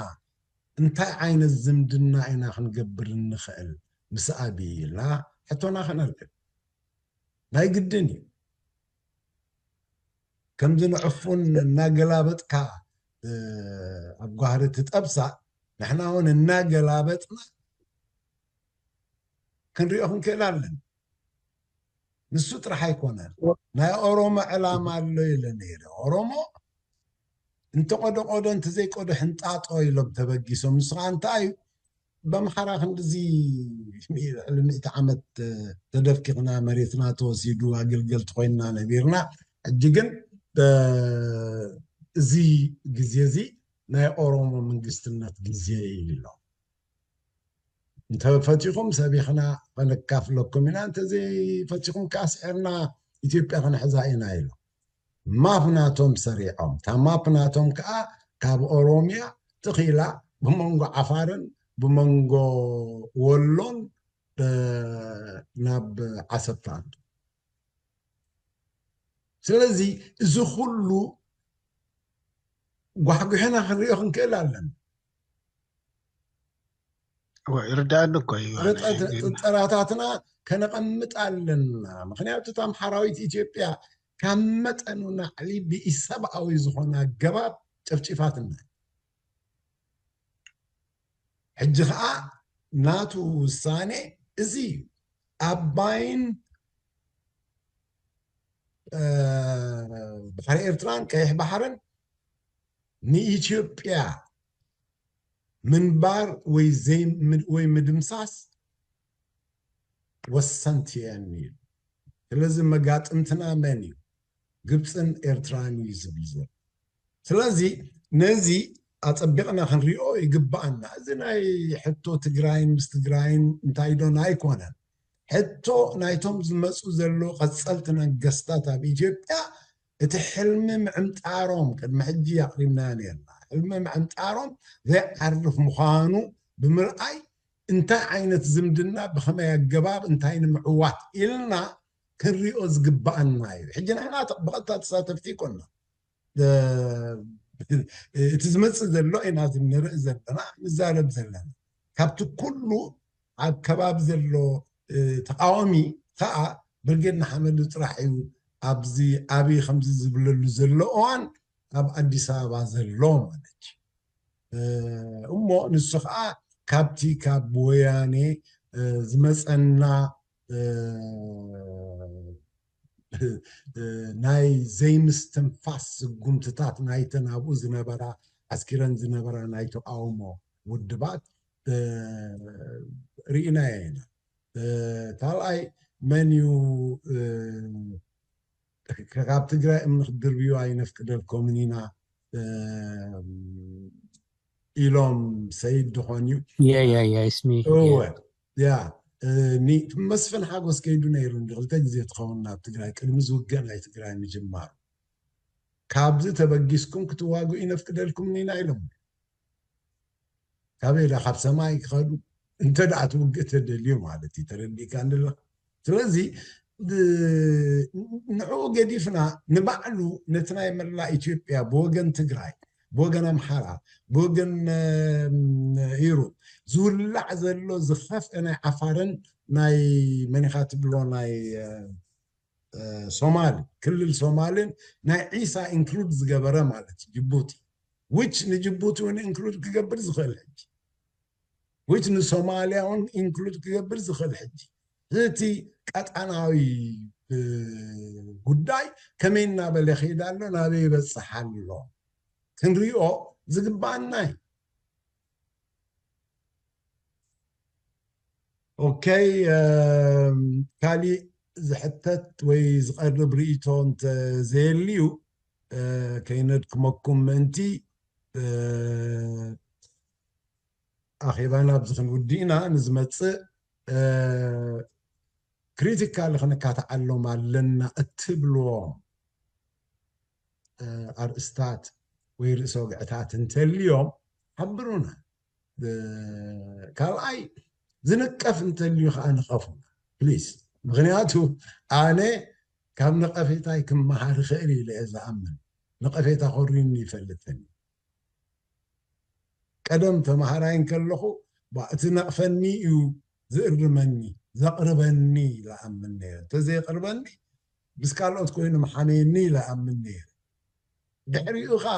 እንታይ ዓይነት ዝምድና ኢና ክንገብር እንኽእል ምስ ኣብይ ኢልና ሕቶና ከነልዕል ናይ ግድን እዩ። ከምዚ ንዕፉን እናገላበጥካ ኣብ ጓህሪ ትጠብሳ ንሕና እውን እናገላበጥና ክንሪኦ ክንክእል ኣለና። ንሱ ጥራሕ ኣይኮነን። ናይ ኦሮሞ ዕላማ ኣሎ ኢለ ነይረ። ኦሮሞ እንተቆደቆዶ እንተዘይቆዶ ሕንጣጦ ኢሎም ተበጊሶም። ንሱ ከዓ እንታይ እዩ በምሓራ ክንድዚ ልዕሊ ሚእቲ ዓመት ተደፍቂቕና መሬትና ተወሲዱ ኣገልገልቲ ኮይንና ነቢርና። ሕጂ ግን እዚ ግዜ እዚ ናይ ኦሮሞ መንግስትነት ግዜ እዩ ኢሎም። እንተፈቲኹም ሰቢኽና ከነካፍለኩም ኢና፣ እንተዘይፈቲኹም ከዓ ስዒርና ኢትዮጵያ ክንሕዛ ኢና ኢሉ። ማፕ ናቶም ሰሪዖም። እታ ማፕ ናቶም ከዓ ካብ ኦሮሚያ ትኺላ ብመንጎ ዓፋርን ብመንጎ ወሎን ናብ ዓሰብ ትኣቱ። ስለዚ እዚ ኩሉ ጓሕጒሕና ክንሪኦ ክንክእል ኣለና። ይርዳእኒ እኮ እዩ። ጥንጠራታትና ከነቐምጥ ኣለና። ምክንያቱ እታ ኣምሓራዊት ኢትዮጵያ ካብ መጠኑ ናዕሊ ብኢሰብኣዊ ዝኾነ ኣገባብ ጨፍጪፋትና። ሕጂ ከዓ ናቱ ውሳኔ እዚ እዩ። ኣባይን ባሕሪ ኤርትራን ቀይሕ ባሕርን ንኢትዮጵያ ምንባር ወይ ምድምሳስ ወሰንቲ እየን እዩ። ስለዚ መጋጥምትና መን እዩ? ግብፅን ኤርትራን እዩ ዝብል ዘሎ። ስለዚ ነዚ ኣፀቢቕና ክንሪኦ ይግባኣና። እዚ ናይ ሕቶ ትግራይን ምስ ትግራይን እንታይ ዶን ኣይኮነን። ሕቶ ናይቶም ዝመፁ ዘለዉ ቀፀልቲ ነገስታት ኣብ ኢትዮጵያ እቲ ሕልሚ ምዕምጣሮም ቅድሚ ሕጂ ኣቕሪብናዮ ነርና። ሕልሚ ምዕምጣሮም ዘይዓርፍ ምዃኑ ብምርኣይ እንታይ ዓይነት ዝምድና ብኸመይ ኣገባብ እንታይ ንምዕዋት ኢልና ክንሪኦ ዝግባኣና እዩ። ሕጂ ንሕና ብቐጥታ ተሳተፍቲ ይኮና እቲ ዝመፅእ ዘሎ ኢና ንርኢ ዘለና ንዛረብ ዘለና። ካብቲ ኩሉ ኣብ ከባቢ ዘሎ ተቃዋሚ ከዓ ብርጌድ ንሓመዱ ጥራሕ እዩ። ኣብዚ ኣብይ ከምዚ ዝብለሉ ዘሎ እዋን ኣብ ኣዲስ ኣበባ ዘሎ ማለት እዩ። እሞ ንሱ ከዓ ካብቲ ካብ ወያኔ ዝመፀና ናይ ዘይምስትንፋስ ስጉምትታት ናይተን ኣብኡ ዝነበራ ዓስኪረን ዝነበራ ናይ ተቃውሞ ውድባት ርኢናዮ ኢና። ካልኣይ መን እዩ ካብ ትግራይ እምኒ ክድርብዩ ኣይነፍቅደልኩምን ኢና ኢሎም ሰይድ ድኾን እዩ። Yeah, yeah, yeah, it's me. እወ Yeah. ያ እቲ መስፍን ሓጎስ ከይዱ ነይሩ እንዲ ክልተ ግዜ ትኸውን ናብ ትግራይ ቅድሚ ዝውገእ ናይ ትግራይ ምጅማሩ። ካብዚ ተበጊስኩም ክትዋግኡ ይነፍቅደልኩም ኢና ኢሎም። ካበይ ኢላ ካብ ሰማይ ክኸዱ እንተ ደኣ ትውግእ ተደልዩ ማለት እዩ። ተረዲእካ እንድላ ስለዚ ንዕኡ ገዲፍና ንባዕሉ ነቲ ናይ መላእ ኢትዮጵያ ብወገን ትግራይ ብወገን ኣምሓራ ብወገን ኢሮብ ዝውላዕ ዘሎ ዝኸፍአ ናይ ዓፋርን ናይ መኒኻ ትብሎ ናይ ሶማል ክልል ሶማልን ናይ ዒሳ ኢንክሉድ ዝገበረ ማለት እዩ ጅቡቲ which ንጅቡቲ እውን ኢንክሉድ ክገብር ዝኽእል ሕጂ which ንሶማልያ እውን ኢንክሉድ ክገብር ዝኽእል ሕጂ እቲ ቀጠናዊ ጉዳይ ከመይ እናበለ ይኸይድ ኣሎ ናበይ ይበፅሕ ኣሎ ክንሪኦ ዝግባኣና እዩ። ኦኬ ካሊእ ዝሕተት ወይ ዝቐርብ ርእይቶ እንተዘየልዩ ከይነድክመኩም ምእንቲ ኣኼባና ኣብዚ ክንውድእ ኢና። ንዝመፅእ ክሪቲካሊ ክንካትዓሎም ኣለና እትብልዎም ኣርእስታት ወይ ርእሰ ወግዕታት እንተልዮም ሓብሩና። ካልኣይ ዝንቀፍ እንተልዩ ከዓ ንቐፉ ፕሊስ። ምክንያቱ ኣነ ካብ ነቐፌታይ ክመሃር ይኽእል ኢለ እየ ዝኣምን። ነቐፌታ ኮሪኒ ይፈልጥን ቀደም ተምሃራይ እንከለኹ እቲ ነቕፈኒ እዩ ዝእርመኒ ዘቕርበኒ ይለኣምን ነይረ እንተዘየቕርበኒ ምስ ካልኦት ኮይኑ መሓመየኒ ይለኣምን ነይረ። ድሕሪኡ ከዓ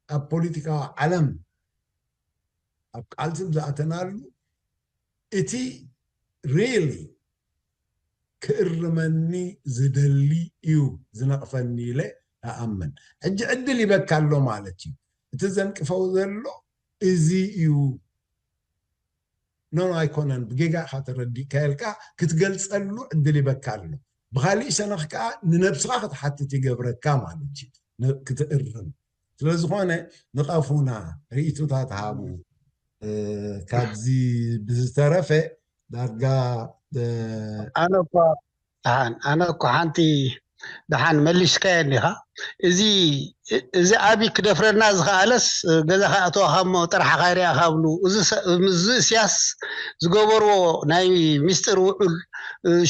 ኣብ ፖለቲካዊ ዓለም ኣብ ቃልሲ ዝኣተናሉ እቲ ሪሊ ክእርመኒ ዝደሊ እዩ ዝነቕፈኒ ኢለ እኣምን። ሕጂ ዕድል ይበካ ኣሎ ማለት እዩ። እቲ ዘንቅፈው ዘሎ እዚ እዩ። ኖ ኣይኮነን ብጌጋ ኢኻ ተረዲእካ ኢልካ ክትገልፀሉ ዕድል ይበካ ኣሎ። ብካሊእ ሸነኽ ከዓ ንነብስኻ ክትሓትት ይገብረካ ማለት እዩ ክትእርም። ስለዝኾነ ንቐፉና ርእይቶታት ሃቡ። ካብዚ ብዝተረፈ ዳርጋ ኣነ እኳ ደሓን ኣነ እኳ ሓንቲ ደሓን መሊስካዮ እኒኻ እዚ እዚ ዓብዪ ክደፍረና ዝኸኣለስ ገዛ ከኣተዋኻ እሞ ጥራሕኻ ይርኣኻ ብሉ እዚ እስያስ ዝገበርዎ ናይ ሚስጥር ውዑል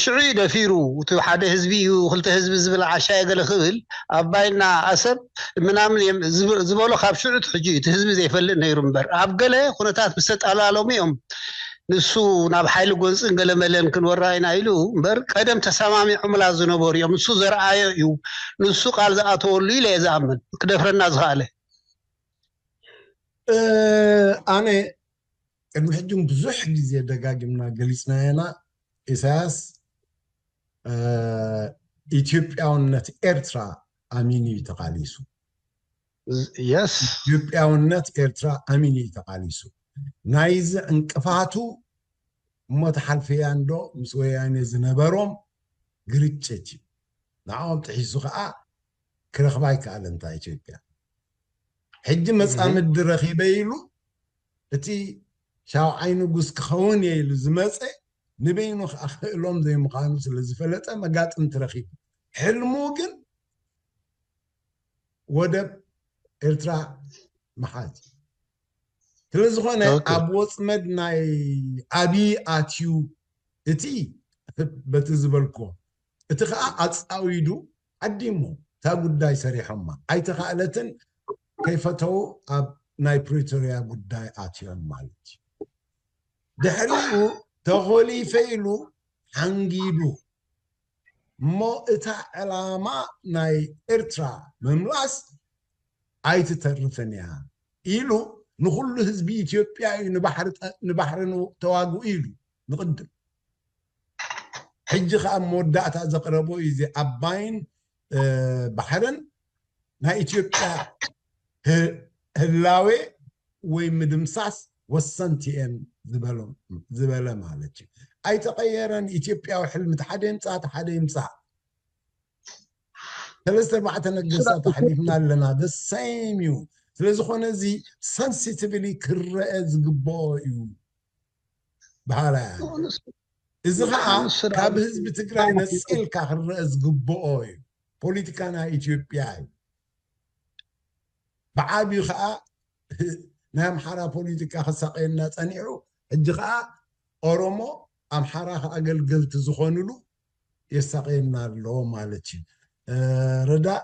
ሽዑ እዩ ደፊሩ እቲ ሓደ ህዝቢ እዩ ክልተ ህዝቢ ዝብል ዓሻ ገለ ክብል ኣባይና ኣሰብ ምናምን ዝበሎ ካብ ሽዑ ሕጂ እቲ ህዝቢ ዘይፈልጥ ነይሩ እምበር ኣብ ገለ ኩነታት ምስ ተጠላለሙ እዮም ንሱ ናብ ሓይሊ ጎንፅን ገለመለን ክንወራ ኢና ኢሉ እምበር ቀደም ተሰማሚዖምላ ዝነበሩ እዮም። ንሱ ዘርኣዮ እዩ። ንሱ ቃል ዝኣተወሉ ኢለ እየ ዝኣምን። ክደፍረና ዝኸኣለ። ኣነ ቅድሚ ሕጂ ብዙሕ ግዜ ደጋጊምና ገሊፅና ኢና። ኢሳያስ ኢትዮጵያውነት ኤርትራ ኣሚኑ እዩ ተቓሊሱ። የስ ኢትዮጵያውነት ኤርትራ ኣሚኑ እዩ ተቓሊሱ። ናይዚ ዕንቅፋቱ እሞ ተሓልፍያ እንዶ ምስ ወያኔ ዝነበሮም ግርጭት እዩ። ንዕኦም ጥሒሱ ከዓ ክረኽባ ኣይከኣለን እታ ኢትዮጵያ። ሕጂ መፃምዲ ረኺበ ኢሉ እቲ ሻውዓይ ንጉስ ክኸውን እየ ኢሉ ዝመፀ ንበይኑ ከዓ ክእሎም ዘይምዃኑ ስለ ዝፈለጠ መጋጥምቲ ረኺቡ። ሕልሙ ግን ወደብ ኤርትራ ምሓዝ። ስለ ዝኾነ ኣብ ወፅመድ ናይ ኣብይ ኣትዩ እቲ በቲ ዝበልኮ እቲ ከዓ ኣፃዊዱ ዓዲሞ እታ ጉዳይ ሰሪሖማ ኣይተኻእለትን። ከይፈተው ኣብ ናይ ፕሪቶርያ ጉዳይ ኣትዮም ማለት እዩ። ድሕሪኡ ተኾሊፈ ኢሉ ሓንጊዱ እሞ እታ ዕላማ ናይ ኤርትራ ምምላስ ኣይትተርፍን እያ ኢሉ ንኩሉ ህዝቢ ኢትዮጵያ እዩ ንባሕሪ ተዋግኡ ኢሉ ንቕድም። ሕጂ ከዓ መወዳእታ ዘቕረቦ እዩ እዚ ኣባይን ባሕርን ናይ ኢትዮጵያ ህላዌ ወይ ምድምሳስ ወሰንቲ እየን ዝበለ ማለት እዩ። ኣይተቐየረን። ኢትዮጵያዊ ሕልሚ ተሓደ ይምፃእ ተሓደ ይምፃእ ሰለስተ ኣርባዕተ ነገስታት ኣሕሊፍና ኣለና። The same እዩ። ስለዝኾነ እዚ sensitively ክረአ ዝግብኦ እዩ በሃላ እያ። እዚ ከዓ ካብ ህዝቢ ትግራይ ነፂልካ ክረአ ዝግብኦ እዩ። ፖለቲካ ናይ ኢትዮጵያ እዩ። ብዓብዩ ከዓ ናይ ኣምሓራ ፖለቲካ ክሳቀየና ፀኒሑ ሕጂ ከዓ ኦሮሞ ኣምሓራ ከኣገልገልቲ ዝኾኑሉ የሳቀየና ኣሎ ማለት እዩ። ረዳእ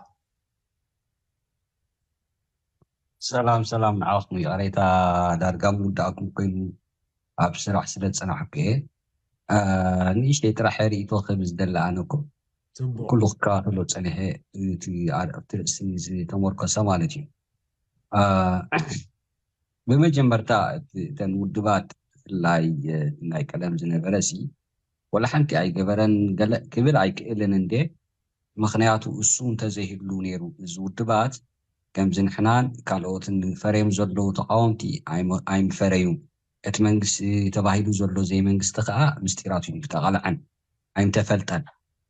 ሰላም ሰላም ንዓኹም ይቕሬታ ዳርጋ ምውዳእኩም ኮይኑ ኣብ ስራሕ ስለ ዝጸናሕኩ እየ። ንእሽተይ ጥራሕ ርእይቶ ክህብ ዝደሊ ኣነ እኮ ኩሉ ክከታተሎ ጸኒሐ እቲ ኣርእስቲ ዝተመርኮሰ ማለት እዩ። ብመጀመርታ እተን ውድባት ብፍላይ ናይ ቀደም ዝነበረ ሲ ወላ ሓንቲ ኣይገበረን ገለ ክብል ኣይክእልን እንዴ ምኽንያቱ እሱ እንተዘይህሉ ነይሩ እዚ ውድባት ከምዚ ንሕናን ካልኦትን ፈርዮም ዘለዉ ተቓወምቲ ኣይምፈረዩን። እቲ መንግስቲ ተባሂሉ ዘሎ ዘይመንግስቲ ከዓ ምስጢራቱ እዩ ዝተቓልዐን ኣይምተፈልጠን።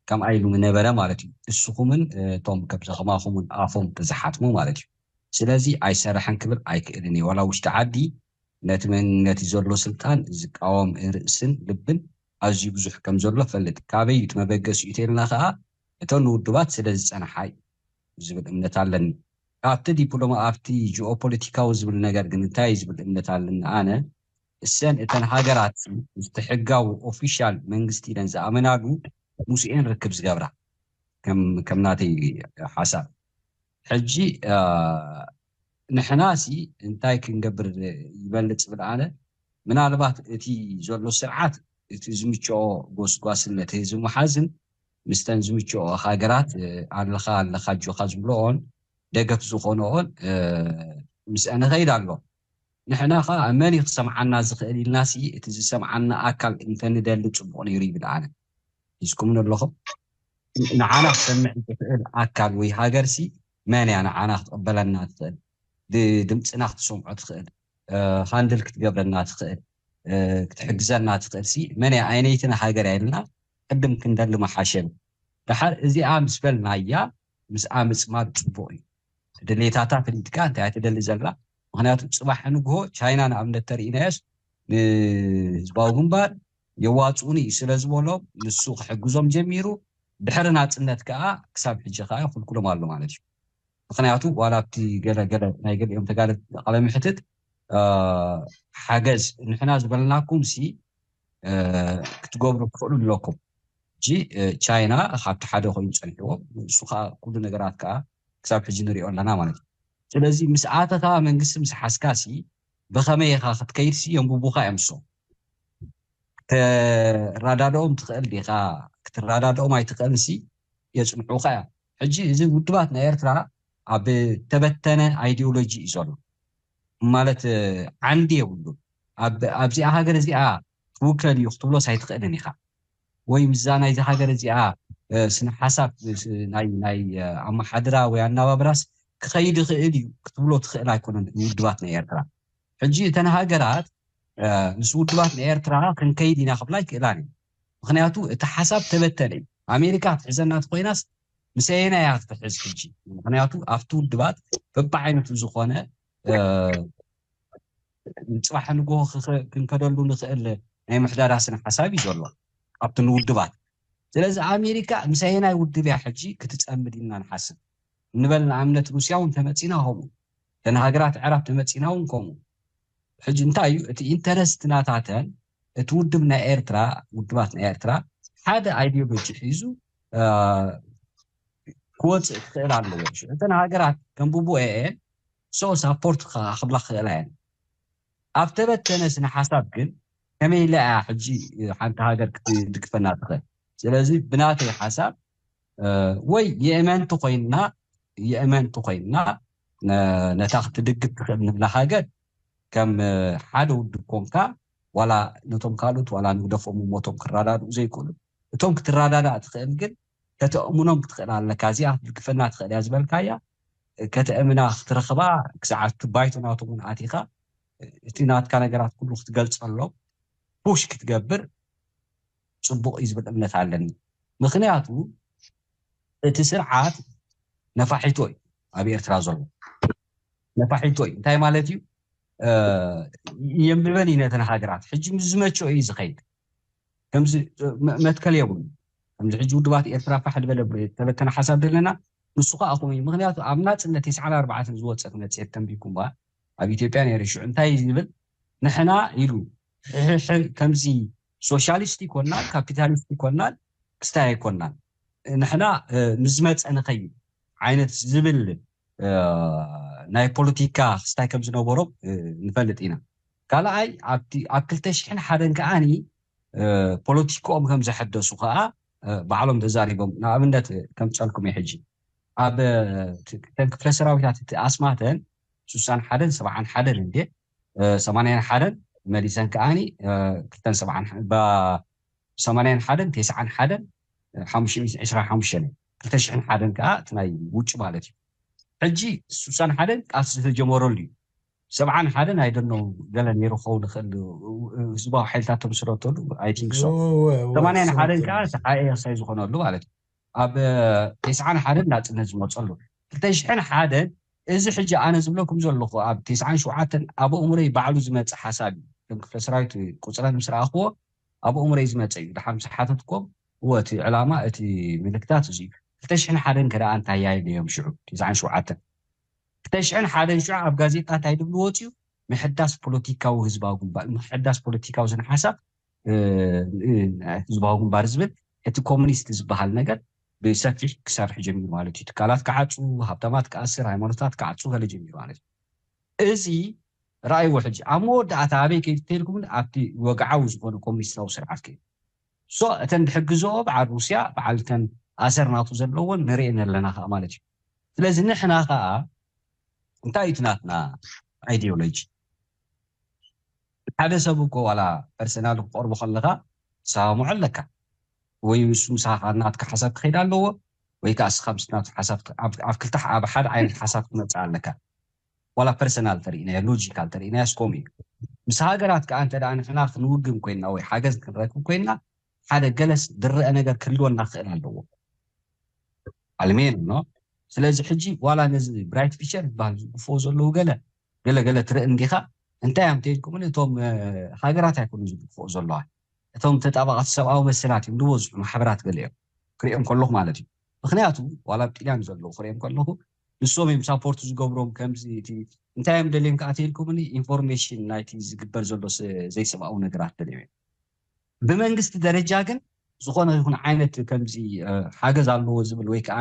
ከምኣ ኢሉ ምነበረ ማለት እዩ። እስኹምን እቶም ከምዚ ከማኹምን ኣፎም ተዝሓትሙ ማለት እዩ። ስለዚ ኣይሰረሐን ክብል ኣይክእልን እየ። ዋላ ውሽጢ ዓዲ ነቲ መን ነቲ ዘሎ ስልጣን ዝቃወም ርእስን ልብን ኣዝዩ ብዙሕ ከም ዘሎ ፈልጥ። ካበይ እዩ እቲ መበገሲኡ ተይልና ከኣ እተን ንውድባት ስለ ዝጸንሓ እዩ ዝብል እምነት ኣለኒ። ኣብቲ ዲፕሎማ ኣብቲ ጂኦፖለቲካዊ ዝብል ነገር ግን እንታይ እዩ ዝብል እምነት ኣለኒ ኣነ እሰን እተን ሃገራት ምስቲ ሕጋዊ ኦፊሻል መንግስቲ ኢለን ዝኣመናሉ ምስኤን ርክብ ዝገብራ ከም ከም ናተይ ሓሳብ ሕጂ ንሕና ሲ እንታይ ክንገብር ይበልጽ ብልኣነ ምናልባት እቲ ዘሎ ስርዓት እቲ ዝምችኦ ጎስጓስን ነቲ ህዝቢ ምሓዝን ምስተን ዝምችኦ ሃገራት ኣለኻ ኣለኻ ኣጆኻ ዝብልኦን ደገፍ ዝኾንኦን ምስአን ይኸይድ ኣሎ። ንሕና ኸዓ መን እዩ ክሰምዓና ዝኽእል ኢልና ሲ እቲ ዝሰምዓና ኣካል እንተንደሊ ፅቡቕ ነይሩ ይብል ኣነ። ሒዝኩምኒ ኣለኹም ንዓና ክሰምዕ ዝኽእል ኣካል ወይ ሃገር ሲ መን እያ ንዓና ክትቕበለና ትኽእል ድምፅና ክትሰምዖ ትኽእል ሃንድል ክትገብረና ትኽእል ክትሕግዘና ትኽእል ሲ መን እያ ኣይነይትና ሃገር እያ ኢልና ቅድም ክንደሊ ምሓሸ። ደሓር እዚኣ ምስ በልናያ ምስኣ ምፅማድ ፅቡቕ እዩ። ድሌታታ ፍሊጥካ እንታይ እያ ትደሊ ዘላ ምክንያቱ ፅባሕ ንግሆ ቻይና ንኣብነት ተርእናዮስ ንህዝባዊ ግንባር የዋፅኡኒ እዩ ስለ ዝበሎም ንሱ ክሕግዞም ጀሚሩ ድሕሪ ናፅነት ከዓ ክሳብ ሕጂ ከዓ ይኹልኩሎም ኣሎ ማለት እዩ። ምክንያቱ ዋላ ኣብቲ ገለገለ ናይ ገሊኦም ተጋደልቲ ቃለ ምሕትት ሓገዝ ንሕና ዝበልናኩም ሲ ክትገብሩ ትኽእሉ ኣለኩም። ሕጂ ቻይና ካብቲ ሓደ ኮይኑ ፀኒሕዎም ንሱ ከዓ ኩሉ ነገራት ከዓ ክሳብ ሕጂ ንሪኦ ኣለና ማለት እዩ። ስለዚ ምስ ኣተኻ መንግስቲ ምስ ሓዝካ ሲ ብኸመይ ኢኻ ክትከይድ ሲ የንብቡኻ እዮም ንሶም። ከተረዳድኦም ትኽእል ዲኻ ክትረዳድኦም ኣይትኽእልን ሲ የፅንሑኻ እዮም። ሕጂ እዚ ውድባት ናይ ኤርትራ ኣብ ተበተነ ኣይዲዮሎጂ እዩ ዘሎ ማለት ዓንዲ የብሉን። ኣብዚኣ ሃገር እዚኣ ክውከል እዩ ክትብሎስ ኣይትኽእልን ኢኻ። ወይ ምስዛ ናይዚ ሃገር እዚኣ ስነ ሓሳብ ናይ ናይ ኣመሓድራ ወይ ኣናባብራስ ክኸይድ ይኽእል እዩ ክትብሎ ትኽእል ኣይኮነን። ውድባት ናይ ኤርትራ ሕጂ እተን ሃገራት ምስ ውድባት ናይ ኤርትራ ክንከይድ ኢና ክብላ ኣይክእላን እዩ። ምክንያቱ እቲ ሓሳብ ተበተነ እዩ። ኣሜሪካ ትሕዘና ተኮይናስ ምሰየና እያ ክትሕዝ ሕጂ። ምክንያቱ ኣብቲ ውድባት በብዓይነቱ ዝኾነ ጽባሕ ንግሆ ክንከደሉ ንኽእል ናይ ምሕዳራ ስነ ሓሳብ እዩ ዘሎ ኣብቲ ንውድባት። ስለዚ ኣሜሪካ ምሳየናይ ውድብ እያ ሕጂ ክትጸምድ ኢልና ንሓስብ። ንበል ንኣብነት ሩስያ እውን ተመጺና ከምኡ፣ ተን ሃገራት ዕራብ ተመጺና እውን ከምኡ። ሕጂ እንታይ እዩ እቲ ኢንተረስት ናታተን? እቲ ውድብ ናይ ኤርትራ፣ ውድባት ናይ ኤርትራ ሓደ ኣይዲዮሎጂ ሒዙ ክወፅእ ክኽእል ኣለዎ። እተን ሃገራት ከንብቡ እየን ሰው ሳፖርት ክብላ ክኽእላ እየን። ኣብ ተበተነ ስነ ሓሳብ ግን ከመይ ኢላ እያ ሕጂ ሓንቲ ሃገር ክትድግፈና ትኽእል? ስለዚ ብናተይ ሓሳብ ወይ የእመንቲ ኮይንና የእመንቲ ኮይንና ነታ ክትድግፍ ትኽእል ንብላ ሃገር ከም ሓደ ውድብ ኮንካ ዋላ ነቶም ካልኦት ዋላ ንግደፎም ሞቶም ክረዳድኡ ዘይክእሉ እቶም ክትረዳዳእ ትኽእል ግን ከተእምኖም ክትኽእል ኣለካ። እዚኣ ክትድግፈና ትኽእል እያ ዝበልካያ ከተእምና ክትረኽባ ክሰዓት ባይቶ ናቶም እውን ኣቲኻ እቲ ናትካ ነገራት ኩሉ ክትገልጸሎም ፑሽ ክትገብር ጽቡቕ እዩ ዝብል እምነት ኣለኒ። ምክንያቱ እቲ ስርዓት ነፋሒቶ እዩ ኣብ ኤርትራ ዘሎ ነፋሒቶ እዩ። እንታይ ማለት እዩ? የንብበን እዩ ነተን ሃገራት ሕጂ ምስ ዝመቸኦ እዩ ዝኸይድ። ከምዚ መትከል የብሉ። ከምዚ ሕጂ ውድባት ኤርትራ ፋሕ ዝበለ ተበተነ ሓሳብ ዘለና ንሱ ከዓ ከምኡ እዩ። ምክንያቱ ኣብ ናፅነት ተስዓን ኣርባዕተን ዝወፀት መፅሄት ተንቢኩም ባ ኣብ ኢትዮጵያ ነይሩ ሽዑ እንታይ ዝብል ንሕና ኢሉ ከምዚ ሶሻሊስት ይኮናል ካፒታሊስት ይኮናል ክስታይ ኣይኮናል ንሕና ምስ ዝመፀ ንኸይድ ዓይነት ዝብል ናይ ፖለቲካ ክስታይ ከም ዝነበሮም ንፈልጥ ኢና። ካልኣይ ኣብ ክልተ ሽሕን ሓደን ከዓኒ ፖለቲካኦም ከም ዘሐደሱ ከዓ ባዕሎም ተዛሪቦም። ንኣብነት ከምፀልኩም እየ ሕጂ ኣብ ተን ክፍለ ሰራዊታት እቲ ኣስማተን ሱሳን ሓደን ሰብዓን ሓደን እንዴ ሰማንያን ሓደን መሊሰን ከዓኒ ክልተን ሰብዓን ሰማንያን ሓደን ተስዓን ሓደን ሓሙሽተ ሚእቲ ዕስራን ሓሙሽተን ክልተ ሽሕን ሓደን ከዓ እቲ ናይ ውጭ ማለት እዩ። ሕጂ ሱሳን ሓደን ቃልሲ ዝተጀመረሉ እዩ። ሰብዓን ሓደን ኣይደነው ገለ ነይሩ ክኸውን ይኽእል ህዝባዊ ሓይልታት ተመስረተሉ ኣይቲንክ ሶ ሰማንያን ሓደን ከዓ ተሓኤ ክሳይ ዝኾነሉ ማለት እዩ። ኣብ ተስዓን ሓደን ናፅነት ዝመፀሉ ክልተ ሽሕን ሓደን እዚ ሕጂ ኣነ ዝብለኩም ዘለኹ ኣብ ተስዓን ሸውዓተን ኣብ ኣእምሮይ ባዕሉ ዝመፅእ ሓሳብ እዩ። ከም ክፍለ ሰራዊት ቁፅረን ምስ ረኣኽዎ ኣብ ኣእምሮይ ዝመፀ እዩ። ድሓር ምስ ሓተትኮም እወ እቲ ዕላማ እቲ ምልክታት እዚ እዩ። ክልተ ሽሕን ሓደን ከደኣ እንታይ ያይለዮም ሽዑ ተስዓን ሸውዓተን ክልተ ሽሕን ሓደን ሽዑ ኣብ ጋዜጣ እንታይ ድብሉ ወፅዩ ምሕዳስ ፖለቲካዊ ህዝባዊ ግንባር ምሕዳስ ፖለቲካዊ ስነ ሓሳብ ህዝባዊ ግንባር ዝብል እቲ ኮሙኒስት ዝበሃል ነገር ብሰፊሕ ክሰርሕ ጀሚሩ ማለት እዩ። ትካላት ክዓፁ፣ ሃብታማት ክኣስር፣ ሃይማኖታት ክዓፁ ገለ ጀሚሩ ማለት እዩ። እዚ ረኣይዎ ሕጂ ኣብ መወዳእታ ኣበይ ከይዱ ተልኩም ኣብቲ ወግዓዊ ዝኾነ ኮሙኒስታዊ ስርዓት ከይዱ ሶ እተን ድሕግዝኦ በዓል ሩስያ በዓል እተን ኣሰር ናቱ ዘለዎን ንርእየን ኣለና ከዓ ማለት እዩ። ስለዚ ንሕና ከዓ እንታይ እዩ ናትና ኣይዲዮሎጂ ሓደ ሰብ እኮ ዋላ ፐርሰናል ክቆርቦ ከለካ ትሰማምዖ ኣለካ ወይ ንሱ ምሳኻ ናትካ ሓሳብ ክኸይድ ኣለዎ ወይ ከዓ እስኻ ምስ ናቱ ሓሳብ ኣብ ክልተ ኣብ ሓደ ዓይነት ሓሳብ ክትመፅእ ኣለካ። ዋላ ፐርሰናል ተርእናዮ ሎጂካል ተርእናዮ ስኮም እዩ። ምስ ሃገራት ከዓ እንተ ንሕና ክንውግን ኮይንና ወይ ሓገዝ ክንረክብ ኮይንና ሓደ ገለስ ዝረአ ነገር ክህልወና ክኽእል ኣለዎ። ኣልሜን ኖ ስለዚ ሕጂ ዋላ ነዚ ብራይት ፊቸር ዝበሃል ዝግፍኦ ዘለዉ ገለ ገለ ገለ ትርኢ እንዲኻ እንታይ እዮም ተይልኩም እቶም ሃገራት ኣይኮኑ ዝግፍኦ ዘለዋ እቶም ተጣባቐቲ ሰብኣዊ መሰላት እዮም ዝበዝሑ ማሕበራት ገለ እዮም ክሪኦም ከለኹ ማለት እዩ። ምክንያቱ ዋላ ኣብ ጥልያን ዘለዉ ክሪኦም ከለኹ ንሶም እዮም ሳፖርት ዝገብሮም ከምዚ እቲ እንታይ እዮም ደልዮም ከዓ ተይልኩም ኢንፎርሜሽን ናይቲ ዝግበር ዘሎ ዘይሰብኣዊ ነገራት ደልዮም እዮም። ብመንግስቲ ደረጃ ግን ዝኾነ ይኹን ዓይነት ከምዚ ሓገዝ ኣለዎ ዝብል ወይ ከዓ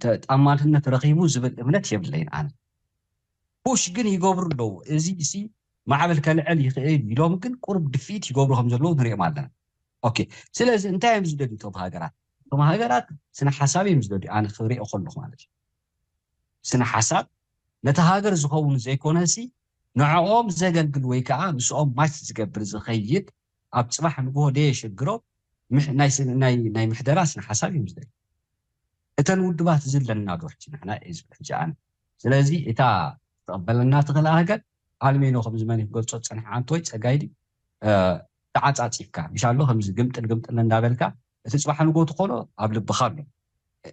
ተጣማትነት ረኺቡ ዝብል እምነት የብለይን ኣነ። ፑሽ ግን ይገብሩ ኣለዉ። እዚ ሲ ማዕበል ከልዕል ይኽእል ኢሎም ግን ቁርብ ድፍኢት ይገብሩ ከም ዘለዉ ንሪኦም ኣለና። ኦኬ ስለዚ እንታይ እዮም ዝደልዩ እቶም ሃገራት? እቶም ሃገራት ስነ ሓሳብ እዮም ዝደልዩ ኣነ ክሪኦ ከለኹ ማለት እዩ። ስነ ሓሳብ ነቲ ሃገር ዝኸውን ዘይኮነሲ ንዕኦም ዘገልግል ወይ ከዓ ምስኦም ማች ዝገብር ዝኸይድ ኣብ ፅባሕ ንግሆ ደየሸግሮም ናይ ናይ ምሕደራ ስነ ሓሳብ እዮም ዝደልዩ። እተን ውድባት እዚ ኣለና ዶ ሕጂ ንሕና እየ ዝብል ሕጂ ኣነ። ስለዚ እታ ትቕበለና ትኽእል ሃገር ኣልሜኖ ከምዚ መን ክገልጾ ዝጸንሐ ዓንቶ ወይ ጸጋይ ድዩ ተዓጻጺፍካ ምሻሎ ከምዚ ግምጥል ግምጥል እንዳበልካ እቲ ጽባሕ ንጎ ትኾኖ ኣብ ልብኻ ኣሎ።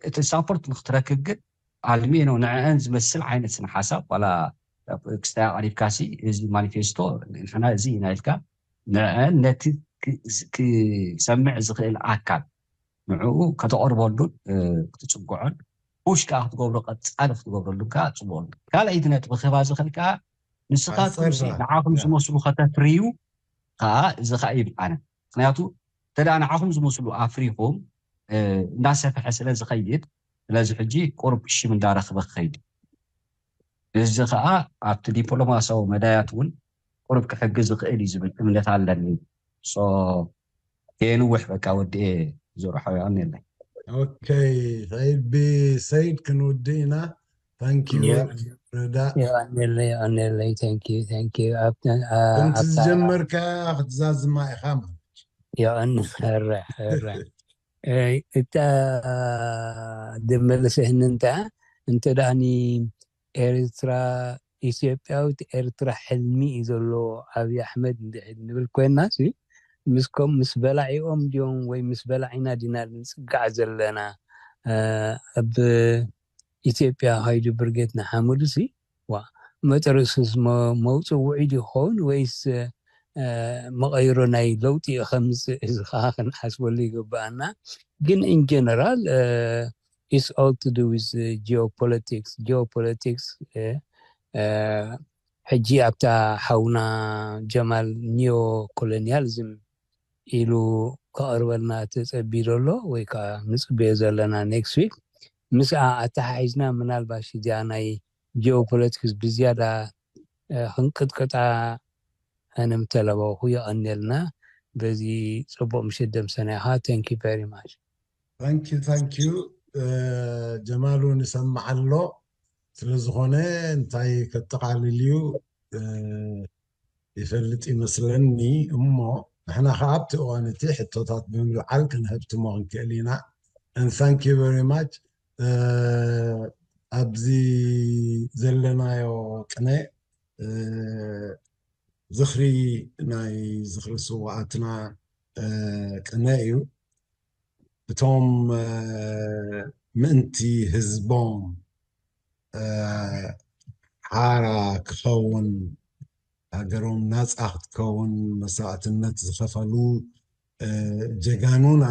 እቲ ሳፖርት ንክትረክብ ግን ኣልሜኖ ንዕአን ዝመስል ዓይነት ስነ ሓሳብ ዋላ ክስታይ ኣቕሪብካሲ እዚ ማኒፌስቶ ንሕና እዚ ኢና ኢልካ ንዕአን ነቲ ክሰምዕ ዝኽእል ኣካል ንዕኡ ከተቐርበሉን ክትፅግዖን ሽ ከዓ ክትገብሮ ቀፃሊ ክትገብረሉን ከዓ ፅቡቅ። ካልኣይቲ ነጥቢ ክህባ ዝኽእል ከዓ ንስኻትኩም ንዓኹም ዝመስሉ ከተፍርዩ ከዓ እዚ ከዓ ይብል ኣነ። ምክንያቱ እንተ ንዓኹም ዝመስሉ ኣፍሪኹም እንዳሰፍሐ ስለ ዝኸይድ ስለዚ ሕጂ ቁሩብ ሽም እንዳረኽበ ክኸይድ እዚ ከዓ ኣብቲ ዲፕሎማሲያዊ መዳያት እውን ቁሩብ ክሕግዝ ዝኽእል እዩ ዝብል እምነት ኣለኒ። ከየንውሕ በቃ ወዲኤ ዞሮ ሓዊ ኣሜለይ። ኦኬ ሰይድ ብሰይድ ክንውድእ ኢና። ታንኪዩ ረዳ። የቀኔለይ የቀኔለይ። ታንኪዩ ታንኪዩ። ከምቲ ዝጀመርካ ክትዛዝማ ኢኻ ማለት የቀኒ። ረ ረ እታ ድመለሰ ህንንታ እንተ ዳኒ ኤርትራ ኢትዮጵያዊት ኤርትራ ሕልሚ እዩ ዘሎ ኣብይ ኣሕመድ እንድሕድ ንብል ኮይና ምስከም ምስ በላዒኦም ድዮም ወይ ምስ በላዒና ዲና ንፅጋዕ ዘለና ኣብ ኢትዮጵያ ሃይዱ ብርጌት ንሓመዱ ሲ ዋ መጠርሱስ መውፅእ ውዒድ ይኸውን ወይስ መቐይሮ ናይ ለውጢ ከምፅእ እዚ ከዓ ክንሓስበሉ ይግበኣና። ግን in general it's all to do with geopolitics geopolitics ሕጂ ኣብታ ሓውና ጀማል ኒዮ ኮሎኒያሊዝም ኢሉ ከቕርበልና ተፀቢዶ ኣሎ ወይ ከዓ ንፅበዮ ዘለና next week ምስኣ ኣተሓሒዝና ምናልባሽ እዚኣ ናይ geopolitics ብዝያዳ ክንቅጥቀጣ ኣነ ምተለበኹ የቐንየልና። በዚ ፅቡቅ ምሽት ደምሰና ኢኻ። Thank you very much። Thank you thank you ጀማሉ ንሰምዓሎ ስለዝኾነ እንታይ ከጠቓልል እዩ ይፈልጥ ይመስለኒ እሞ ንሕና ከዓ ኣብቲ እዋን እቲ ሕቶታት ብምልዓል ክንህብትሞ ክንክእል ኢና። Thank you very much ኣብዚ ዘለናዮ ቅነ ዝኽሪ ናይ ዝኽሪ ስዋኣትና ቅነ እዩ። እቶም ምእንቲ ህዝቦም ሓራ ክኸውን ሃገሮም ናፃ ክትከውን መስዋእትነት ዝኸፈሉ ጀጋኑና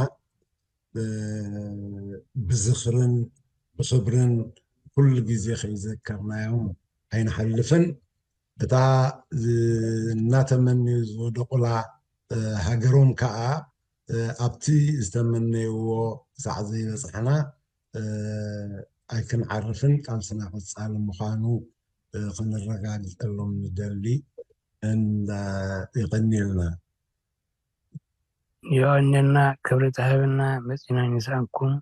ብዝኽርን ብኽብርን ኩሉ ግዜ ከይዘከርናዮም ኣይንሓልፍን። እታ እናተመንዩ ዝወደቑላ ሃገሮም ከዓ ኣብቲ ዝተመነይዎ ክሳዕ ዘይበፅሕና ኣይክንዓርፍን ቃልስና ቀፃሊ ምዃኑ ክንረጋግፀሎም ንደሊ። የቐንየልና። የቐንየልና ክብሪ ተሃብና መፂና ንስኣንኩም።